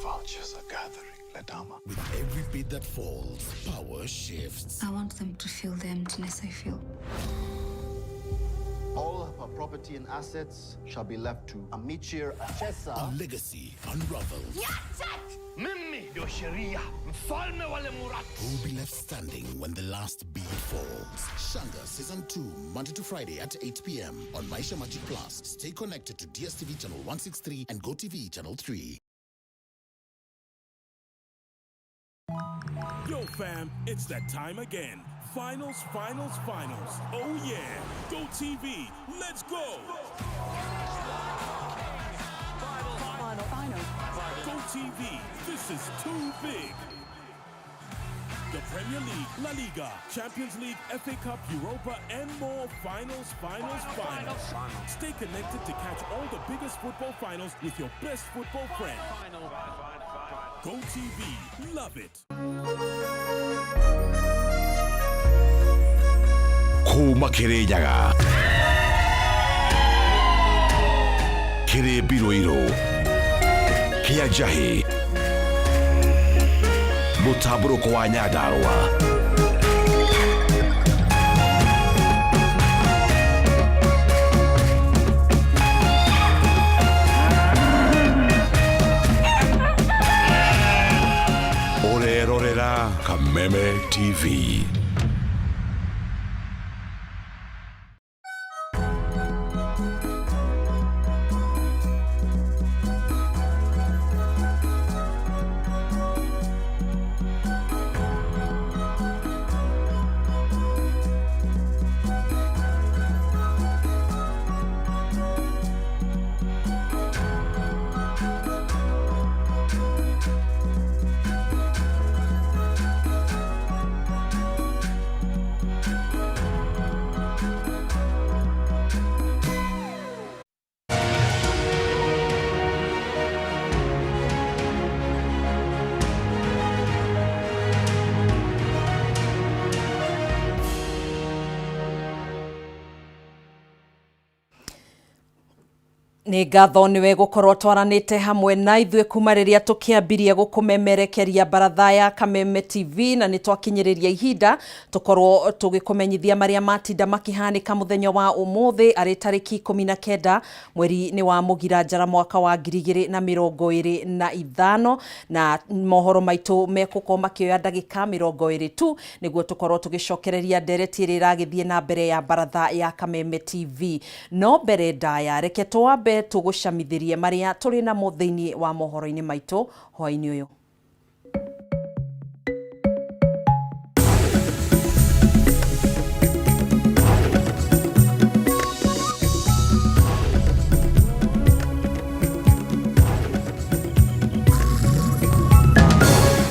Vultures are gathering, Ledama. With every beat that falls, power shifts. I want them to feel the emptiness I feel. All of her property and assets shall be left to Amichir Achesa. A legacy unravels. Mimi ndio sheria, mfalme wa Lemurat. Who will be left standing when the last bead falls? Shanga Season 2, Monday to Friday at 8 p.m. on Maisha Magic Plus. Stay connected to DSTV Channel 163 and GoTV Channel 3. Yo, fam, it's that time again. Finals, finals, finals. Oh, yeah. Go TV. Let's go. Final, final. Go TV. This is too big. The Premier League, La Liga, Champions League, FA Cup, Europa, and more. Finals, finals, finals. Stay connected to catch all the biggest football finals with your best football friend. Go TV. Love it. Kuma Kirinyaga, kĩrĩ mbirũirũ kĩa njahĩ, mũtambũrũko wa Nyandarũa. Ũrerorera Kameme TV. Nĩ ngatho nĩwe gũkorwo twaranĩte hamwe na ithuĩ kuma rĩrĩa tũkĩambirie gũkũmemerekeria baratha ya Kameme TV, na nĩ twakinyĩrĩria ihinda tũkorwo tũgĩkũmenyithia marĩa matinda makĩhanĩka mũthenya wa ũmũthĩ arĩ tarĩki 19 mweri nĩ wa Mũgira Njara mwaka wa 2025, na mohoro maitũ mekũkorwo makĩoya ndagĩka 20 tu nĩguo tũkorwo tũgĩcokereria ndereti ĩrĩa ĩragĩthiĩ na mbere ya baratha ya Kameme TV. No mbere ndaya, reke twambe tũgũcamithĩrie marĩa tũrĩ namo thĩinĩ wa mohoro-inĩ maitũ hwaĩ-inĩ ũyũ.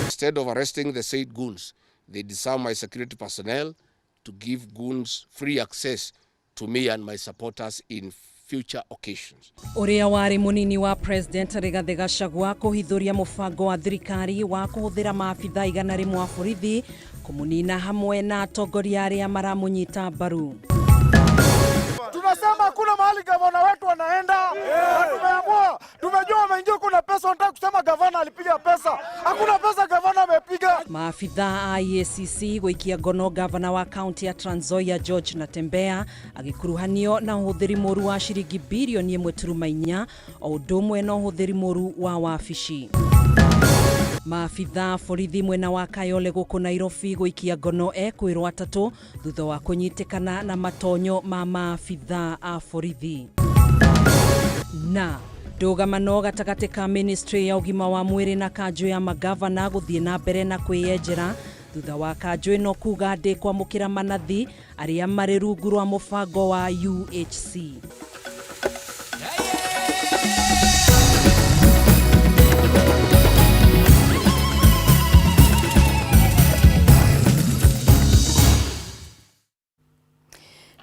Instead of arresting the said goons, they disarm my security personnel to give goons free access to me and my supporters in future occasions. Ũrĩa warĩ mũnini wa President Rigathĩ Gachagua kũhithũria mũbango wa thirikari wa kũhũthĩra maabitha 100 a borithi kũmũnina hamwe na atongoria arĩa maramũnyita mbaru. Tunasema hakuna mahali gavana wetu anaenda, na tumeamua, tumejua wameingia, kuna pesa, wanataka kusema gavana alipiga pesa. Hakuna pesa gavana amepiga. Maabitha a EACC gũikia ngono gavana wa kaunti ya Trans Nzoia George Natembeya agĩkuruhanio na ũhũthĩri mũru wa ciringi birioni 1.4 o ũndũ ũmwe na ũhũthĩri mũru wa wabici. Maabitha borithi mwena wa Kayole gũkũ Nairobi gũikia ngono ekwĩrwo atatũ thutha wa kũnyitĩkana na matonyo ma maabitha a borithi. Na ndũgamano gatagatĩ ka ministry ya ũgima wa mwĩrĩ na kanjũ ya magavana gũthiĩ na mbere na kwĩyenjera thutha wa kanjũ ĩno kuga ndĩkwamũkĩra manathi arĩa marĩ rungu rwa mũbango wa UHC.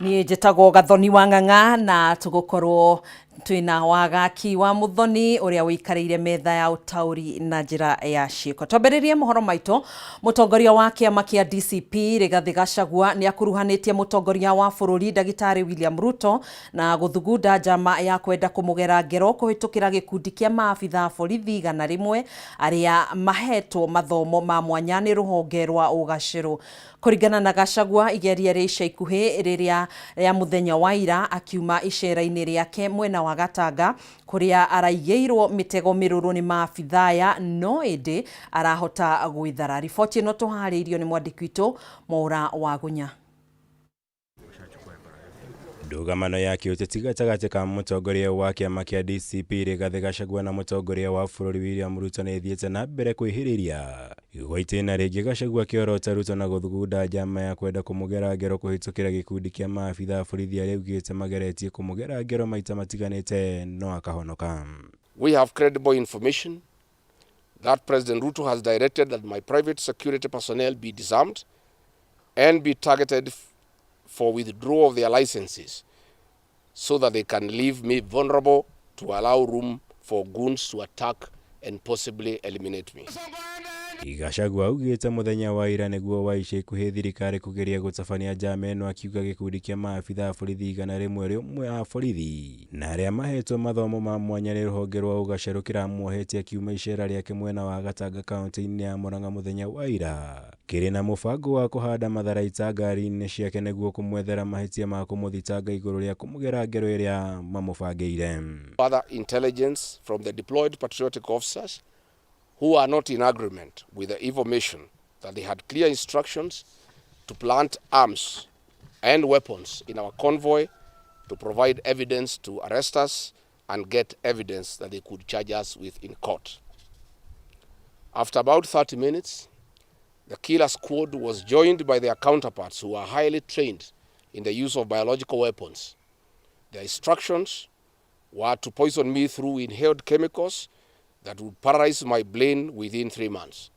Niĩ njĩtagwo Gathoni wa Ng'ang'a na tũgũkorwo twĩna wagaki wa Muthoni ũrĩa ũikarĩire metha ya ũtaũri na njĩra ya ciĩko. Twambĩrĩrie mohoro maitũ. Mũtongoria wa kĩama kĩa DCP Rigathĩ Gachagua nĩ akuruhanĩtie mũtongoria wa bũrũri ndagĩtarĩ William Ruto na gũthugunda njama ya kwenda kũmũgera ngero kũhĩtũkĩra gĩkundi kĩa maabitha a borithi 100 arĩa mahetwo mathomo ma mwanya nĩ rũhonge rwa ũgacĩru. Kũringana na Gachagua, igeria rĩa ica ikuhĩ rĩrĩa rĩa mũthenya wa ira akiuma icera-inĩ rĩake mwena wa Gatanga kũrĩa araigĩirwo mĩtego mĩrũrũ nĩ maabitha aya no ĩndĩ arahota gwĩthara. Riboti ĩno tũharĩirio nĩ mwandĩki witũ Mwaũra wa Gunya. Ndũgamano ya kĩũteti gatagatĩ ka mũtongoria wa kĩama kĩa DCP Rigathĩ Gachagua na mũtongoria wa bũrũri William Ruto nĩ ĩthiĩte na mbere kwĩhĩrĩria gwa itĩna rĩngĩ. Gachagua akĩorota Ruto na gũthugunda njama ya kwenda kũmũgera ngero kũhĩtũkĩra gĩkundi kĩa maabitha a borithi arĩa augĩte mageretie kũmũgera ngero maita matiganĩte no akahonoka. We have credible information that President Ruto has directed that my private security personnel be disarmed and be targeted for withdrawal of their licenses so that they can leave me vulnerable to allow room for goons to attack and possibly eliminate me. Gachagua augĩte mũthenya wa ira nĩguo wa ica ikuhĩ thirikari kũgeria gũtabania njama ĩno, akiuga gĩkundi kĩa maabitha a borithi 101 a borithi na arĩa mahetwo mathomo ma mwanya nĩ rũhonge rwa ũgacerũ kĩramuohete akiuma icera rĩake mwena wa Gatanga kaunti-inĩ ya Murang'a mũthenya wa ira kĩrĩ na mũbango wa kũhanda matharaita ngari-inĩ ciake nĩguo kũmwethera mahĩtia ma kũmũthitanga igũrũ rĩa kũmũgera ngero ĩrĩa mamũbangĩire. Further intelligence from the deployed patriotic officers who are not in agreement with the information that they had clear instructions to plant arms and weapons in our convoy to provide evidence to arrest us and get evidence that they could charge us with in court. After about 30 minutes, the killer squad was joined by their counterparts who are highly trained in the use of biological weapons. Their instructions were to poison me through inhaled chemicals that would paralyze my brain within 3 months.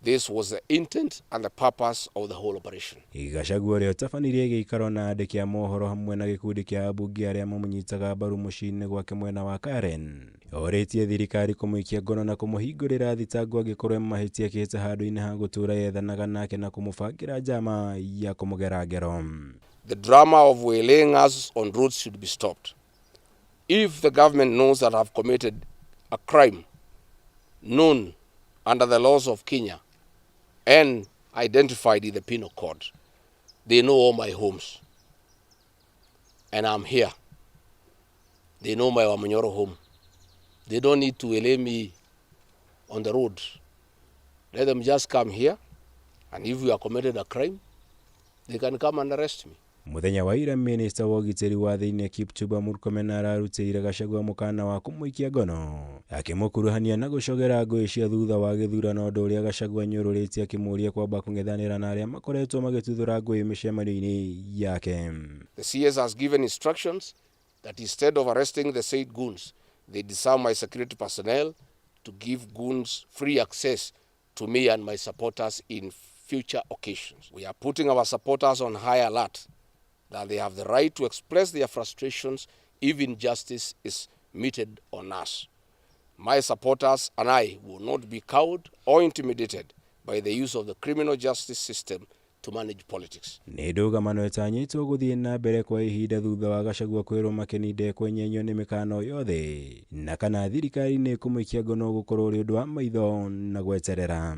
This was the intent and the purpose of the whole operation. Gachagua ũrĩa ũtabanirie gĩikaro na andĩki a mohoro hamwe na gĩkundi kĩa ambunge arĩa mamũnyitaga mbaru mũciĩ-inĩ gwake mwena wa Karen orĩtie thirikari kũmũikia ngono na kũmũhingũrĩra thitango angĩkorwo mahĩtia ekĩte handũ-inĩ ha gũtũũra yethanaga nake na kũmũbangĩra njama ya kũmũgera ngero. The drama of waylaying us on roads should be stopped. If the government knows that I've committed a crime known under the laws of Kenya and identified in the penal code, they know all my homes. And I'm here. They know my Wamunyoro home. They don't need to lay me on the road. Let them just come here, and if we are committed a crime, they can come and arrest me. Mũthenya wa ira minista wa ũgitĩri wa thĩinĩ Kipchumba Murkomen ararutĩire Gachagua mũkana wa kũmũikia ngono akĩmũkuruhania na gũcogera ngũĩ cia thutha wa gĩthurano ũndũ ũrĩa Gachagua anyũrũrĩtie akĩmũũria kwamba kũng'ethanĩra na arĩa makoretwo magĩtuthũra ngũĩ mĩcemanio-inĩ yake. The CS has given instructions that instead of arresting the said goons, they disarm my security personnel to give goons free access to me and my supporters in future occasions. We are putting our supporters on high alert that they have the right to express their frustrations if injustice is meted on us. My supporters and I will not be cowed or intimidated by the use of the criminal justice system to manage politics. Nĩ ndũgamano ĩtanyĩtwo gũthiĩ na mbere kwa ihinda thutha wa Gachagua kwĩrwo Makeni ndekwenyenyio nĩ mĩkana yothe na kana thirikari nĩ ĩkũmũikia ngono gũkorwo ũrĩ ũndũ wa maitho na gweterera.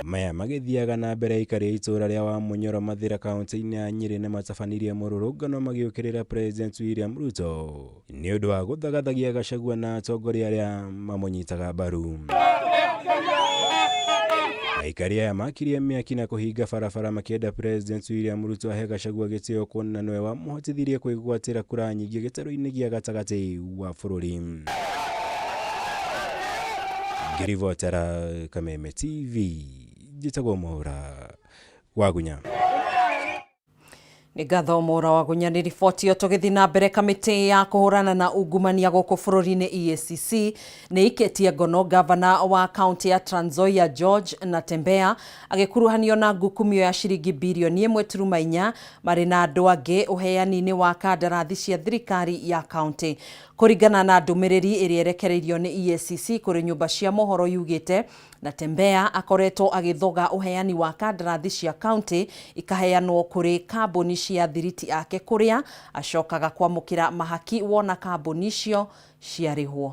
Maya magĩthiaga na mbere aikari a itũũra rĩa Wamunyoro Mathĩra kaunti-inĩ ya Nyĩrĩ nĩmatabanirie mũrũrũngano magĩũkĩrĩra President William Ruto nĩ ũndũ wa gũthagathagia Gachagua na atongoria arĩa mamũnyitaga mbaru. Aikari aya makirie mĩaki na kũhinga barabara makĩenda President William Ruto ahe Gachagua gĩtĩo kuona nĩwe wamũhotithirie kwĩgwatĩra kura nyingĩ gĩtarũ-inĩ gĩa gatagatĩ wa bũrũri. Ngĩribotera Kameme TV, njĩtagwo Mwaũra Wagunya. Nĩ ngatho Mwaũra Wagunya nĩ riboti ĩyo. Tũgĩthiĩ na mbere, kamĩtĩ ya kũhũrana na ungumania gũkũ bũrũri-inĩ EACC nĩ ikĩtie ngono gavana wa kaunti ya Trans Nzoia George Natembeya agĩkuruhanio na ngukumio ya ciringi birioni 1.4 marĩ na andũ angĩ ũheani-inĩ wa kandarathi cia thirikari ya kaunti. Kũringana na ndũmĩrĩri ĩrĩa ĩrekereirio nĩ EACC kũrĩ nyũmba cia mohoro yugĩte Natembeya akoretwo agĩthoga ũheani wa kandarathi cia kaunti ikaheanwo kũrĩ kambuni cia thiriti ake kũrĩa acokaga kwamũkĩra mahaki wona kambuni icio ciarĩhwo.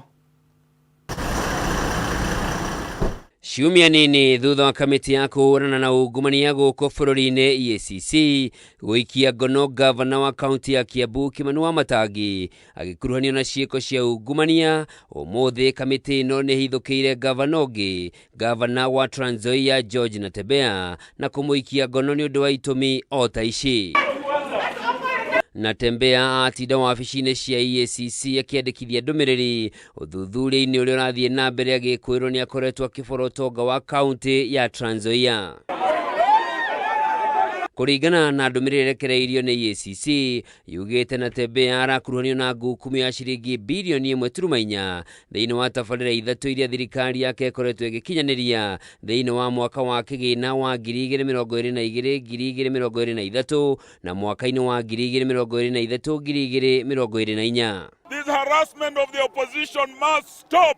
Ciumia nini thutha wa kamĩtĩ ya kũhũrana na ungumania gũkũ bũrũri-inĩ EACC gũikia ngono gavana wa kaunti ya Kiambu Kimani Wamatangi agĩkuruhanio na ciĩko cia ungumania, ũmũthĩ kamĩtĩ ĩno nĩ ĩhithũkĩire gavana ũngĩ, gavana wa Trans Nzoia George Natembeya na kũmũikia ngono nĩ ũndũ wa itũmi o ta ici. Natembeya atinda wabici-inĩ cia EACC akĩandĩkithia ndũmĩrĩri ũthuthuria-inĩ ũrĩa ũrathiĩ na mbere agĩkwĩrwo nĩ akoretwo akĩbora ũtonga wa kaunti ya Trans Nzoia. Kũringana na ndũmĩrĩri ĩrekereirio nĩ EACC yugĩte Natembeya arakuruhanio na ngukumio ya ciringi birioni 1.4 thĩinĩ wa tabarĩra ithatũ iria thirikari yake ĩkoretwo ĩgĩkinyanĩria thĩinĩ wa mwaka wa kĩgĩna wa 2022 2023 na mwaka-inĩ wa 2023 2024. This harassment of the opposition must stop.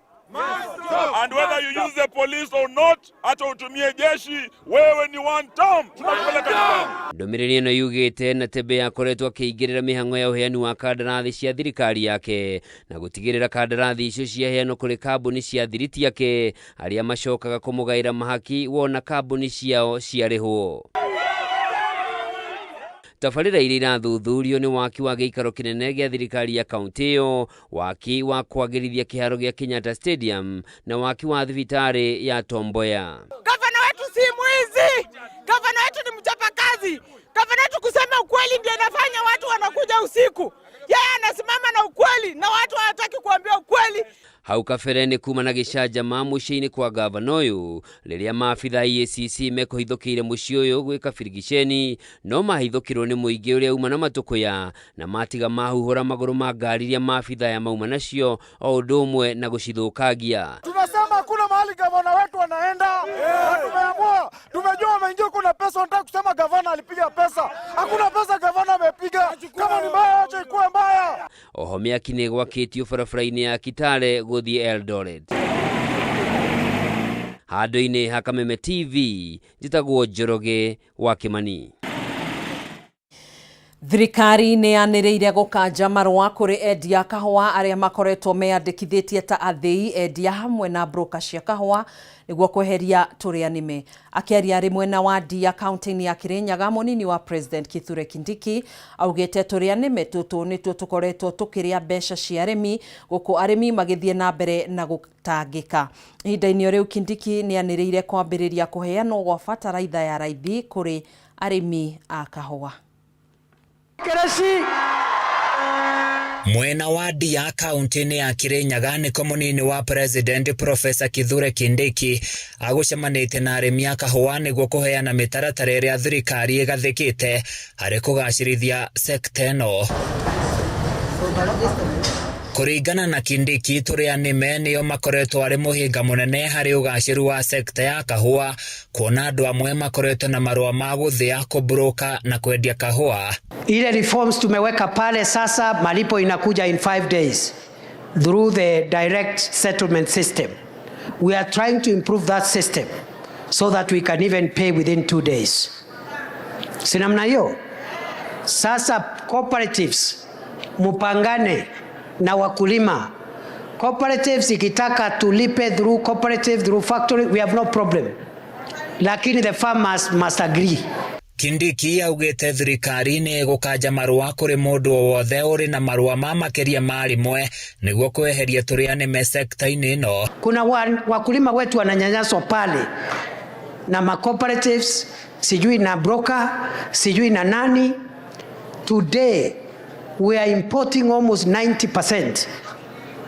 And whether you use the police or not, hata utumie jeshi, wewe ni one term. Tunakupeleka nyumbani. Ndũmĩrĩri ĩno yugĩte Natembeya akoretwo akĩingĩrĩra mĩhang'o ya ũheani wa kandarathi cia thirikari yake na gũtigĩrĩra kandarathi icio ciaheanwo kũrĩ kambuni cia thiriti yake arĩa macokaga kũmũgaĩra mahaki wona kambuni ciao ciarĩhwo. Tabarĩra iria irathuthurio nĩ waki wa gĩikaro kĩnene gĩa thirikari ya kaunti ĩyo, waki wa kwagĩrithia kĩharo gĩa Kenyatta Stadium na waki wa thibitarĩ ya Tom Mboya. Gavana wetu si mwizi, gavana wetu ni mchapakazi. Gavana wetu kusema ukweli ndio inafanya watu wanakuja usiku. Yeye anasimama na ukweli na watu hawataki kuambia ukweli. Hau kabere nĩ kuma na gĩcanjama mũciĩ-inĩ kwa gavana ũyũ rĩrĩa maabitha EACC mekũhithũkĩire mũciĩ ũyũ gwĩka birigiceni no mahithũkĩrwo nĩ mũingĩ ũrĩa uma na matũkũya na matiga mahuhũra magũrũ ma ngari iria maabitha aya mauma nacio o ũndũ ũmwe na gũcithũkangia. Tunasema hakuna mahali gavana wetu anaenda. Na tumeamua, tumejua wameingia kuna pesa, wanataka kusema gavana alipiga pesa. Hakuna pesa gavana amepiga. Kama ni mbaya acha ikuwe mbaya. Oho mĩaki nĩ ĩgwakĩtio barabara-inĩ ya Kitale gũthiĩ Eldoret. Handũ-inĩ ha Kameme TV, njĩtagwo Njoroge wa Kimani. Thirikari nĩ yanĩrĩire gũkanja marũa kũrĩ endia kahũa arĩa makoretwo meyandĩkithĩtie ta athĩi, endia hamwe na broka cia kahũa nĩguo kweheria tũrĩa nĩme. Akĩaria arĩ mwena wa Ndia kaunti-inĩ ya Kirinyaga, mũnini wa President Kithure Kindiki augĩte tũrĩa nĩme tũtũ nĩtuo tũkoretwo tũkĩrĩa mbeca cia arĩmi gũkũ arĩmi magĩthiĩ na mbere na gũtangĩka. Ihinda-inĩ o rĩu Kindiki nĩanĩrĩire kwambĩrĩria kũheanwo gwa bataraitha ya raithi kũrĩ arĩmi a kahũa. Mwena wa Ndia kaunti-inĩ ya Kirinyaga nĩko mũnini wa President Professor Kithure Kindiki agũcemanĩtie na arĩmi a kahũa nĩguo kũheana mĩtaratara ĩrĩa thirikari ĩgathĩkĩte harĩ kũgacĩrithia sekta ĩno. Kũringana na Kindiki, tũrĩa nĩme nĩo makoretwo arĩ mũhĩnga mũnene harĩ ũgacĩru wa sekta ya kahũa, kuona andũ amwe makoretwo na marũa ma gũthĩa, kũbroka na kwendia kahũa. Ile reforms tumeweka pale sasa, malipo inakuja in 5 days through the direct settlement system. We are trying to improve that system so that we can even pay within 2 days. Si namna hiyo? Sasa cooperatives mupangane na wakulima. Cooperatives ikitaka tulipe through cooperative, through factory, we have no problem. Lakini the farmers must agree. Kindiki augĩte thirikari nĩ ĩgũkanja marũa kũrĩ mũndũ o wothe ũrĩ na marũa ma makĩria ma rĩmwe nĩguo kweheria tũrĩa nĩme sekta-inĩ ĩno. Kuna wakulima wetu wananyanyaswa pale na ma cooperatives, sijui na broker, sijui na nani. Today we are importing almost 90%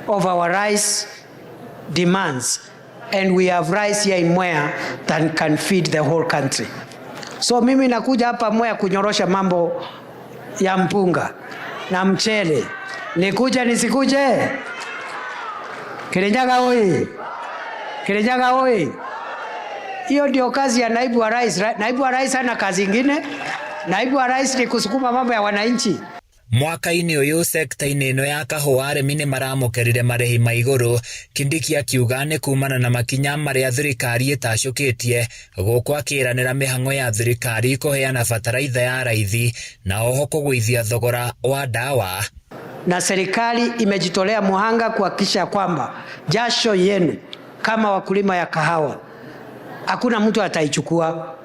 of our rice demands, and we have rice here in Mwea that can feed the whole country. So mimi nakuja hapa Mwea kunyorosha mambo ya mpunga na mchele. Nikuje nisikuje? Kirinyaga oi! Kirinyaga oi! Hiyo ndio kazi ya naibu wa rais. Naibu wa rais hana kazi ingine. Naibu wa rais ni kusukuma mambo ya wananchi. Mwaka-inĩ ũyũ sekta-inĩ ĩno ya kahũa arĩmi nĩ maramũkĩrire marĩhi ma igũrũ. Kindiki akiuga nĩ kumana na makinya marĩa thirikari ĩtacũkĩtie gũkũ akĩranĩra mĩhang'o ya thirikari kũheana bataraitha ya raithi na oho kũgũithia thogora wa ndawa. Na serikali imejitolea muhanga kuhakikisha kwamba jasho yenu kama wakulima ya kahawa hakuna mtu ataichukua,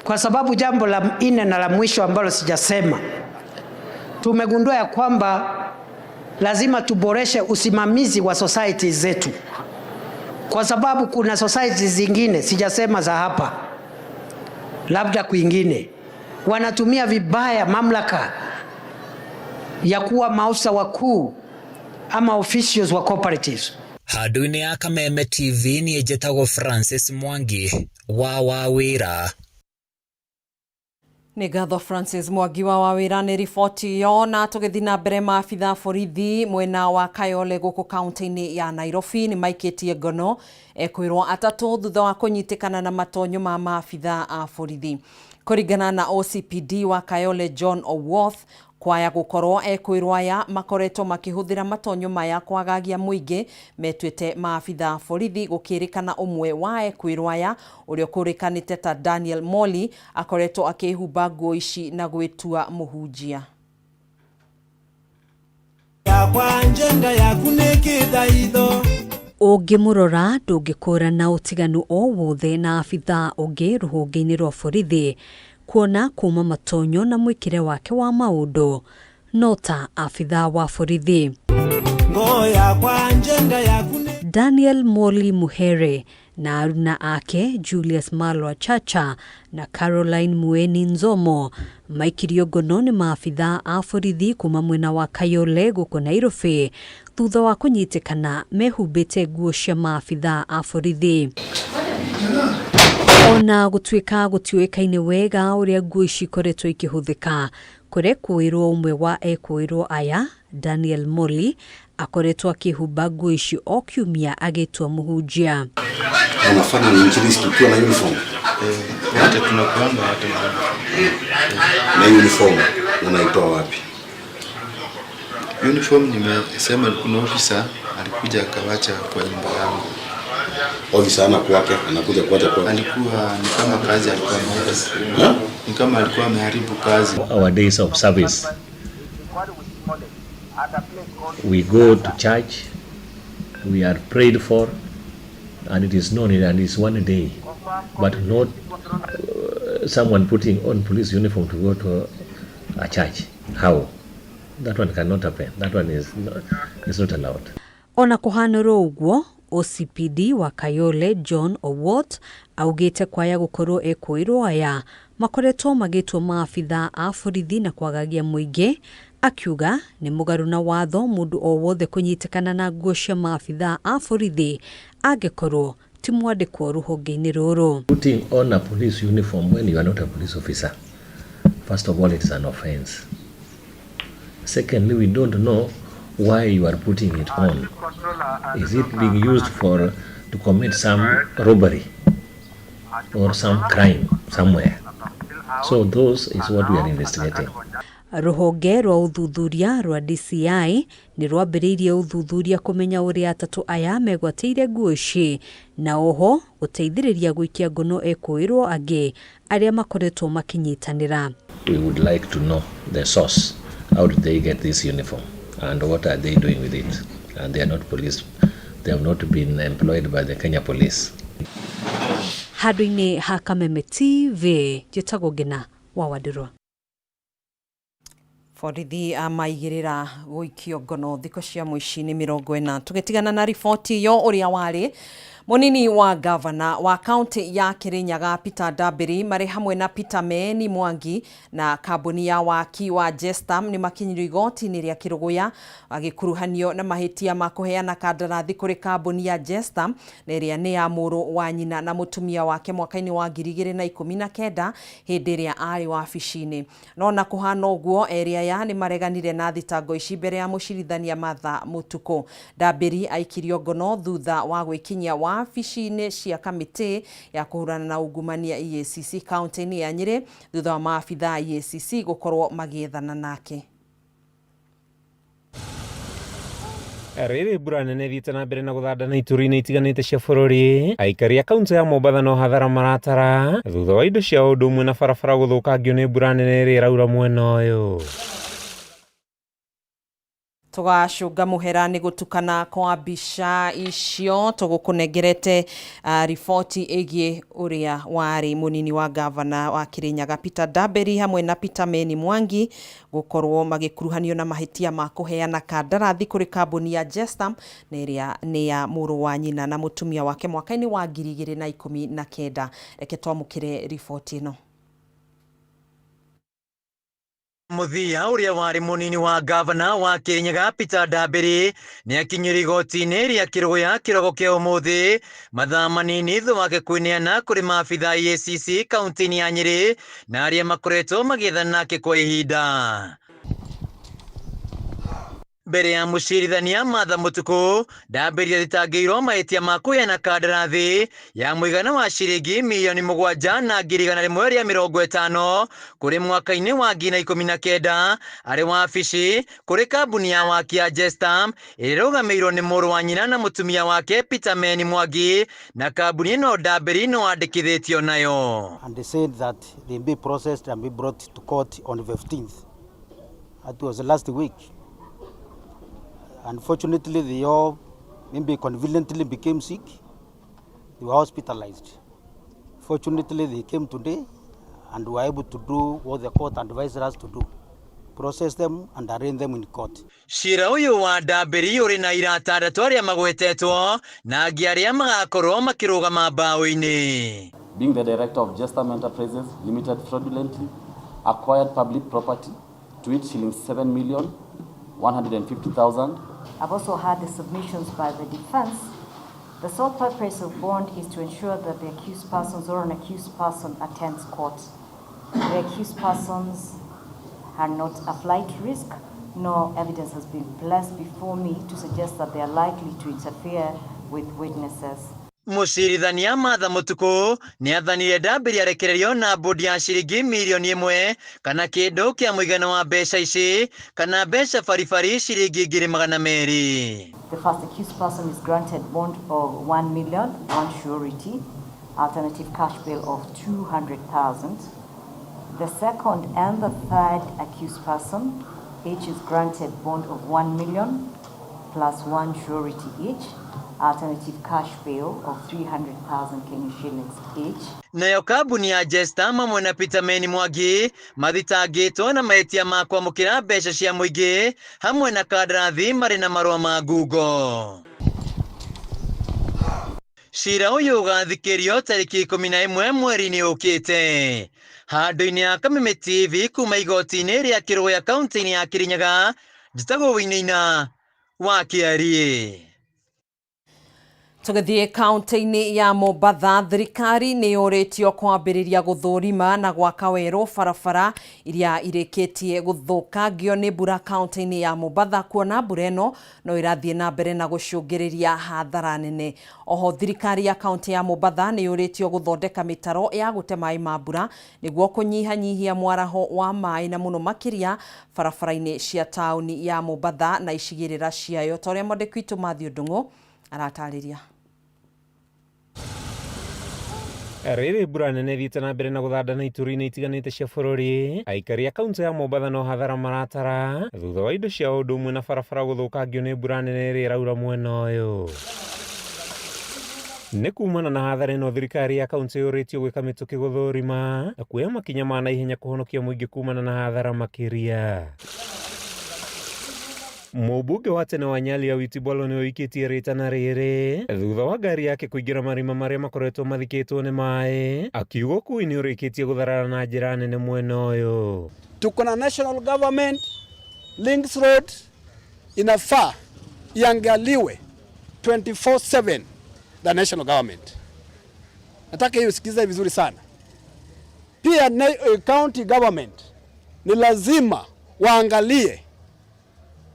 kwa sababu jambo la nne na la mwisho ambalo sijasema, tumegundua ya kwamba lazima tuboreshe usimamizi wa societies zetu, kwa sababu kuna societies zingine, sijasema za hapa, labda kwingine, wanatumia vibaya mamlaka ya kuwa maafisa wakuu ama officials wa cooperatives. Handũ-inĩ ya Kameme TV niĩ njĩtagwo Francis Mwangi wa Wawĩra. Nĩ ngatho Francis Mwangi wa Wawĩra nĩ riboti ĩyo. Na tũgĩthiĩ na mbere, maabitha borithi mwena wa Kayole gũkũ kaunti-inĩ ya Nairobi nĩ maikĩtie ngono ekwĩrwo atatũ thutha wa kũnyitĩkana na matonyo ma maabitha a borithi. Kũringana na OCPD wa Kayole John Owuoth, kwaya gũkorwo ekwĩrwo aya makoretwo makĩhũthĩra matonyo maya kwagagia mũingĩ metuĩte maabitha borithi, gũkĩrĩkana ũmwe wa ekwĩrwo aya ũrĩa ũkũrĩkanĩte ta Daniel Molly akoretwo akĩhumba nguo ici na gwĩtua mũhunjia. Ũngĩmũrora ndũngĩkũrana ũtiganu o wothe na abithaa ũngĩ rũhonge-inĩ rwa borithi, kuona kuma matonyo na mwĩkĩre wake wa maũndũ no ta abithaa wa borithi. Daniel Molly Muhere na aruna ake Julius Malwa Chacha na Caroline Mueni Nzomo maikirio ngono nĩ maabithaa a borithi kuma mwena wa Kayole gũkũ Nairobi thutha wa kũnyitĩkana mehumbĩte nguo cia maabithaa a borithi. Ona gũtuĩka gũtiũĩkaine wega ũrĩa nguo ici ikoretwo ikĩhũthĩka, kũrekũĩrwo ũmwe wa ekũĩrwo aya Daniel Molly akoretwo akĩhumba nguo ici o kiumia agĩtua mũhunjia. Unafanya injilisti ukiwa na uniform? Wote tunakuanga wote na Na uniform unaitoa wapi? Uniform nimesema kuna officer alikuja akawacha kwa nyumba yangu. Officer ana kwake, anakuja kuacha kwake. Alikuwa ni kama kazi alikuwa ameharibu. Ni kama alikuwa ameharibu kazi. Our days of service. We go to church, we are prayed for, and it is known and it's one day, but not someone putting on police uniform to go to a church. How? That one cannot happen. That one is not allowed. Ona kũhanũrwo ũguo, OCPD wa Kayole John Owot augĩte kwaya gũkorwo ekũĩrwo aya makoretwo magĩtwo maabithaa a borithi na kwagagia mũingĩ, akiuga nĩ mũgarũ na watho mũndũ o wothe kũnyitĩkana na nguo cia maabithaa a borithi angĩkorwo ti mwandĩkwo rũhonge-inĩ rũrũ. Putting on a police uniform when you are not a police officer, first of all, it's an offense. Secondly, we don't know why you are putting it on. Is it being used for to commit some robbery or some crime somewhere? So those is what we are investigating. Rũhonge rwa ũthuthuria rwa DCI nĩ rwambĩrĩirie ũthuthuria kũmenya ũrĩa atatũ aya megwatĩire nguo ici na oho gũteithĩrĩria gũikia ngono ekũĩrwo angĩ arĩa makoretwo makĩnyitanĩra. We would like to know the source. How did they get this uniform and what are they doing with it? And they are not police. They have not been employed by the Kenya police. Handũ-inĩ ha Kameme TV, njĩtagwo Ngina wa Wandirwa. Borithi amaigĩrĩra gũikio ngono thikũ cia mũici-inĩ 40. Tũgĩtigana na riboti ĩyo, ũrĩa warĩ mũnini wa gavana wa kaunti ya Kirinyaga Peter Ndambiri marĩ hamwe na Peter Meeni Mwangi na kambuni ya waki wa Gestam nĩ makinyirio igoti-inĩ rĩa Kĩrũgũya agĩkuruhanio na mahĩtia ma kũheana kandarathi kũrĩ kambuni ya Gestam na ĩrĩa nĩ ya mũrũ wa nyina na mũtumia wake mwaka-inĩ wa 2019 hĩndĩ ĩrĩa arĩ wabici-inĩ. No na kũhana ũguo, erĩ aya nĩ mareganire na thitango ici mbere ya mũcirithania Martha Mutuku. Ndambiri aikirio ngono thutha wa gwĩkinyia wabici-inĩ cia kamĩtĩ ya kũhũrana na ungumania EACC kaunti-inĩ ya Nyĩrĩ thutha wa maabithaa a EACC gũkorwo magĩethana nake. Rĩrĩ mbura nene ĩthiĩte na mbere na gũthanda na ituri-inĩ itiganĩte cia bũrũri, aikari a kaunti ya Mombatha no hathara maratara thutha wa indo cia ũndũ ũmwe na barabara gũthũkangio nĩ mbura nene ĩrĩa ĩraura mwena ũyũ. Tũgacũnga mũhera nĩ gũtukana kwa mbica icio tũgũkũnengerete riboti ĩgiĩ ũrĩa warĩ mũnini wa gavana wa Kirinyaga Peter Ndambiri hamwe na Peter Meni Mwangi gũkorwo magĩkuruhanio na mahĩtia ma kũheana kandarathi kũrĩ kambuni ya Gestam na ĩrĩa nĩ ya mũrũ wa nyina na mũtumia wake mwaka-inĩ wa 2019. Reke twamũkĩre riboti ĩno. Mũthia ũrĩa warĩ mũnini wa gavana wa Kirinyaga Peter Ndambiri nĩ akinyire igoti-inĩ rĩa Kĩrũgũya kĩroko kĩa ũmũthĩ mathaa manini thutha wake kwĩneana kũrĩ maabithaa EACC kaunti-inĩ ya Nyĩrĩ na arĩa makoretwo magĩethana nake kwa ihinda. Mbere ya mũcirithania Martha Mutuku, Ndambiri athitangĩirwo mahĩtia ma kũheana kandarathi ya mũigana wa ciringi mirioni 7,150,000 kũrĩ mwaka-inĩ wa 2019 arĩ wabici kũrĩ kambuni ya waki ya Gestam ĩrĩa ĩrũgamĩrĩirwo nĩ mũrũ wa nyina na mũtumia wake Peter Meni Mwangi na kambuni ĩno Ndambiri no andĩkithĩtio nayo. And they said that they be processed and be brought to court on the 15th. That was last week. Unfortunately, they all maybe conveniently became sick. They were hospitalized. Fortunately, they came today and were able to do what the court advised us to do, process them and arraign them in court. Cira ũyũ wa Ndambiri ũrĩ na aira atandatũ arĩa magwetetwo na angĩ arĩa magakorwo makĩrũgama mbaũ-inĩ. Being the director of Gestam Enterprises Limited fraudulently acquired public property to which shillings 7,150,000. I've also had the submissions by the defense. The sole purpose of bond is to ensure that the accused persons or an accused person attends court. The accused persons are not a flight risk, no evidence has been placed before me to suggest that they are likely to interfere with witnesses. Mũcirithania Martha Mũtukũ nĩathanire Ndambĩri arekererio na mbũndi ya ciringi mirioni ĩmwe kana kĩndũ kĩa mũigana wa mbeca ici kana mbeca baribari ciringi 200,000. The first accused person is granted bond of 1 million, one surety, alternative cash bail of 200,000. The second and the third accused person, each is granted bond of 1 million plus one surety each, alternative cash bail of 300,000 Kenya shillings each. Nayo kambuni ya Jesta hamwe na Peter Meni Mwangi mathitangĩtwo na mahĩtia ma kwamũkĩra mbeca cia mũingĩ hamwe na kandarathi marĩ na marũa ma ngungo. Cira ũyũ ũgathikĩrio tarĩki 11 mweri-inĩ ũkĩte. Handũ-inĩ ha Kameme TV kuma igoti-inĩ rĩa Kĩrũya kaunti-inĩ ya Kĩrĩnyaga, njĩtagwo Wainaina wa Kĩariĩ. Tũgĩthiĩ kaunti-inĩ ya Mombatha, thirikari nĩ yũrĩtio kwambĩrĩria gũthũrima na gwaka werũ barabara iria irĩkĩtie gũthũkangio nĩ mbura kaunti-inĩ ya Mombatha, kuona mbura ĩno no ĩrathiĩ na mbere na gũcũngĩrĩria hathara nene. Oho thirikari ya kaunti ya Mombatha nĩ yũrĩtio gũthondeka mĩtaro ya gũte maĩ ma mbura nĩguo kũnyihanyihia mwaraho wa maĩ na mũno makĩria barabara-inĩ cia taũni ya Mombatha na icigĩrĩra ciayo, ta ũrĩa mwandĩki witũ Matthew Ndung'u aratarĩria. Rĩrĩ mbura nene ĩthiĩte na mbere na gũthanda na ituri-inĩ itiganĩte cia bũrũri, aikari a kaunti ya Mombatha no hathara maratara thutha wa indo cia ũndũ ũmwe na barabara gũthũkangio nĩ mbura nene ĩrĩa ĩraura mwena ũyũ. Nĩ kumana na hathara ĩno thirikari ya kaunti yũrĩtio gwĩka mĩtũkĩ gũthũrima na kuoya makinya ma naihenya kũhonokia mũingĩ kumana na hathara makĩria. Mũmbunge wa tene wa Nyali Awiti Bolo nĩ ũikĩtie rĩtana rĩrĩ thutha wa ngari yake kũingĩra marima marĩa makoretwo mathikĩtwo nĩ maĩ, akiuga ũkui nĩ ũrĩkĩtie gũtharara na njĩra nene mwena ũyũ. Tuko na national government links road inafaa iangaliwe 24/7 the national government. Nataka hiyo usikize vizuri sana. Pia county government ni lazima waangalie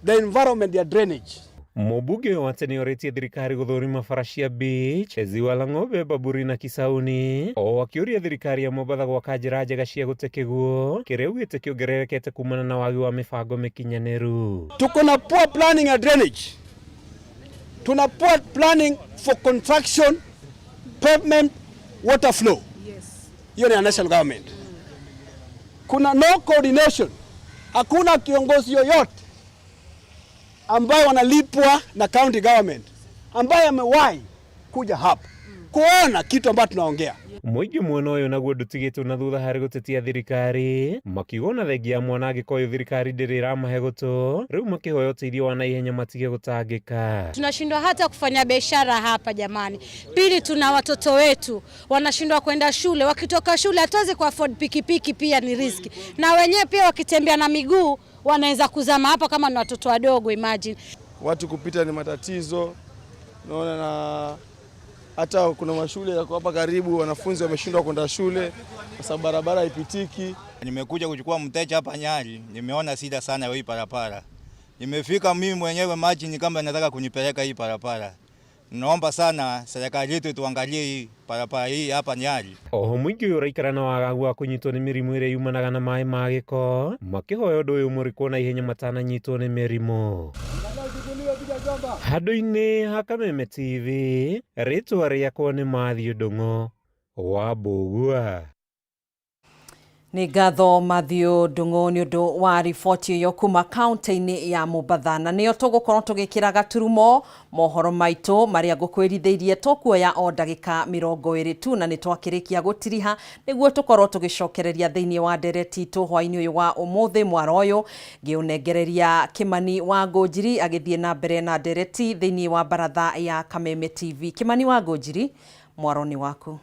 the environment ya drainage. Mũmbunge ũyũ wa tene orĩtie thirikari gũthũrima bara cia Beach, Ziwa la Ng'ombe, Baburi na Kisauni, o akĩũria thirikari ya Mombatha gwaka njĩra njega cia gũte kĩguũ kĩrĩa augĩte kĩongererekete kumana na wagi wa mĩbango mĩkinyanĩru. Tuko na poor planning ya drainage. Tuna poor planning for construction, pavement, water flow. Hiyo ni ya national government. Kuna no coordination. Hakuna kiongozi yoyote ambaye wanalipwa na county government ambaye amewahi kuja hapa kuona kitu ambacho tunaongea. Mũingĩ mwena ũyũ naguo ndũtigĩtwo na thutha harĩ gũtetia thirikari, makiuga ona thengia ya mwanangĩko ũyũ thirikari ndĩrĩ ĩramahe gũtũ, rĩu makĩhoya ũteithio wa naihenya matige gũtangĩka. Tunashindwa hata kufanya biashara hapa jamani. Pili, tuna watoto wetu wanashindwa kwenda shule, wakitoka shule hatuwezi ku afford pikipiki, pia ni riski, na wenyewe pia wakitembea na miguu wanaweza kuzama hapa kama ni watoto wadogo, imagine. Watu kupita ni matatizo, naona na hata kuna mashule yako hapa karibu, wanafunzi wameshindwa kwenda shule kwa sababu barabara haipitiki. Nimekuja kuchukua mteja hapa Nyali, nimeona shida sana hii barabara. Nimefika mimi mwenyewe maji ni kama nataka kunipeleka hii barabara. Naomba sana serikali yetu tuangalie hii barabara hii hapa Nyali. Oho mũingĩ ũyũ ũraikara na wagagu wa kũnyitwo nĩ mĩrimũ ĩrĩa yumanaga na maĩ ma gĩko, makĩhoya ũndũ ũyũ mũrikwo na ihenya matananyitwo nĩ mĩrimũ. Handũ-inĩ ha Kameme TV, rĩtwa rĩakwa nĩ Matthew Ndung'u wa Mbũgua. Nĩ ngatho Matthew Ndung'u nĩ ũndũ wa riboti ĩyo kuma kaunti-inĩ ya Mombatha, na nĩyo tũgũkorwo tũgĩkĩra gaturumo mohoro maitũ marĩa ngũkwĩrithĩirie tũkuoya o ndagĩka 20 tu, na nĩ twakĩrĩkia gũtiriha nĩguo tũkorwo tũgĩcokereria thĩinĩ wa ndereti itũ hwaĩ-inĩ ũyũ wa ũmũthĩ. Mwaro ũyũ ngĩũnengereria Kĩmani wa Ngũnjiri agĩthiĩ na mbere na ndereti thĩinĩ wa baratha ya Kameme TV. Kĩmani wa Ngũnjiri, mwaro nĩ waku.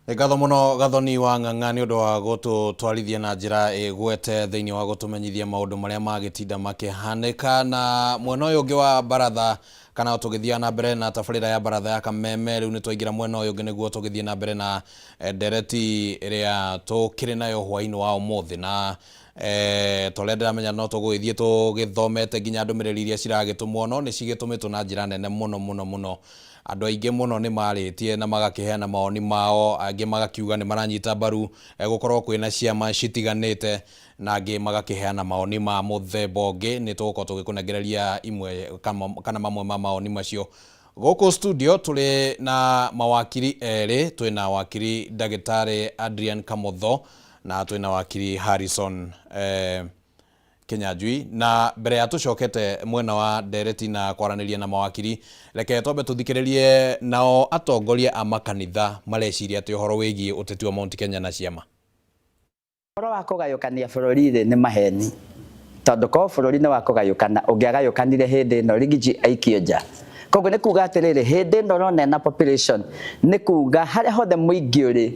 Nĩ ngatho mũno Gathoni wa Ng'ang'a nĩ ũndũ wa gũtũtwarithia na njĩra ĩgwete thĩinĩ wa gũtũmenyithia maũndũ marĩa magĩtinda makĩhanĩka. Na mwena ũyũ ũngĩ wa baratha, kana tũgĩthiĩ na mbere na tabarĩra ya baratha ya Kameme, rĩu nĩ twaingĩra mwena ũyũ ũngĩ nĩguo tũgĩthiĩ na mbere na ndereti ĩrĩa tũkĩrĩ nayo hwaĩ-inĩ wa ũmũthĩ. Na Ta ũrĩa ndĩramenya no tũgũgĩthiĩ tũgĩthomete nginya ndũmĩrĩri iria ciragĩtũmwo, no nĩ cigĩtũmĩtwo na njĩra nene mũno mũno mũno. Andũ aingĩ mũno nĩ marĩtie na magakĩheana mawoni mao, angĩ magakiuga nĩ maranyita mbaru gũkorwo kwĩna ciama citiganĩte, na angĩ magakĩheana mawoni ma mũthemba ũngĩ. Nĩ tũgũkorwo tũgĩkũnengereria imwe kana mamwe ma mawoni macio. Gũkũ studio tũrĩ na mawakiri erĩ, twĩna wakiri ndagĩtarĩ Adrian Kamotho na twĩna wakiri Harrison Kinyanjui. Na mbere ya tũcokete mwena wa ndereti na kwaranĩria na mawakiri, reke twambe tũthikĩrĩrie nao atongoria a makanitha mareciria atĩ ũhoro wĩgiĩ ũteti wa Mount Kenya na ciama. Ũhoro wa kũgayũkania bũrũri rĩ nĩ maheni, tondũ korwo bũrũri nĩ wa kũgayũkana ũngĩagayũkanire hĩndĩ ĩno Rigiji aikio nja. Koguo nĩ kuga atĩrĩrĩ, hĩndĩ ĩno ũrona ĩna population nĩ kuga harĩa hothe mũingĩ ũrĩ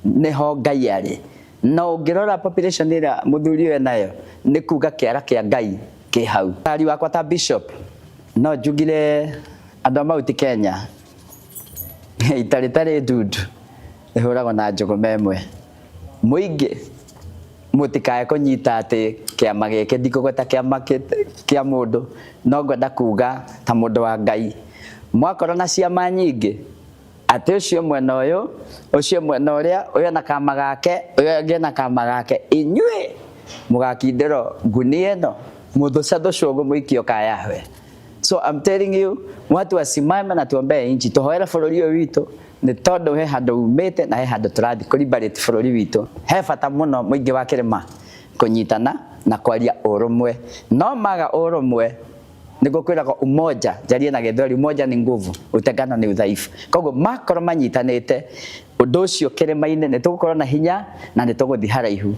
nĩho Ngai arĩ. Na ũngĩrora population ĩrĩa mũthuri ũyũ enayo nĩ kuga kĩara kĩa Ngai kĩ hau. Tari wakwa ta bishop no njugire andũ a Mount Kenya ita rĩtarĩ ndundu rĩhũragwo na njũgũma ĩmwe. Mũingĩ mũtikae kũnyita atĩ kĩama gĩkĩ, ndikũgweta kĩama kĩa mũndũ, no ngwenda kuga ta mũndũ wa Ngai, mwakorwo na ciama nyingĩ atĩ ũcio mwena ũyũ, ũcio mwena ũrĩa, ũyũ ena kama gake, ũyũ ũngĩ ena kama gake, inyuĩ mũgakindĩrwo ngunia ĩno mũthũcathũcwo ũguo mũikio ka Yahweh. So I'm telling you, watu wasimame na tuombee nchi, tuhoere bũrũri ũyũ witũ, nĩ tondũ he handũ umĩte na he handũ tũrathiĩ kũ-liberate bũrũri witũ. He bata mũno mũingĩ wa kĩrĩma kũnyitana na kwaria ũrũmwe, no maga ũrũmwe nĩguo kwĩragwo umoja, njarie na Gĩthweri, umoja ni nguvu, utengano ni udhaifu. Koguo makorwo manyitanĩte ũndũ ũcio kĩrĩma-inĩ nĩ tũgũkorwo na hinya na nĩ tũgũthiĩ haraihu.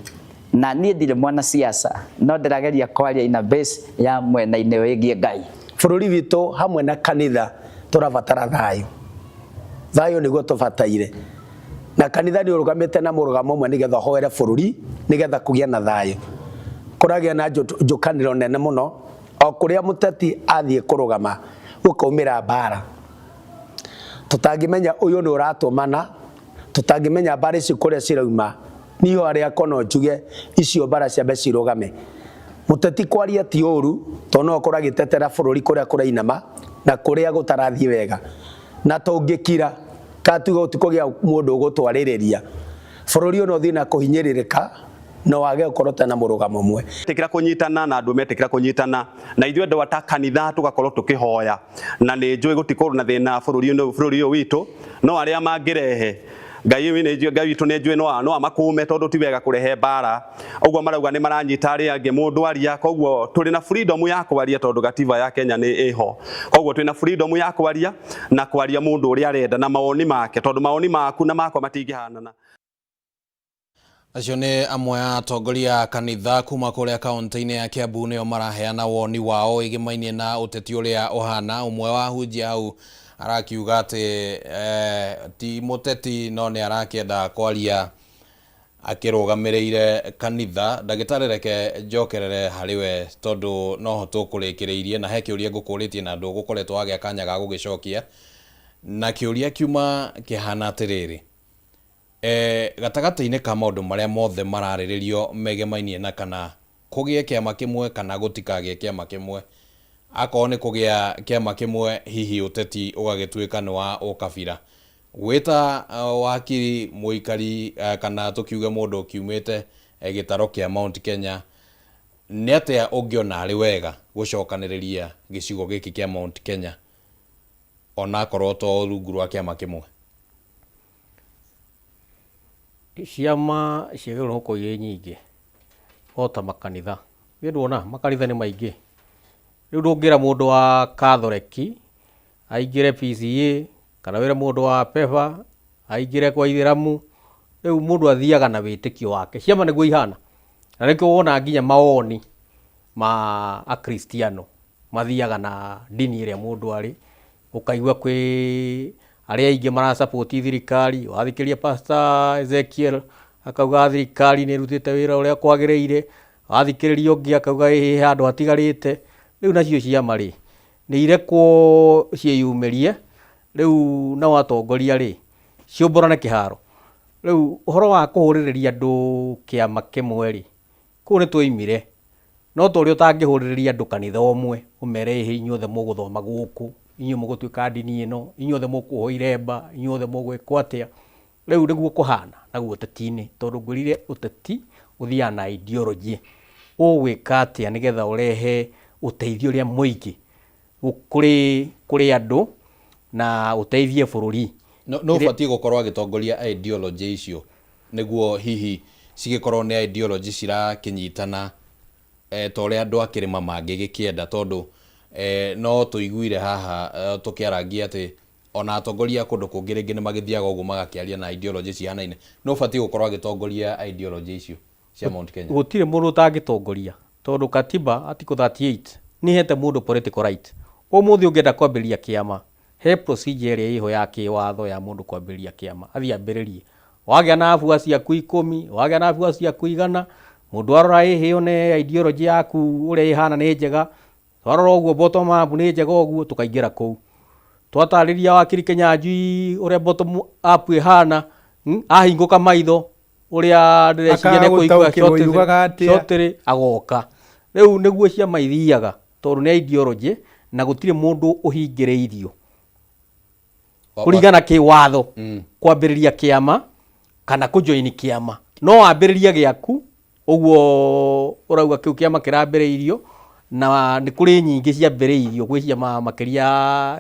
Na niĩ ndirĩ mwanasiasa, no ndĩrageria kwaria ina base ya mwena-inĩ wĩgiĩ Ngai. Bũrũri witũ hamwe na kanitha tũrabatara thayũ. Thayũ nĩguo tũbataire. Na kanitha nĩ ũrũgamĩte na mũrũgamo ũmwe nĩgetha ũhoere bũrũri nĩgetha kũgĩe na thayũ. Kũragĩa na njũkanĩro nene mũno, o kũrĩa mũteti athiĩ kũrũgama gũkaumĩra mbara. Tũtangĩmenya ũyũ nĩ ũratũmana, tũtangĩmenya mbara ici kũrĩa cirauma, niĩ harĩa kono njuge icio mbara ciambe cirũgame. Mũteti kwaria ti ũru, tondũ no akorwo agĩtetera bũrũri kũrĩa kũrainama na kũrĩa gũtarathiĩ wega. Na tũngĩkira kana tuge gũtikũgĩa mũndũ ũgũtwarĩrĩria, bũrũri ũyũ no ũthiĩ na kũhinyĩrĩrĩka na wage gũkorwo tena mũrũgamo ũmwe. Metĩkĩra kũnyitana na andũ metĩkĩra kũnyitana na ithuĩ andũ ata kanitha tũgakorwo tũkĩhoya, na nĩ njũĩ gũtikorwo na thĩna bũrũri ũyũ witũ, no arĩa mangĩrehe Ngai witũ nĩ njũĩ no amakũme, tondũ ti wega kũrehe mbara. Ũguo marauga nĩ maranyita arĩa angĩ mũndũ aria, koguo tũrĩ na freedom ya kwaria tondũ gatiba ya Kenya nĩ ĩho. Koguo twĩna freedom ya kwaria na kwaria mũndũ ũrĩa arenda na mawoni make, tondũ mawoni maku na makwa matingĩhanana. Acio nĩ amwe a atongoria a kanitha kuma kũrĩa kaunti-inĩ ya Kiambu, nĩo maraheana woni wao ĩgĩmainie na ũteti ũrĩa ũhana. Ũmwe wa ahunjia hau arakiuga atĩ ti mũteti no nĩ arakĩenda kwaria akĩrũgamĩrĩire kanitha. Ndagĩtarĩ, reke njokerere harĩ we tondũ noho tũkũrĩkĩrĩirie na he kĩũria ngũkũrĩtie na ndũgũkoretwo wagĩa kanya ga gũgĩcokia, na kĩũria kiuma kĩhana atĩrĩrĩ, gatagatĩ-inĩ ka maũndũ marĩa mothe mararĩrĩrio megemainie na kana kũgĩe kĩama kĩmwe kana gũtikagĩe kĩama kĩmwe, akorwo nĩ kũgĩa kĩama kĩmwe hihi ũteti ũgagĩtuĩka nĩ wa ũkabira, wĩta wakiri mũikari kana tũkiuge mũndũ ũkiumĩte gĩtaro kĩa Mount Kenya, nĩ atĩa ũngĩona arĩ wega gũcokanĩrĩria gĩcigo gĩkĩ kĩa Mount Kenya onakorwo to rungu rwa kĩama kĩmwe? Ciama ciagĩrĩirwo gũkorwo irĩ nyingĩ o ta makanitha. Nĩ nduona makanitha nĩ maingĩ. Rĩu ndũngĩra mũndũ wa Katholeki aingĩre PCEA kana wĩre mũndũ wa PEFA aingĩre kwa Ithĩramu. Rĩu mũndũ athiaga na wĩtĩkio wake. Ciama nĩguo ihana. Na nĩkĩo wona nginya mawoni ma Akristiano mathiaga na ndini ĩrĩa mũndũ arĩ. Ũkaigua kwĩ arĩa aingĩ marasupport thirikari, wathikĩrĩria Pastor Ezekiel akauga thirikari nĩ ĩrutĩte wĩra ũrĩa kwagĩrĩire, wathikĩrĩria ũngĩ akauga ĩĩ he handũ hatigarĩte. Rĩu nacio ciama rĩ, nĩ irekwo ciĩyumĩrie, rĩu nao atongoria rĩ, ciũmbũrane kĩharo. Rĩu ũhoro wa kũhũrĩrĩria andũ kĩama kĩmwe rĩ, Kũu nĩ twoimire no ta ũrĩa ũtangĩhũrĩrĩria andũ kanitha ũmwe ũmere ĩhĩ inyuothe mũgũthoma gũkũ, inyuĩ mũgũtuĩka ndini ĩno, inyuothe mũkuohwo iremba, inyuothe mũgwĩkwo atĩa. Rĩu nĩguo kũhana naguo ũteti-inĩ tondũ ngwĩrire ũteti ũthiaga na ideology. Ũgwĩka atĩa nĩgetha ũrehe ũteithio ũrĩa mũingĩ kũrĩ kũrĩ andũ na ũteithie bũrũri. No nũ ũbatiĩ gũkorwo agĩtongoria ideology icio nĩguo hihi cigĩkorwo nĩ ideology cirakĩnyitana eh, ta ũrĩa andũ a kĩrĩma mangĩgĩkĩenda tondũ eh, no tũiguire haha eh, tũkĩarangia atĩ ona atongoria a kũndũ kũngĩ rĩngĩ nĩ magĩthiaga ũguo magakĩaria na ideology cihanaine. Nũ ũbatiĩ gũkorwo agĩtongoria ideology icio cia Mount Kenya? Gũtirĩ mũndũ ũtangĩtongoria tondũ katiba article 38 nĩ ĩhete mũndũ political right. Ũmũthĩ ũngĩenda kwambĩrĩria kĩama he procedure ĩrĩa ĩho ya kĩwatho ya mũndũ kwambĩrĩria kĩama athiĩ ambĩrĩrie. Wagĩa na abuasi aku ikũmi, wagĩa na abuasi aku igana, mũndũ arora ĩhĩ one ideology yaku ũrĩa ĩhana nĩ njega, twarora ũguo bottom up nĩ njega ũguo tũkaingĩra kũu. Twatarĩria wakiri Kĩnyanjui ũrĩa bottom up ĩhana, ahingũka maitho ũrĩa ndĩreciria Akaga nĩ kũigua gũtaũkĩrwo yugaga atĩa. shortly agoka. Rĩu nĩguo ciama ithiaga tondũ nĩ ideology na gũtirĩ mũndũ ũhingĩrĩirio kũringana kĩwatho kwambĩrĩria kĩama kana kũjoini kĩama. No wambĩrĩrie gĩaku ũguo ũrauga kĩu kĩama kĩrambĩrĩirio na nĩ kũrĩ nyingĩ ciambĩrĩirio, gwĩ ciama makĩria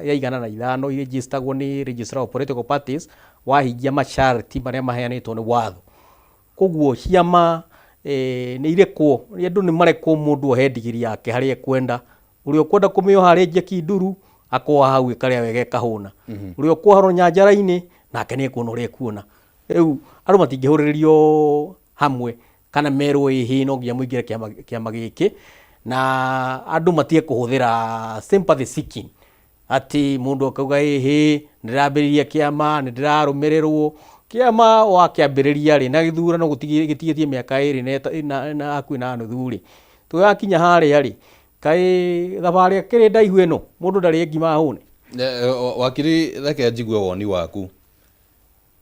ya 105 irĩnjĩstagwo nĩ Registrar of Political Parties wahingia masharti marĩa maheanĩtwo nĩ watho. Koguo ciama eh, nĩ irekwo, andũ nĩ marekwo mũndũ ohe ndigiri yake harĩa ekwenda. Ũrĩa ũkwenda kũmĩoha harĩa Njeki Nduru akoha hau ĩkarĩa wega ĩkahũna. Ũrĩa ũkuoha rũnyanjara-inĩ nake nĩ ekuona ũrĩa ekuona. Rĩu andũ matingĩhũrĩrĩrio hamwe kana merwo ĩhĩ no nginya mũingĩre kĩama, kĩama gĩkĩ na andũ matige kũhũthĩra sympathy seeking atĩ mũndũ akauga ĩhĩ nĩndĩrambĩrĩria kĩama nĩndĩrarũmĩrĩrwo. Kĩama wakĩambĩrĩria rĩ na gĩthurano gĩtigĩtie mĩaka ĩrĩ na hakuhĩ na nuthu rĩ, tũgakinya harĩa rĩ kaĩ thabarĩ ĩkĩrĩ ndaihu ĩno mũndũ ndarĩe ngima ahũne. Wakiri reke njigue woni waku.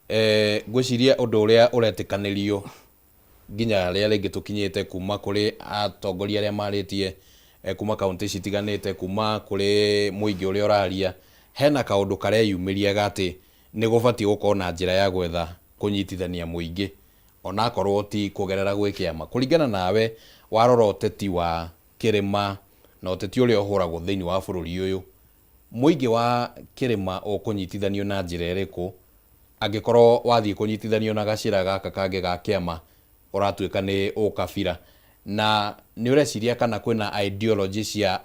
Eh, ngwĩciria ũndũ ũrĩa ũretĩkanĩrio nginya arĩa rĩngĩ tũkinyĩte kuma kũrĩ atongoria arĩa marĩtie kuma kaunti citiganĩte kuma kũrĩ mũingĩ ũrĩa ũraria hena kaũndũ kareyumĩria ga atĩ nĩ gũbatiĩ gũkorwo na njĩra ya gwetha kũnyitithania mũingĩ onakorwo ti kũgerera gwĩ kĩama. Kũringana nawe warora ũteti wa kĩrĩma na ũteti ũrĩa ũhũragwo thĩinĩ wa bũrũri ũyũ, mũingĩ wa kĩrĩma ũkũnyitithanio na njĩra ĩrĩkũ angĩkorwo wathiĩ kũnyitithanio na gacĩra gaka kangĩ ga kĩama ũratuĩka nĩ ũkabira na nĩ ũreciria kana kwĩna ideology cia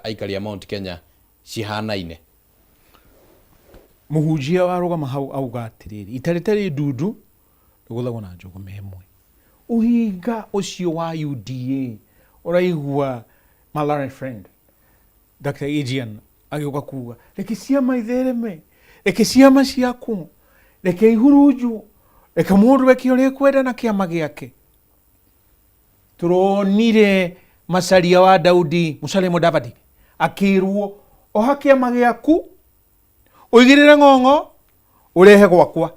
aikari a Mount Kenya cihanaine? Mũhunjia warũgama hau auga atĩrĩrĩ, ita rĩtarĩ ndundu rĩgũthagwo na njũgũma ĩmwe. Ũhinga ũcio wa UDA ũraigua my learned friend Dr. Adrian agĩũka kuga reke ciama ithereme, reke ciama ciakwo, reke ihurunjwo, reke mũndũ eke ũrĩa ekwenda na kĩama gĩake. Tũronire Macharia wa Daudi, Musalia Mudavadi akĩrwo oha kĩama gĩaku ũigĩrĩre ng'ong'o ũrehe gwakwa.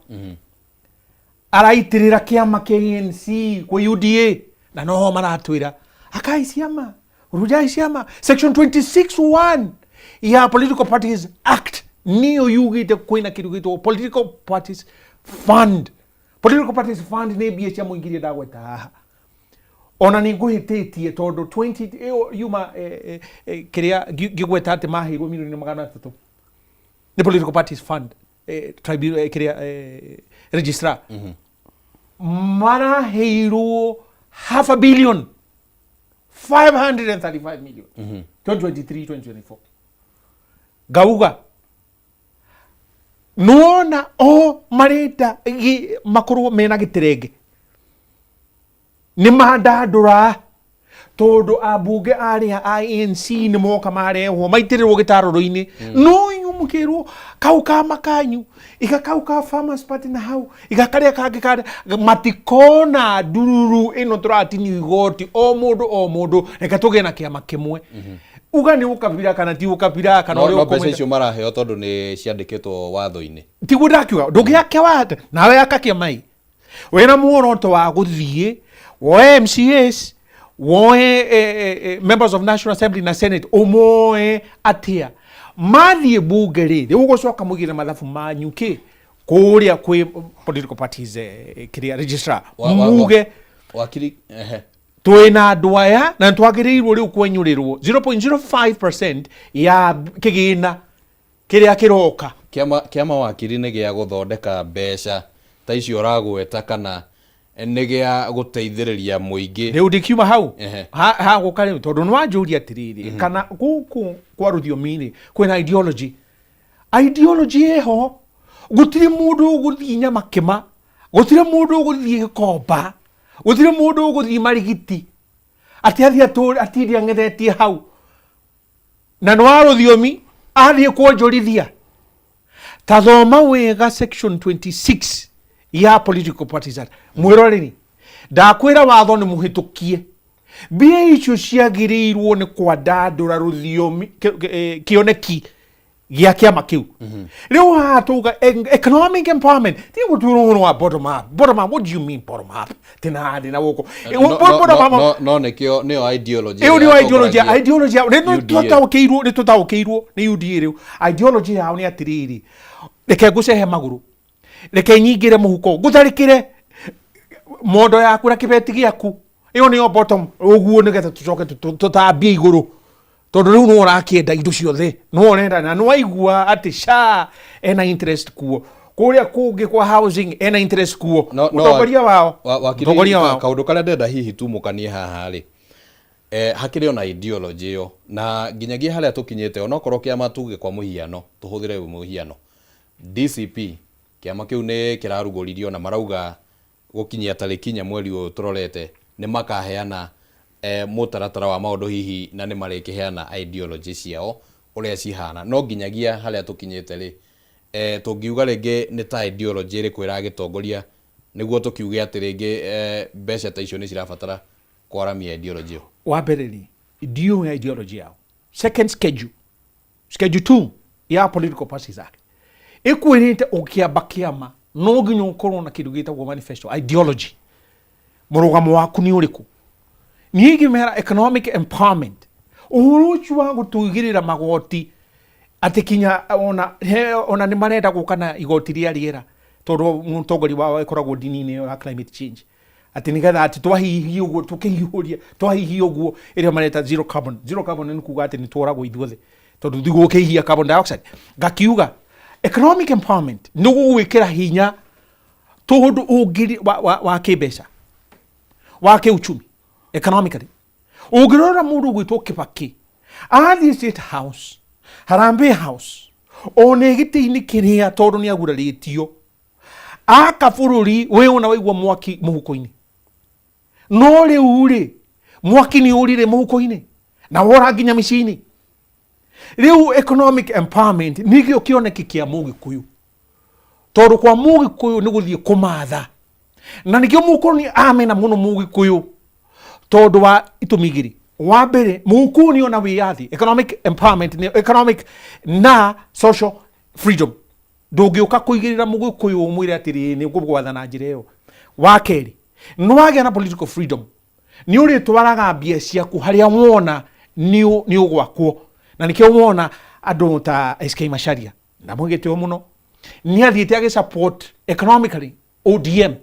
Araitĩrĩra kĩama kĩa ANC kwĩ UDA na noho maratwĩra akai ciama, rujai ciama. Section 26(1 ya Political Parties Act niyo yugĩte kwĩna kĩndũ gĩtagwo Political Parties Fund. Political Parties Fund nĩ mbia cia mũingĩ iria ndagweta haha. Ona nĩ ngũhĩtĩtie tondũ 20 ĩyo yuma kĩrĩa ngĩgweta atĩ maheirwo milioni 300 nĩ Political Parties Fund tribunal kĩrĩa registrar maraheirwo half a billion 535 million 2023 2024 ngauga nona o marenda makorwo mena gĩterenge nĩ mandandũra tondũ ambunge arĩa a ANC nĩ moka marehwo maitĩrĩrwo gĩtarũrũ-inĩ no inyuĩ mũkĩrwo kau kama kanyu iga kau ka Farmers Party na hau iga karĩa kangĩ karĩa matikona ndururu ĩno tũratinio igoti o mũndũ o mũndũ reke tũgĩe na kĩama kĩmwe uga nĩ ũkabira kana ti ũkabira kana No ũrĩa no mbeca ũkũmwenda. icio maraheo tondũ nĩ ciandĩkĩtwo watho-inĩ. Tiguo ndakiuga ndũngĩake watho nawe aka kĩama ĩ wĩna muoroto wa gũthiĩ woe MCAs Woe members of National Assembly na Senate ũmoe atĩa mathiĩ bunge rĩ, rĩu ũgũcoka mũigĩre mathabu manyu kĩ kũrĩa kwĩ political parties, kĩrĩa registrar muge wakiri, ehe. Twĩna andũ aya na nĩtwagĩrĩirwo rĩu kwenyũrĩrwo 0.05% ya kĩgĩna kĩrĩa kĩroka. Kĩama wakiri nĩ gĩa gũthondeka mbeca ta icio ũragweta kana nĩ gĩa gũteithĩrĩria mũingĩ? Rĩu ndikiuma hau. Ehe. Hagũka rĩu tondũ nĩ wanjũria atĩrĩrĩ, kana gũkũ kwa rũthiomi-rĩ kwĩna ideology. Ideology ĩho, gũtirĩ mũndũ ũgũthiĩ Nyamakĩma, gũtirĩ mũndũ ũgũthiĩ Gĩkomba, gũtirĩ mũndũ ũgũthiĩ Marigiti atĩ athiĩ atũre atinde ang'ethetie hau na nĩ wa rũthiomi athiĩ kuonjorithia. Ta thoma wega section 26 ya Political Parties Act. Mwĩroreri, ndakwĩra watho nĩ mũhĩtũkie, mbia icio ciagĩrĩirwo nĩ kwandandũra rũthiomi kĩoneki gĩa kĩama kĩu. Rĩu haha tuga economic empowerment ti gũtwĩrwo ũhoro wa bottom up. Bottom up, what do you mean bottom up? Tinahandi na gũkũ No, bottom up. no nĩkĩo nĩyo ideology Ĩyo ĩrĩa nĩyo ideology. yatongoragia Ideology yao nĩ UDA. tũtaũkĩirwo nĩ UDA. Rĩu ideology yao nĩ atĩrĩrĩ, reke ngũcehe magũrũ, reke nyingĩre mũhuko, ngũtharĩkĩre mondo yaku na kĩbeti gĩaku. Ĩyo nĩyo bottom ũguo, nĩgetha tũcoke tũtambie igũrũ, tondũ rĩu nĩwe ũrakĩenda indo ciothe, nĩwe ũrenda na nĩwaigua atĩ SHA ena interest kuo, kũrĩa kũngĩ kwa housing ena interest kuo. No, Mũtongoria wao wakiri, mũtongoria wao. Kaũndũ karĩa ndenda hihi tumũkanie haha rĩ, hakĩrĩ ona ideology ĩyo na nginyagia harĩa tũkinyĩte, onokorwo kĩama tuge kwa mũhiano, tũhũthĩre mũhiano DCP, kĩama kĩu nĩ kĩrarugũririo na marauga gũkinyia tarĩki 4 mweri ũyũ tũrorete nĩ makaheana mũtaratara wa maũndũ hihi na nĩ marĩkĩheana ideology ciao ũrĩa cihana. No nginyagia harĩa tũkinyĩte rĩ, tũngiuga rĩngĩ nĩ ta ideology ĩrĩkũ ĩragĩtongoria nĩguo tũkiuge atĩ rĩngĩ mbeca ta icio nĩ cirabatara kwaramia ideology ĩyo? Wa mbere rĩ, ndiũĩ ideology yao. Second schedule, schedule 2 ya Political Parties Act ĩkwĩrĩte ũkĩamba kĩama no nginya ũkorwo na kĩndũ gĩtagwo manifesto, ideology, mũrũgamo waku nĩ ũrĩkũ. Niĩ ingĩmera economic empowerment, ũhoro ũcio wa gũtũigĩrĩra magoti atĩ kinya ona nĩ marenda gũka na igoti rĩa rĩera, tondũ mũtongoria wao ĩkoragwo ndini-inĩ ĩyo ya climate change, atĩ nĩgetha atĩ twahihia ũguo, tũkĩhiũria twahihia ũguo ĩrĩa mareta zero carbon. Zero carbon nĩ kuga atĩ nĩ tworagwo ithuothe tondũ ndigũkĩhihia carbon dioxide. Ngakiuga economic empowerment nĩ gũgwĩkĩra hinya tondũ ũngĩ wa kĩmbeca, wa kĩuchumi, economically. Ũngĩrora mũndũ ũgwĩtwo Kibaki athiĩ State House, Harambee House, ona gĩtĩ-inĩ kĩrĩa, tondũ nĩ agurarĩtio aka bũrũri wĩ ona waigua mwaki mũhuko-inĩ. No rĩu rĩ, mwaki nĩ ũrire mũhuko-inĩ na wora nginya mĩciĩ-inĩ. Rĩu economic empowerment nĩkĩo kĩoneki kĩa Mũgĩkũyũ, tondũ kwa Mũgĩkũyũ nĩ gũthiĩ kũmatha, na nĩkĩo mũkoroni amena mũno Mũgĩkũyũ, tondũ wa itũmi igĩrĩ. Wa mbere, Mũgĩkũyũ nĩ ona wĩyathi, economic empowerment nĩ economic na social freedom. Ndũngĩũka kũigĩrĩra Mũgĩkũyũ ũmwĩre atĩrĩrĩ nĩ ũgũgwatha na njĩra ĩyo. Wa kerĩ, nĩ wagĩa na political freedom, nĩ ũrĩtwaraga mbia ciaku harĩa wona nĩ ũgwakwo, na nĩkĩo wona andũ ta SK Macharia na mwĩgĩtĩo mũno nĩ athiĩte agĩsupport economically ODM,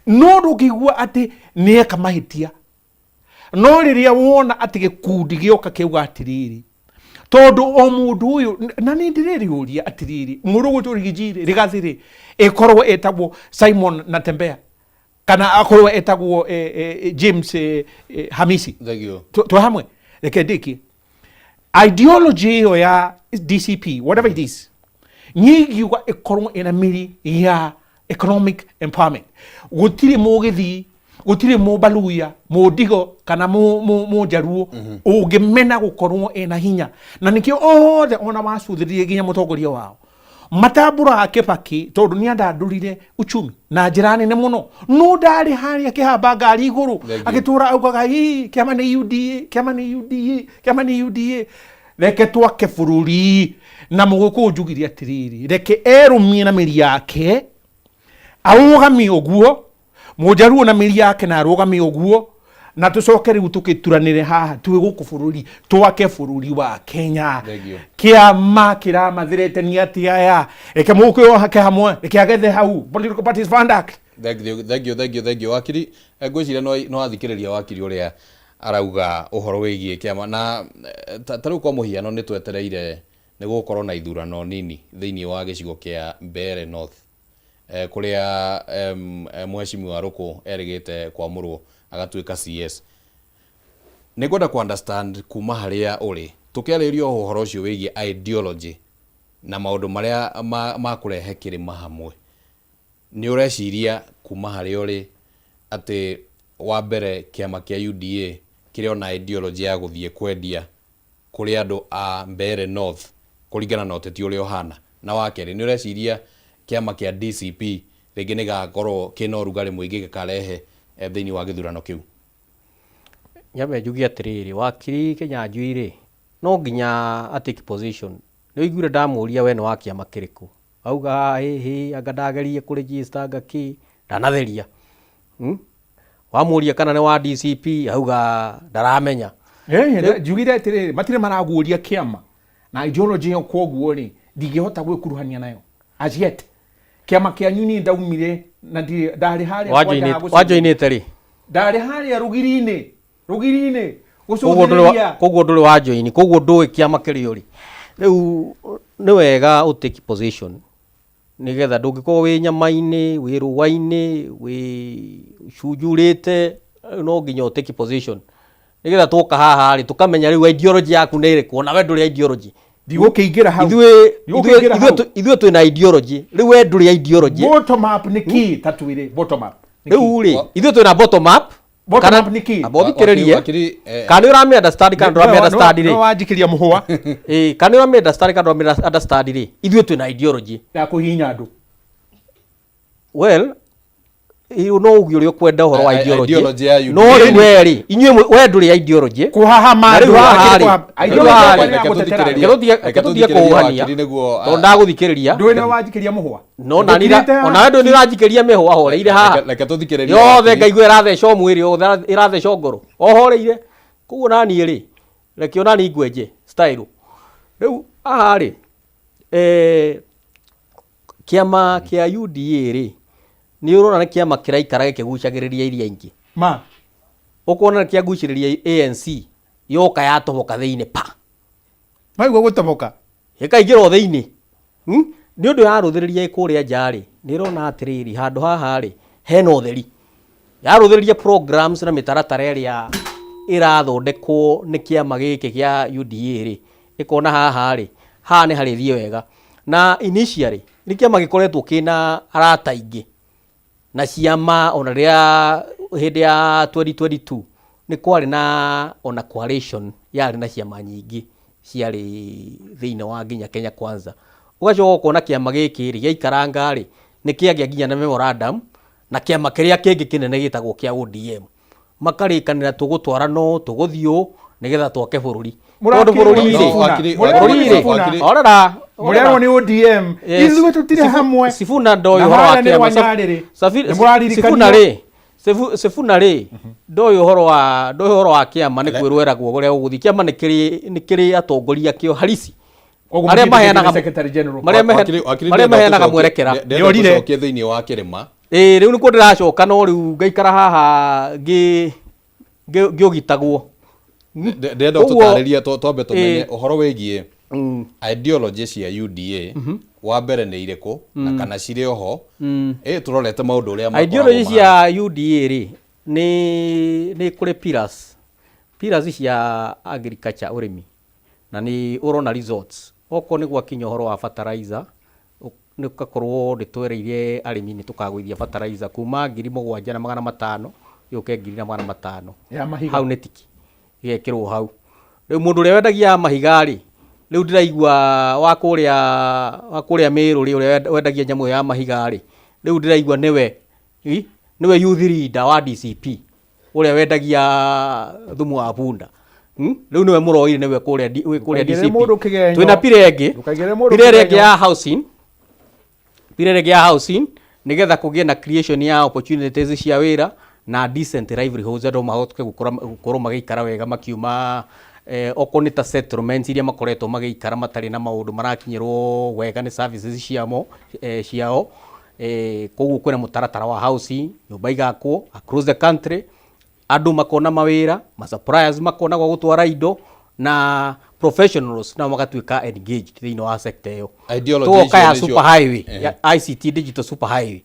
no ndũngĩigua atĩ nĩ eka mahĩtia. No rĩrĩa wona atĩ gĩkundi gĩoka kĩauga atĩrĩrĩ, tondũ o mũndũ ũyũ, na nĩ ndĩrĩrĩũria atĩrĩrĩ, mũndũ ũgwĩtwo Rigiji rĩ, Rigathi rĩ, ĩkorwo ĩtagwo Simon Natembea kana akorwo etagwo James Hamisi. Thank you. Twĩ hamwe, reke ndĩkie ideology ĩyo ya DCP, whatever it is. Niĩ ingiuga ĩkorwo ĩna mĩri ya economic empowerment. Gũtirĩ Mũgĩthii, gũtirĩ Mũbaluya, Mũndigo kana Mũnjaruo ũngĩmena gũkorwo ĩna hinya, na nĩkĩo othe ona wacuthĩrĩrie nginya mũtongoria wao matambũraga Kĩbaki, tondũ nĩ andandũrire uchumi na njĩra nene mũno. No ndarĩ harĩa akĩhamba ngari igũrũ. Thank you. Agĩtũra augaga ii kĩama nĩ UDA, kĩama nĩ UDA, kĩama nĩ UDA. Reke twake bũrũri na Mũgĩkũyũ njugire atĩrĩrĩ, reke erũmie na mĩri yake arũgamie ũguo, Mũnjaruo na mĩri yake na arũgamie ũguo, Na tũcoke rĩu tũkĩturanĩre haha twĩ gũkũ bũrũri, twake bũrũri wa Kenya. Thank you. Kĩama kĩramathĩrĩte nĩ atĩ aya, reke mũkũyũ hake hamwe, reke agethe hau Political Parties Fund Act. Thank you, thank you, thank you, thank you. Wakiri, ngwĩciria no athikĩrĩria wakiri ũrĩa arauga ũhoro wĩgiĩ kĩama na ta rĩu kwa mũhiano nĩ twetereire nĩ gũgũkorwo na ithurano nini thĩinĩ wa gĩcigo kĩa Mbeere North, kũrĩa mheshimiwa Rũkũ erĩgĩte kwamũrwo agatuĩka CS. Nĩ ngwenda kũ understand kuma harĩa ũrĩ tũkĩarĩrĩria ũhoro ũcio wĩgiĩ ideology na maũndũ marĩa ma kũrehe kĩrĩma hamwe, nĩ ũreciria kuma harĩa ũrĩ atĩ wa mbere kĩama kĩa UDA kĩrĩ ona ideology ya gũthiĩ kwendia kũrĩ andũ a Mbeere North kũringana na ũteti ũrĩa ũhana? Na wa kerĩ, nĩ ũreciria kĩama kĩa DCP rĩngĩ nĩ gĩgakorwo kĩna ũrugarĩ mũingĩ gĩkarehe thĩinĩ wa gĩthurano kĩu? Nyambe njuge atĩrĩrĩ, wakiri Kĩnyanjui rĩ, no nginya a take position. Nĩ ũiguire ndamũria we nĩ wa kĩama kĩrĩkũ, auga hĩhĩ, anga ndagerie kũ register anga kĩ, ndanatheria. Wamũria kana nĩ wa DCP, auga ndaramenya. Njugire atĩrĩrĩ, matirĩ maraguũria kĩama na ideology ĩyo, kwoguo rĩ, ndingĩhota gwĩkuruhania nayo as yet. Kĩama kĩanyu niĩ ndaumire na ndirĩ ndarĩ harĩa kwanja ha Wajoinĩte rĩ? Ndarĩ harĩa rũgiri-inĩ Koguo ndũrĩ gũcũthĩrĩria. Koguo ndũrĩ wa join, koguo ndũĩ kĩama kĩrĩa ũrĩ. Rĩu nĩ wega ũ take position nĩgetha ndũngĩkorwo wĩ nyama-inĩ, wĩ rũa-inĩ, wĩ cunjurĩte, no nginya ũ take position nĩgetha twoka haha rĩ, tũkamenya rĩu ideology yaku nĩ ĩrĩkũ. Ona we ndũrĩ ideology. Ndigũkĩingĩra hau. Ithuĩ Ndigũkĩingĩra hau. Ithuĩ twĩna ideology, rĩu we ndũrĩ ideology. Bottom up nĩ kĩ? Ta twĩre bottom up nĩ kĩ? Rĩu rĩ, ithuĩ twĩna bottom up. Bottom up nĩ kĩ? Amba ũthikĩrĩrie. Wakiri, Kana nĩ ũramĩ understand kana ndũramĩ understand rĩ? No wanjikĩria mũhũa. Ĩĩ, kana nĩ ũramĩ understand kana ndũramĩ understand rĩ, ithuĩ twĩna ideology ya kũhihinya andũ. Well, no uge ũrĩa ũkwenda ũhoro wa ideology. Ideology ya UDA. No rĩu we rĩ, inyuĩ we ndũrĩ ideology. Kũhahama Na rĩu andũ, haha akĩrĩ rĩ, ideology rĩu haha yakwa rĩ, nĩ ya gũtetera. reke tũtige Reke tũthikĩrĩrie kũũhania, wakiri nĩguo, tondũ ndagũthikĩrĩria. Ndũĩ nĩ wanjikĩria mũhũa. No na nira Ndũkirĩte haha. ona we ndũĩ nĩ ũranjikĩria mĩhũa horeire haha. Reke tũthikĩrĩrie Yothe wakiri. ngaigua ĩratheca o mwĩrĩ yothe ĩratheca ngoro o horeire. Koguo naniĩ rĩ, reke onani ngwenje style. Rĩu haha rĩ, kĩama kĩa UDA rĩ, nĩ ũrona nĩ kĩama kĩraikara gĩkĩgucagĩrĩria iria ingĩ. Ma. Ũkona nĩ kĩagucĩrĩria ANC yoka yatoboka thĩinĩ pa. Maigua gũtoboka. Ĩkaingĩra o thĩinĩ. Nĩ ũndũ yarũthĩrĩria ĩ kũrĩa nja rĩ, nĩ ĩrona atĩrĩrĩ, handũ haha rĩ, hena ũtheri. Yarũthĩrĩria programs na mĩtaratara ĩrĩa ĩrathondekwo nĩ kĩama gĩkĩ kĩa UDA rĩ, ĩkona haha rĩ, haha nĩ harĩthiĩ wega. Na initially, nĩ kĩama gĩkoretwo kĩna arata aingĩ na ciama, ona rĩrĩa hĩndĩ ya 2022 nĩ kwarĩ na ona coalition yarĩ na ciama nyingĩ ciarĩ thĩinĩ wa nginya Kenya Kwanza. Ũgacoka ũkona kĩama gĩkĩ rĩ, gĩaikaranga rĩ, nĩ kĩagĩa nginya na memorandum na kĩama kĩrĩa kĩngĩ kĩnene gĩtagwo kĩa ODM. Makarĩkanĩra tũgũtwarana ũũ, tũgũthiĩ ũũ, nĩgetha twake bũrũri. Tondũ bũrũri rĩ, Mũrerwo bũrũri rĩ, Sifuna. orora, Mũrerwo nĩ ODM. Yes. Ithuĩ tũtirĩ hamwe. Sifuna ndoĩ Na ũhoro wa harĩa nĩ kĩama. Rwanyarĩrĩ. Nĩ mũraririkanio. Sifuna rĩ, Sifuna rĩ, ndoĩ ũhoro wa, ndoĩ ũhoro wa kĩama nĩ kwĩrwo eragwo ũrĩa ũgũthiĩ. Kĩama nĩ kĩrĩ atongoria kĩo harisi. Koguo Arĩa mũtiĩtĩkĩtie maheanaga Secretary General. marĩa Wakiri, marĩa ndĩrenda maheanaga mwerekera. Ndĩrenda tũcokie thĩinĩ wa kĩrĩma. Ĩĩ, rĩu nĩkuo ndĩracoka, no rĩu ngaikara haha ngĩũgitagwo. Ndĩrenda Koguo- ũtũtarĩrie twambe tũmenye Ĩĩ. ũhoro wĩgiĩ ideology cia UDA, wa mbere nĩ irĩkũ na kana cirĩ oho. Ĩ tũrorete maũndũ ũrĩa makoragwo Ideology mahana. cia UDA rĩ, nĩ kũrĩ pillars cia agriculture, ũrĩmi, na nĩ ũrona results. Okorwo nĩ gwakinya ũhoro wa fertilizer, nĩ ũgakorwo nĩ twereire arĩmi nĩ tũkagũithia fertilizer kuma 7,500 yũke 1,500. Ya mahiga. Hau nĩ tiki igekĩrwo hau. Rĩu mũndũ ũrĩa wendagia mahiga rĩ, rĩu ndĩraigua wa kũrĩa Mĩrũ rĩ, ũrĩa wendagia nyamũ ĩyo ya mahiga rĩ, rĩu ndĩraigua nĩwe youth leader wa DCP ũrĩa wendagia thumu wa bunda. Rĩu nĩwe mũroire, nĩwe kũrĩa wĩ kũrĩa Ndũkaigĩrĩre DCP. mũndũ kĩgenyo. Twĩna pira ĩngĩ. Ndũkaigĩrĩre mũndũ Pira ĩrĩa ĩngĩ kĩgenyo. ya housing. Pira ĩrĩa ĩngĩ ya housing, nĩgetha kũgĩe na creation ya opportunities cia wĩra, Na decent livelihoods, andũ mahote gũkorwo magĩikara wega makiuma okorwo nĩ ta settlements iria makoretwo magĩikara matarĩ na maũndũ marakinyĩrwo wega nĩ services ciamo ciao. Koguo kwĩna mũtaratara wa housing, nyũmba igakwo across the country, andũ makona mawĩra, ma suppliers makona gwa gũtwara indo, na professionals nao magatuĩka engaged thĩinĩ wa sector ĩyo. Ideology Tũgoka ya icio nĩcio- super highway ya ICT, digital super highway,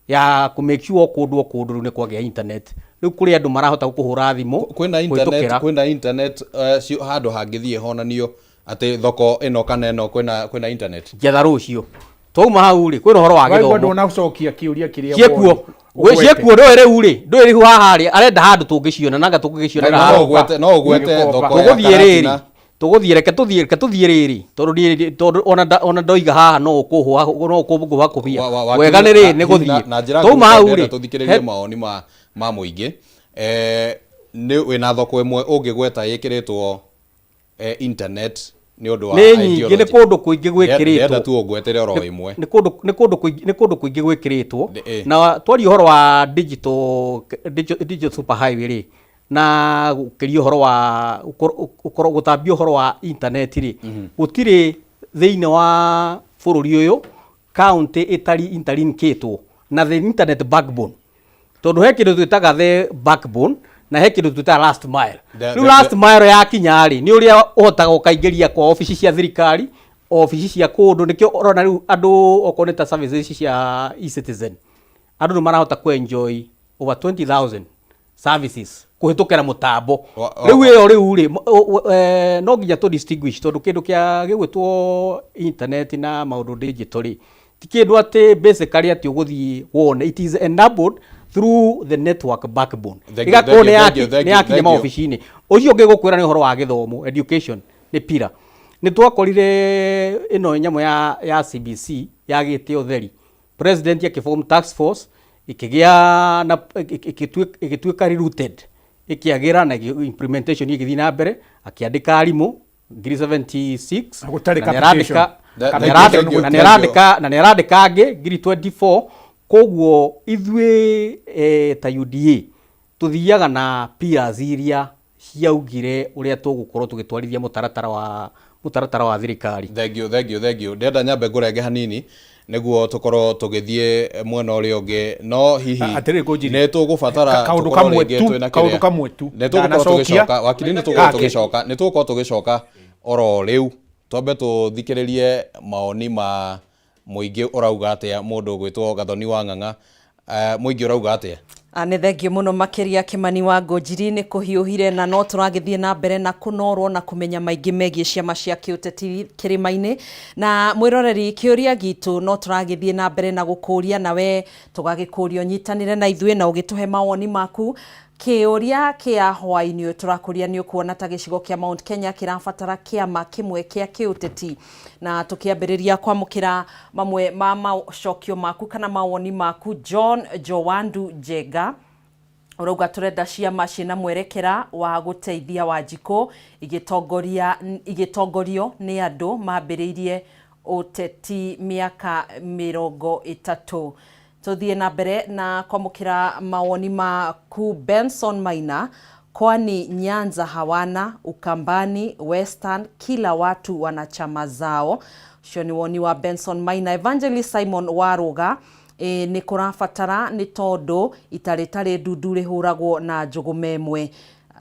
ya kũ make sure o kũndũ rĩu nĩ kwagĩa internet, rĩu kũrĩ andũ marahota kũhũra thimũ Kwĩna internet? Kũhĩtũkĩra. Kwĩna internet handũ hangĩthiĩ honanio atĩ thoko ĩno kana ĩno kwĩna internet? Njetha rũciũ twauma hau rĩ, kwĩna ũhoro wa Waigua gĩthomo. Ndũnacokia kĩũria kĩrĩa Ciĩkuo. ũgwete. Ciĩkuo, ndũĩ rĩu rĩ, ndũĩ rĩu haha rĩ, arenda handũ tũngĩciona nanga tũngĩgĩcionera. No Haha. no ũgwete thoko ya Tũgũthiĩ rĩrĩ. Karatina. Tũgũthiĩ, reke tũthiĩ rĩrĩ, tondũ niĩ, tondũ ona ndoiga haha no ũkũhũa, no ũkũngũha kũbia wega nĩ rĩ nĩ gũthiĩ Na njĩra twauma hau nguhĩ rĩ. Tũthikĩrĩrie mawoni ma mũingĩ. Nĩ wĩna thoko ĩmwe ũngĩgweta ĩkĩrĩtwo internet nĩ ũndũ wa Nĩ nyingĩ, nĩ ideology? kũndũ kũingĩ gwĩkĩrĩtwo. Ndĩrenda tu ũngwetere oro ĩmwe. Nĩ kũndũ kũingĩ gwĩkĩrĩtwo. Na twaria ũhoro wa digital super highway rĩ, na gũkĩria ũhoro wa gũkorwo gũtambia ũhoro wa internet rĩ, gũtirĩ thĩinĩ wa bũrũri ũyũ county ĩtari interlinkĩtwo na the internet backbone, tondũ he kĩndũ twĩtaga the backbone na he kĩndũ twĩtaga last mile. Rĩu last mile yakinya rĩ, nĩ ũrĩa ũhotaga ũkaingĩria kwa obici cia thirikari, obici cia kũndũ. Nĩkĩo ũrona rĩu andũ, okorwo nĩ ta services ici cia eCitizen, andũ nĩ marahota ku enjoy over 20,000 services kũhĩtũkĩra mũtambo. Rĩu ĩyo rĩu rĩ, no nginya tũ distinguish, tondũ kĩndũ kĩa gĩgwĩtwo internet na maũndũ digital rĩ, ti kĩndũ atĩ basically atĩ ũgũthiĩ wone. It is enabled through the network backbone. Thank you, Ĩgakorwo thank you, nĩ thank you, thank nĩ you, yakinya thank you. maobici-inĩ. Ũcio ũngĩ gũkwĩra nĩ ũhoro wa gĩthomo, education nĩ pillar. Nĩ twakorire ĩno nyamũ ya CBC yagĩte ũtheri, president akĩform task force, ĩkĩgĩa na ĩgĩtuĩka rerouted, ĩkĩagĩra na implementation ĩgĩthiĩ na mbere, akĩandĩka arimũ ngiri 76. Gũtarĩ Na nĩarandĩka capitation. na nĩarandĩka- na nĩarandĩka na nĩarandĩka angĩ ngiri 24. Koguo ithuĩ ta UDA tũthiaga na pillars iria ciaugire ũrĩa tũgũkorwo tũgĩtwarithia mũtaratara wa thirikari. Thank you, thank you, thank you. Ndĩrenda nyambe ngũrenge hanini nĩguo tũkorwo tũgĩthiĩ mwena ũrĩa ũngĩ, no hihi Atĩrĩrĩ, Ngũnjiri. nĩ tũgũbatara Kaũndũ tũkorwo kamwe rĩngĩ tu, twĩna kaũndũ kĩrĩa. kamwe tu. Nĩ tũgũkorwo Ndanacokia. tũgĩcoka, wakiri, nĩ tũgũkorwo Gake. tũgĩcoka, nĩ tũgũkorwo tũgĩcoka oro rĩu. Twambe tũthikĩrĩrie maoni ma mũingĩ ũrauga atĩa. Mũndũ ũgwĩtwo Gathoni wa Ng'ang'a, mũingĩ ũrauga atĩa? Nĩ thengio mũno makĩria, Kĩmani wa Ngũnjiri. Nĩ kũhiũhire na no tũragĩthiĩ na mbere na kũnorwo na kũmenya maingĩ megiĩ ciama cia kĩũteti kĩrĩma-inĩ. Na mwĩroreri, kĩũria gitũ no tũragĩthiĩ na mbere na gũkũria, nawe tũgagĩkũria ũnyitanĩre na ithuĩ na ũgĩtũhe mawoni maku. Kĩũria kĩa hwaĩ-inĩ ũyũ tũrakũria: nĩ ũkuona ta gĩcigo kĩa Mount Kenya kĩrabatara kĩama kĩmwe kĩa kĩũteti? Na tũkĩambĩrĩria kwamũkĩra mamwe ma macokio maku kana mawoni maku, John Jowandu Njenga ũrauga tũrenda ciama ciĩna mwerekera wa gũteithia Wanjikũ, igĩtongoria igĩtongorio nĩ andũ mambĩrĩirie ũteti mĩaka 30. Tũthiĩ na mbere na kwamũkĩra mawoni maku. Benson Maina: kwani Nyanza hawana, Ukambani, Western, kila watu wana chama zao. Ũcio nĩ woni wa Benson Maina. Evangelist Simon Waruga: nĩ kũrabatara, nĩ tondũ itarĩtarĩ ndundu rĩhũragwo na njũgũma ĩmwe.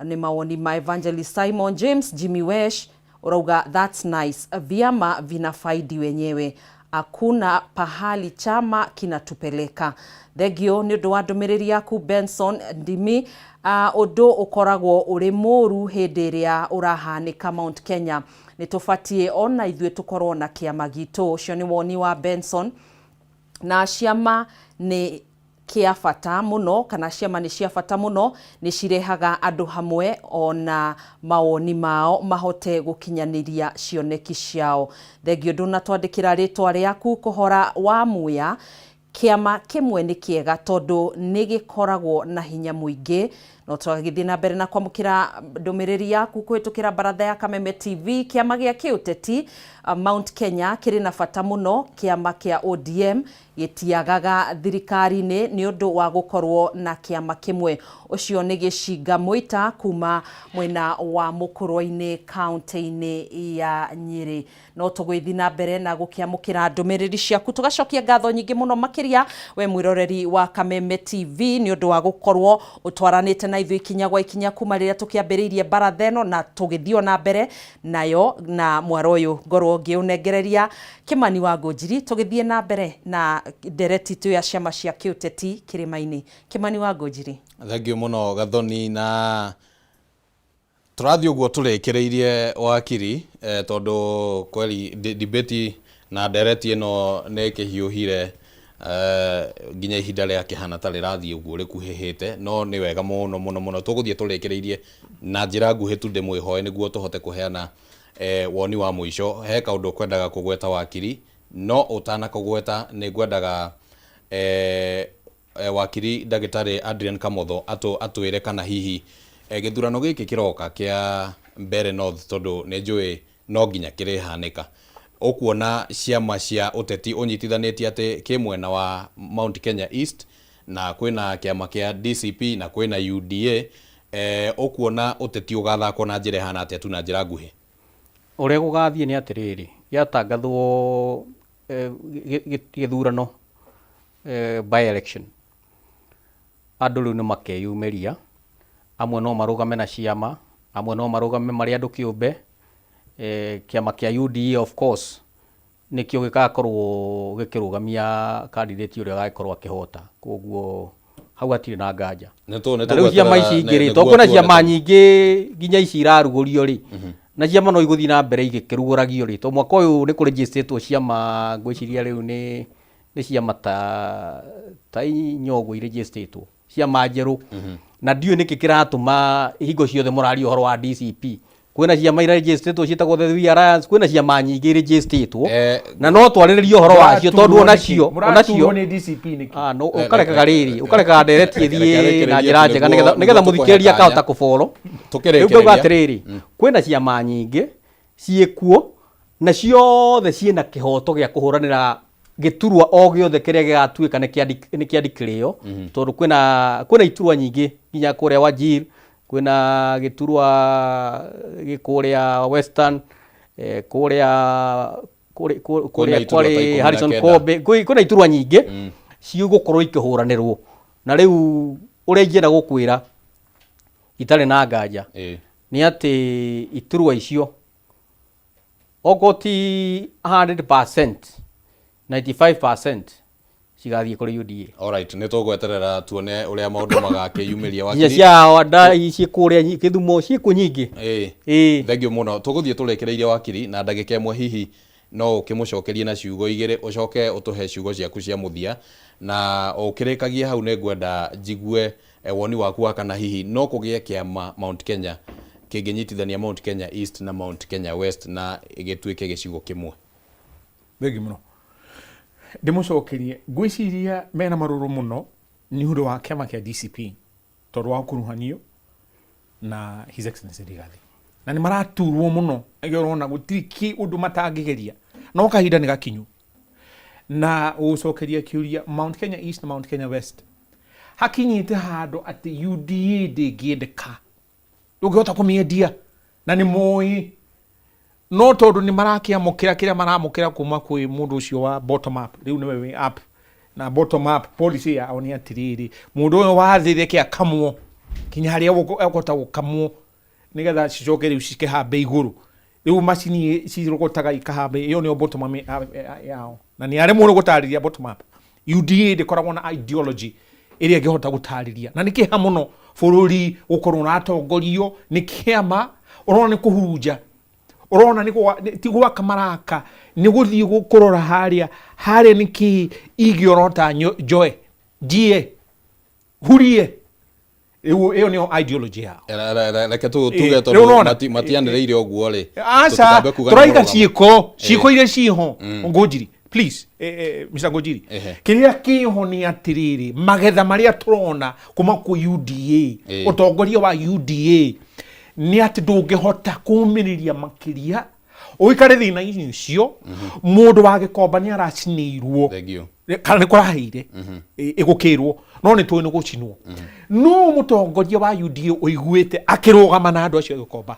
Nĩ mawoni ma Evangelist Simon. James Jimmy Wesh urauga that's nice, vyama vinafaidi wenyewe, hakuna pahali chama kinatupeleka. Thengio nĩ ũndũ wa ndũmĩrĩri yaku. Benson Ndimi: ũndũ ũkoragwo ũrĩ mũru hĩndĩ ĩrĩa ũrahanĩka Mount Kenya, nĩ tũbatiĩ ona ithuĩ tũkorwo na kĩama gitũ. Ũcio nĩ woni wa Benson. Na ciama nĩ kĩa bata mũno, kana ciama nĩ cia bata mũno, nĩ cirehaga andũ hamwe ona mawoni mao mahote gũkinyanĩria cioneki ciao. Thengio ndũnatwandĩkĩra rĩtwa rĩaku. Kũhora wa Muya: kĩama kĩmwe nĩ kĩega tondũ nĩ gĩkoragwo na hinya mũingĩ. No twagĩthiĩ na mbere na kwamũkĩra ndũmĩrĩri yaku kũhĩtũkĩra baratha ya Kameme TV. Kĩama gĩa kĩũteti Mount Kenya kĩrĩ na bata mũno. Kĩama kĩa ODM gĩtiagaga thirikari-inĩ nĩ ũndũ wa gũkorwo na kĩama kĩmwe. Ũcio nĩ Gĩcinga Mũita kuma mwena wa Mũkũrwe-inĩ kaũntĩ-inĩ ya Nyĩrĩ. No tũgũgĩthiĩ na mbere na gũkĩamũkĩra ndũmĩrĩri ciaku, tũgacokia ngatho nyingĩ mũno makĩria we mwĩroreri wa Kameme TV nĩ ũndũ wa gũkorwo ũtwaranĩte na ithuĩ ikinya gwa ikinya kuma rĩrĩa tũkĩambĩrĩirie baratha ĩno na tũgĩthiĩ o na mbere nayo, na mwaro ũyũ ngorwo ngĩũnengereria Kĩmani wa Ngũnjiri tũgĩthiĩ na mbere na ndereti itũ ya ciama cia kĩũteti kĩrĩma-inĩ. Kĩmani wa Ngũnjiri. Thank you mũno Gathoni, na tũrathiĩ ũguo tũrĩkĩrĩirie wakiri tondũ kweli debate na ndereti ĩno nĩ ĩkĩhiũhire nginya ihinda rĩakĩhana ta rĩrathiĩ ũguo rĩkuhĩhĩte, no nĩ wega mũno mũno mũno tũgũthiĩ tũrĩkĩrĩirie na njĩra nguhĩ tu ndĩmwĩhoe nĩguo tũhote kũheana woni wa mũico. He kaũndũ kwendaga kũgweta wakiri, no ũtanakũgweta nĩ ngwendaga wakiri ndagĩtarĩ Adrian Kamotho atwĩre kana hihi gĩthurano gĩkĩ kĩroka kĩa Mbeere North, tondũ nĩ njũĩ no nginya kĩrĩhanĩka, ũkuona ciama cia ũteti ũnyitithanĩtie atĩ kĩ mwena wa Mount Kenya East na kwĩna kĩama kĩa DCP na kwĩna UDA, ũkuona ũteti ũgathakwo na njĩra ĩhana atĩa tu na njĩra nguhĩ? Ũrĩa gũgathiĩ nĩ atĩrĩrĩ, gĩatangathwo gĩthurano by election, andũ rĩu nĩ makeyumĩria, amwe no marũgame na ciama, amwe no marũgame marĩ andũ kĩũmbe. Kĩama kĩa UDA of course nĩkĩo gĩgakorwo gĩkĩrũgamia candidate ũrĩa ũgagĩkorwo akĩhota, koguo hau hatirĩ na nganja. Na rĩu ciama ici ingĩ rĩ, tondũ kwĩna ciama nyingĩ nginya ici irarugũrio rĩ, na ciama no igũthiĩ na mbere igĩkĩrugũragio rĩ, tondũ mwaka ũyũ nĩ kũrĩnjĩstĩtwo ciama, ngwĩciria rĩu nĩ ciama ta inya ũguo irĩnjĩstĩtwo, ciama njerũ. Na ndiũĩ nĩkĩ kĩratũma hingo ciothe mũraria ũhoro wa DCP. Kwĩna ciama irĩnjĩstĩtwo ciĩtagwo the We Alliance, kwĩna ciama nyingĩ irĩnjĩstĩtwo na no twarĩrĩrie ũhoro wacio tondũ onacio onacio nĩ DCP nĩkĩ? No ũkarekaga rĩrĩ, ũkarekaga ndereti ĩthiĩ na njĩra njega nĩgetha mũthikĩrĩria akahota kũboro. Rĩu ngauga atĩrĩrĩ, kwĩna ciama nyingĩ ciĩkuo na ciothe ciĩna kĩhoto gĩa kũhũranĩra gĩturwa o gĩothe kĩrĩa gĩgatuĩka nĩ kĩandĩkĩrĩo, tondũ kwĩna iturwa nyingĩ nginya kũrĩa Wajir, kwĩna gĩturwa gĩ kũrĩa Western, kũrĩa kũrĩa kwarĩ Harrison Kobe, kwĩna iturwa nyingĩ cigũkorwo ikĩhũranĩrwo. Na rĩu ũrĩa ingĩenda gũkwĩra itarĩ na nganja nĩ atĩ iturwa icio okorwo ti 100%, 95% cigathiĩ kũrĩ UDA. Alright, nĩ tũgweterera tuone ũrĩa maũndũ magakĩyumĩria. Nginya cia Wandai ciĩ kũrĩa Kĩthumo, ciĩkuo nyingĩ. Thank you mũno. Tũgũthiĩ tũrĩkĩrĩirie wakiri na ndagĩka ĩmwe, hihi no ũkĩmũcokerie na ciugo igĩrĩ, ũcoke ũtũhe ciugo ciaku cia mũthia, na ũkĩrĩkagia hau nĩ ngwenda njigue woni waku wa kana hihi no kũgĩe kĩama Mount Kenya kĩngĩnyitithania Mount Kenya East na Mount Kenya West na gĩtuĩke gĩcigo kĩmwe. Thengi mũno. Ndĩmũcokerie, ngwĩciria mena marũrũ mũno nĩ ũndũ wa kĩama kĩa DCP tondũ wa ũkuruhanio na His Excellency Rigathi, na nĩ maraturwo mũno, nĩkĩo ũrona gũtirĩ kĩ ũndũ matangĩgeria, no kahinda nĩ gakinyu. Na gũcokeria kĩũria, Mount Kenya East na Mount Kenya West hakinyĩte handũ atĩ UDA ndĩngĩendeka, ndũngĩhota kũmĩendia, na nĩ moĩ, no tondũ nĩ marakĩamũkĩra kĩrĩa maramũkĩra kuma kwĩ mũndũ ũcio wa bottom up, rĩu nĩwe wĩ up na bottom up policy yao nĩ atĩrĩrĩ, mũndũ ũyũ wa thĩ reke akamwo kinya harĩa ekũhota gũkamwo nĩgetha cicoke rĩu cikĩhambe igũrũ. Rĩu macini cirogotaga ikahamba, ĩyo nĩyo bottom up yao, na nĩ aremwo nĩ gũtarĩria bottom up. UDA ndĩkoragwo na ideology ĩrĩa ĩngĩhota gũtarĩria, na nĩ kĩeha mũno bũrũri gũkorwo ũratongorio nĩ kĩama ũrona nĩ kũhurunja, ũrona nĩ ti gwaka maraka, nĩ gũthiĩ kũrora harĩa harĩa nĩ kĩĩ ingĩorota njoe njiye hurie. Rĩu ĩyo nĩyo ideology yao. Reke tuge tondũ matianĩrĩire ũguo rĩ, aca, tũraiga ciĩko, ciĩko iria ciĩho Ngũnjiri. Please, Mr. Ngũnjiri, kĩrĩa kĩho nĩ atĩrĩrĩ, magetha marĩa tũrona kuma kwĩ UDA, ũtongoria wa UDA, nĩ atĩ ndũngĩhota kũmĩrĩria makĩria ũikare thĩna-inĩ ũcio. Mũndũ wa Gĩkomba nĩ aracinĩirwo kana nĩ kũraheire ĩgũkĩrwo, no nĩ tũĩ nĩ gũcinwo. No mũtongoria wa UDA ũiguĩte akĩrũgama na andũ acio a Gĩkomba,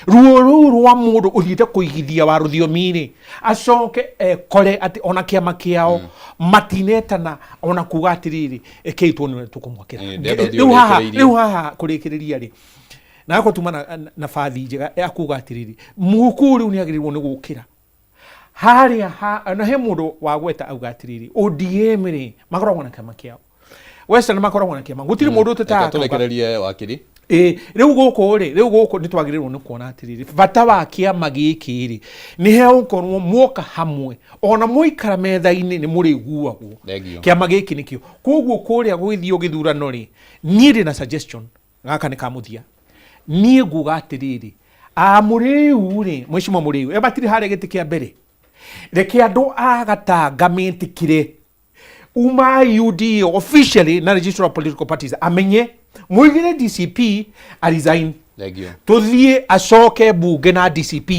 ruo rũu rwa mũndũ ũthiĩte kũigithia wa rũthiomi-rĩ, acoke ekore atĩ ona kĩama kĩao matinetana ona kuga atĩrĩrĩ, ekei tuone ũrĩa tũkũmwakĩra. Ndĩrenda ũthiĩ Rĩu haha ũrĩkĩrĩirie. Rĩu haha kũrĩkĩrĩria rĩ, na akorwo tuma na bathi njega ya kuga atĩrĩrĩ, mũkũũ rĩu nĩ agĩrĩirwo nĩ gũkĩra harĩa ha, na he mũndũ wagweta auga atĩrĩrĩ, ODM rĩ, makoragwo na kĩama kĩao, Western makoragwo na kĩama, gũtirĩ mũndũ ũtetaga. Reke tũrekererie wakiri. Ĩ, rĩu gũkũ rĩ, rĩu gũkũ nĩ twagĩrĩirwo nĩ kuona atĩrĩrĩ, bata wa kĩama gĩkĩ rĩ, nĩ hegũkorwo muoka hamwe, ona mwaikara metha-inĩ nĩ mũrĩiguagwo. Thengiũ. Kĩama gĩkĩ nĩkĩo koguo kũrĩa gũgĩthiĩ gĩthurano rĩ, niĩ ndĩ na suggestion gaka nĩ ka mũthia. Niĩ nguga atĩrĩrĩ, a Mũrĩu rĩ, Mheshimiwa Mũrĩu ebatirĩ harĩa gĩtĩ kĩa mbere, reke andũ a Gatanga metĩkĩre uma UDA officially na registrar of political parties amenye muigire DCP a resign. Thengiũ. Tuthiĩ acoke bunge na DCP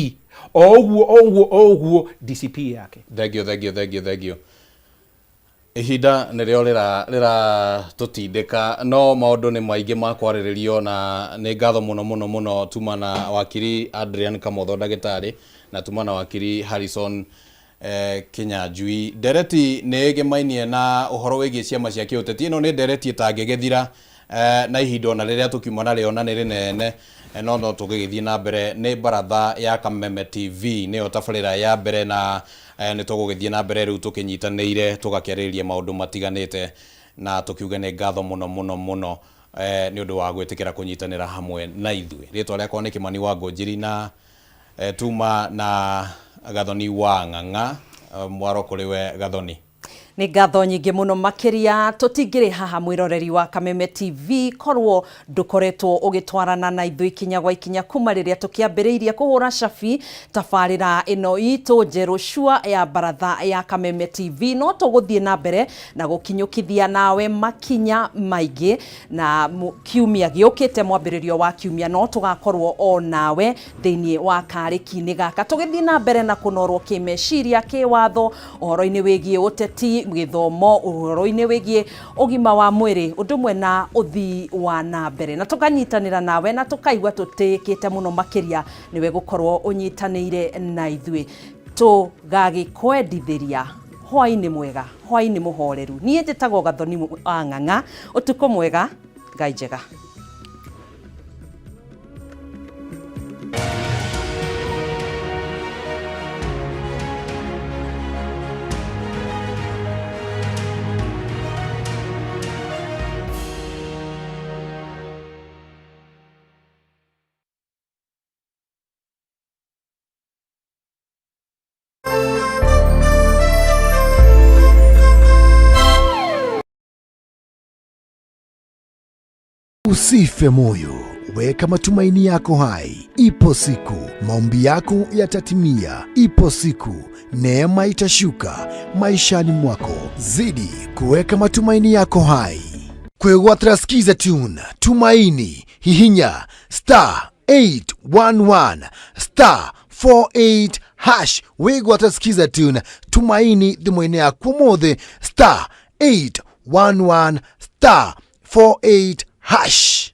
o ũguo o ũguo o ũguo DCP yake. Thengiũ, thengiũ, thengiũ, thengiũ. Ihinda nĩrĩo rĩratũtindĩka, no maũndũ nĩ maingĩ ma kwarĩrĩrio, na nĩ ngatho mũno mũno mũno tuma na wakiri Adrian Kamotho ndagĩtarĩ, na tuma na wakiri Harrison Kinyanjui. Ndereti nĩ ĩgĩmainie na ũhoro wĩgiĩ ciama cia kĩũteti. Ĩno nĩ ndereti ĩtangĩgĩthira na ihinda ona rĩrĩa tũkiuma narĩo na nĩ rĩnene, no no tũgĩgĩthiĩ na mbere. Nĩ baratha ya Kameme TV, nĩyo tabarĩra ya mbere, na nĩ tũgũgĩthiĩ na mbere rĩu tũkĩnyitanĩire tũgakĩarĩrĩria maũndũ matiganĩte, na tũkiuge nĩ ngatho mũno mũno mũno nĩ ũndũ wa gwĩtĩkĩra kũnyitanĩra hamwe na ithuĩ. Rĩtwa rĩakwa nĩ Kĩmani wa Ngũnjiri, na tuma na Gathoni wa Ng'ang'a. Mwaro kũrĩ we Gathoni. Nĩ ngatho nyingĩ mũno makĩria. Tũtingĩrĩ haha, mwĩroreri wa Kameme TV, korwo ndũkoretwo ũgĩtwarana na ithuĩ ikinya gwa ikinya kuma rĩrĩa tũkĩambĩrĩirie kũhũra cabi tabarĩra ĩno itũ njerũ cua ya baratha ya Kameme TV. No tũgũthiĩ na mbere na gũkinyũkithia nawe makinya maingĩ, na kiumia gĩũkĩte, mwambĩrĩrio wa kiumia, no tũgakorwo o nawe thĩinĩ wa karĩki-inĩ gaka tũgĩthiĩ na mbere na kũnorwo kĩmeciria, kĩwatho, ũhoro-inĩ wĩgiĩ ũteti, gĩthomo, ũhoro-inĩ wĩgiĩ ũgima wa mwĩrĩ, ũndũ ũmwe na ũthii wa na mbere, na tũkanyitanĩra nawe na tũkaigua tũtĩĩkĩte mũno makĩria nĩwe gũkorwo ũnyitanĩire na ithuĩ. Tũgagĩkwendithĩria hwaĩ-inĩ mwega, hwaĩ-inĩ mũhoreru. Niĩ njĩtagwo Gathoni wa Ng'ang'a. Ũtukũ mwega, Ngai njega. Usife moyo, weka matumaini yako hai. Ipo siku maombi yako yatatimia. Ipo siku neema itashuka maishani mwako. Zidi kuweka matumaini yako hai. Kwĩgwatĩra Skiza Tune Tumaini, hihinya star 811 star 48 hash wĩgwate Skiza Tune Tumaini thimũ-inĩ yaku ũmũthĩ, star 811 star 48 hash.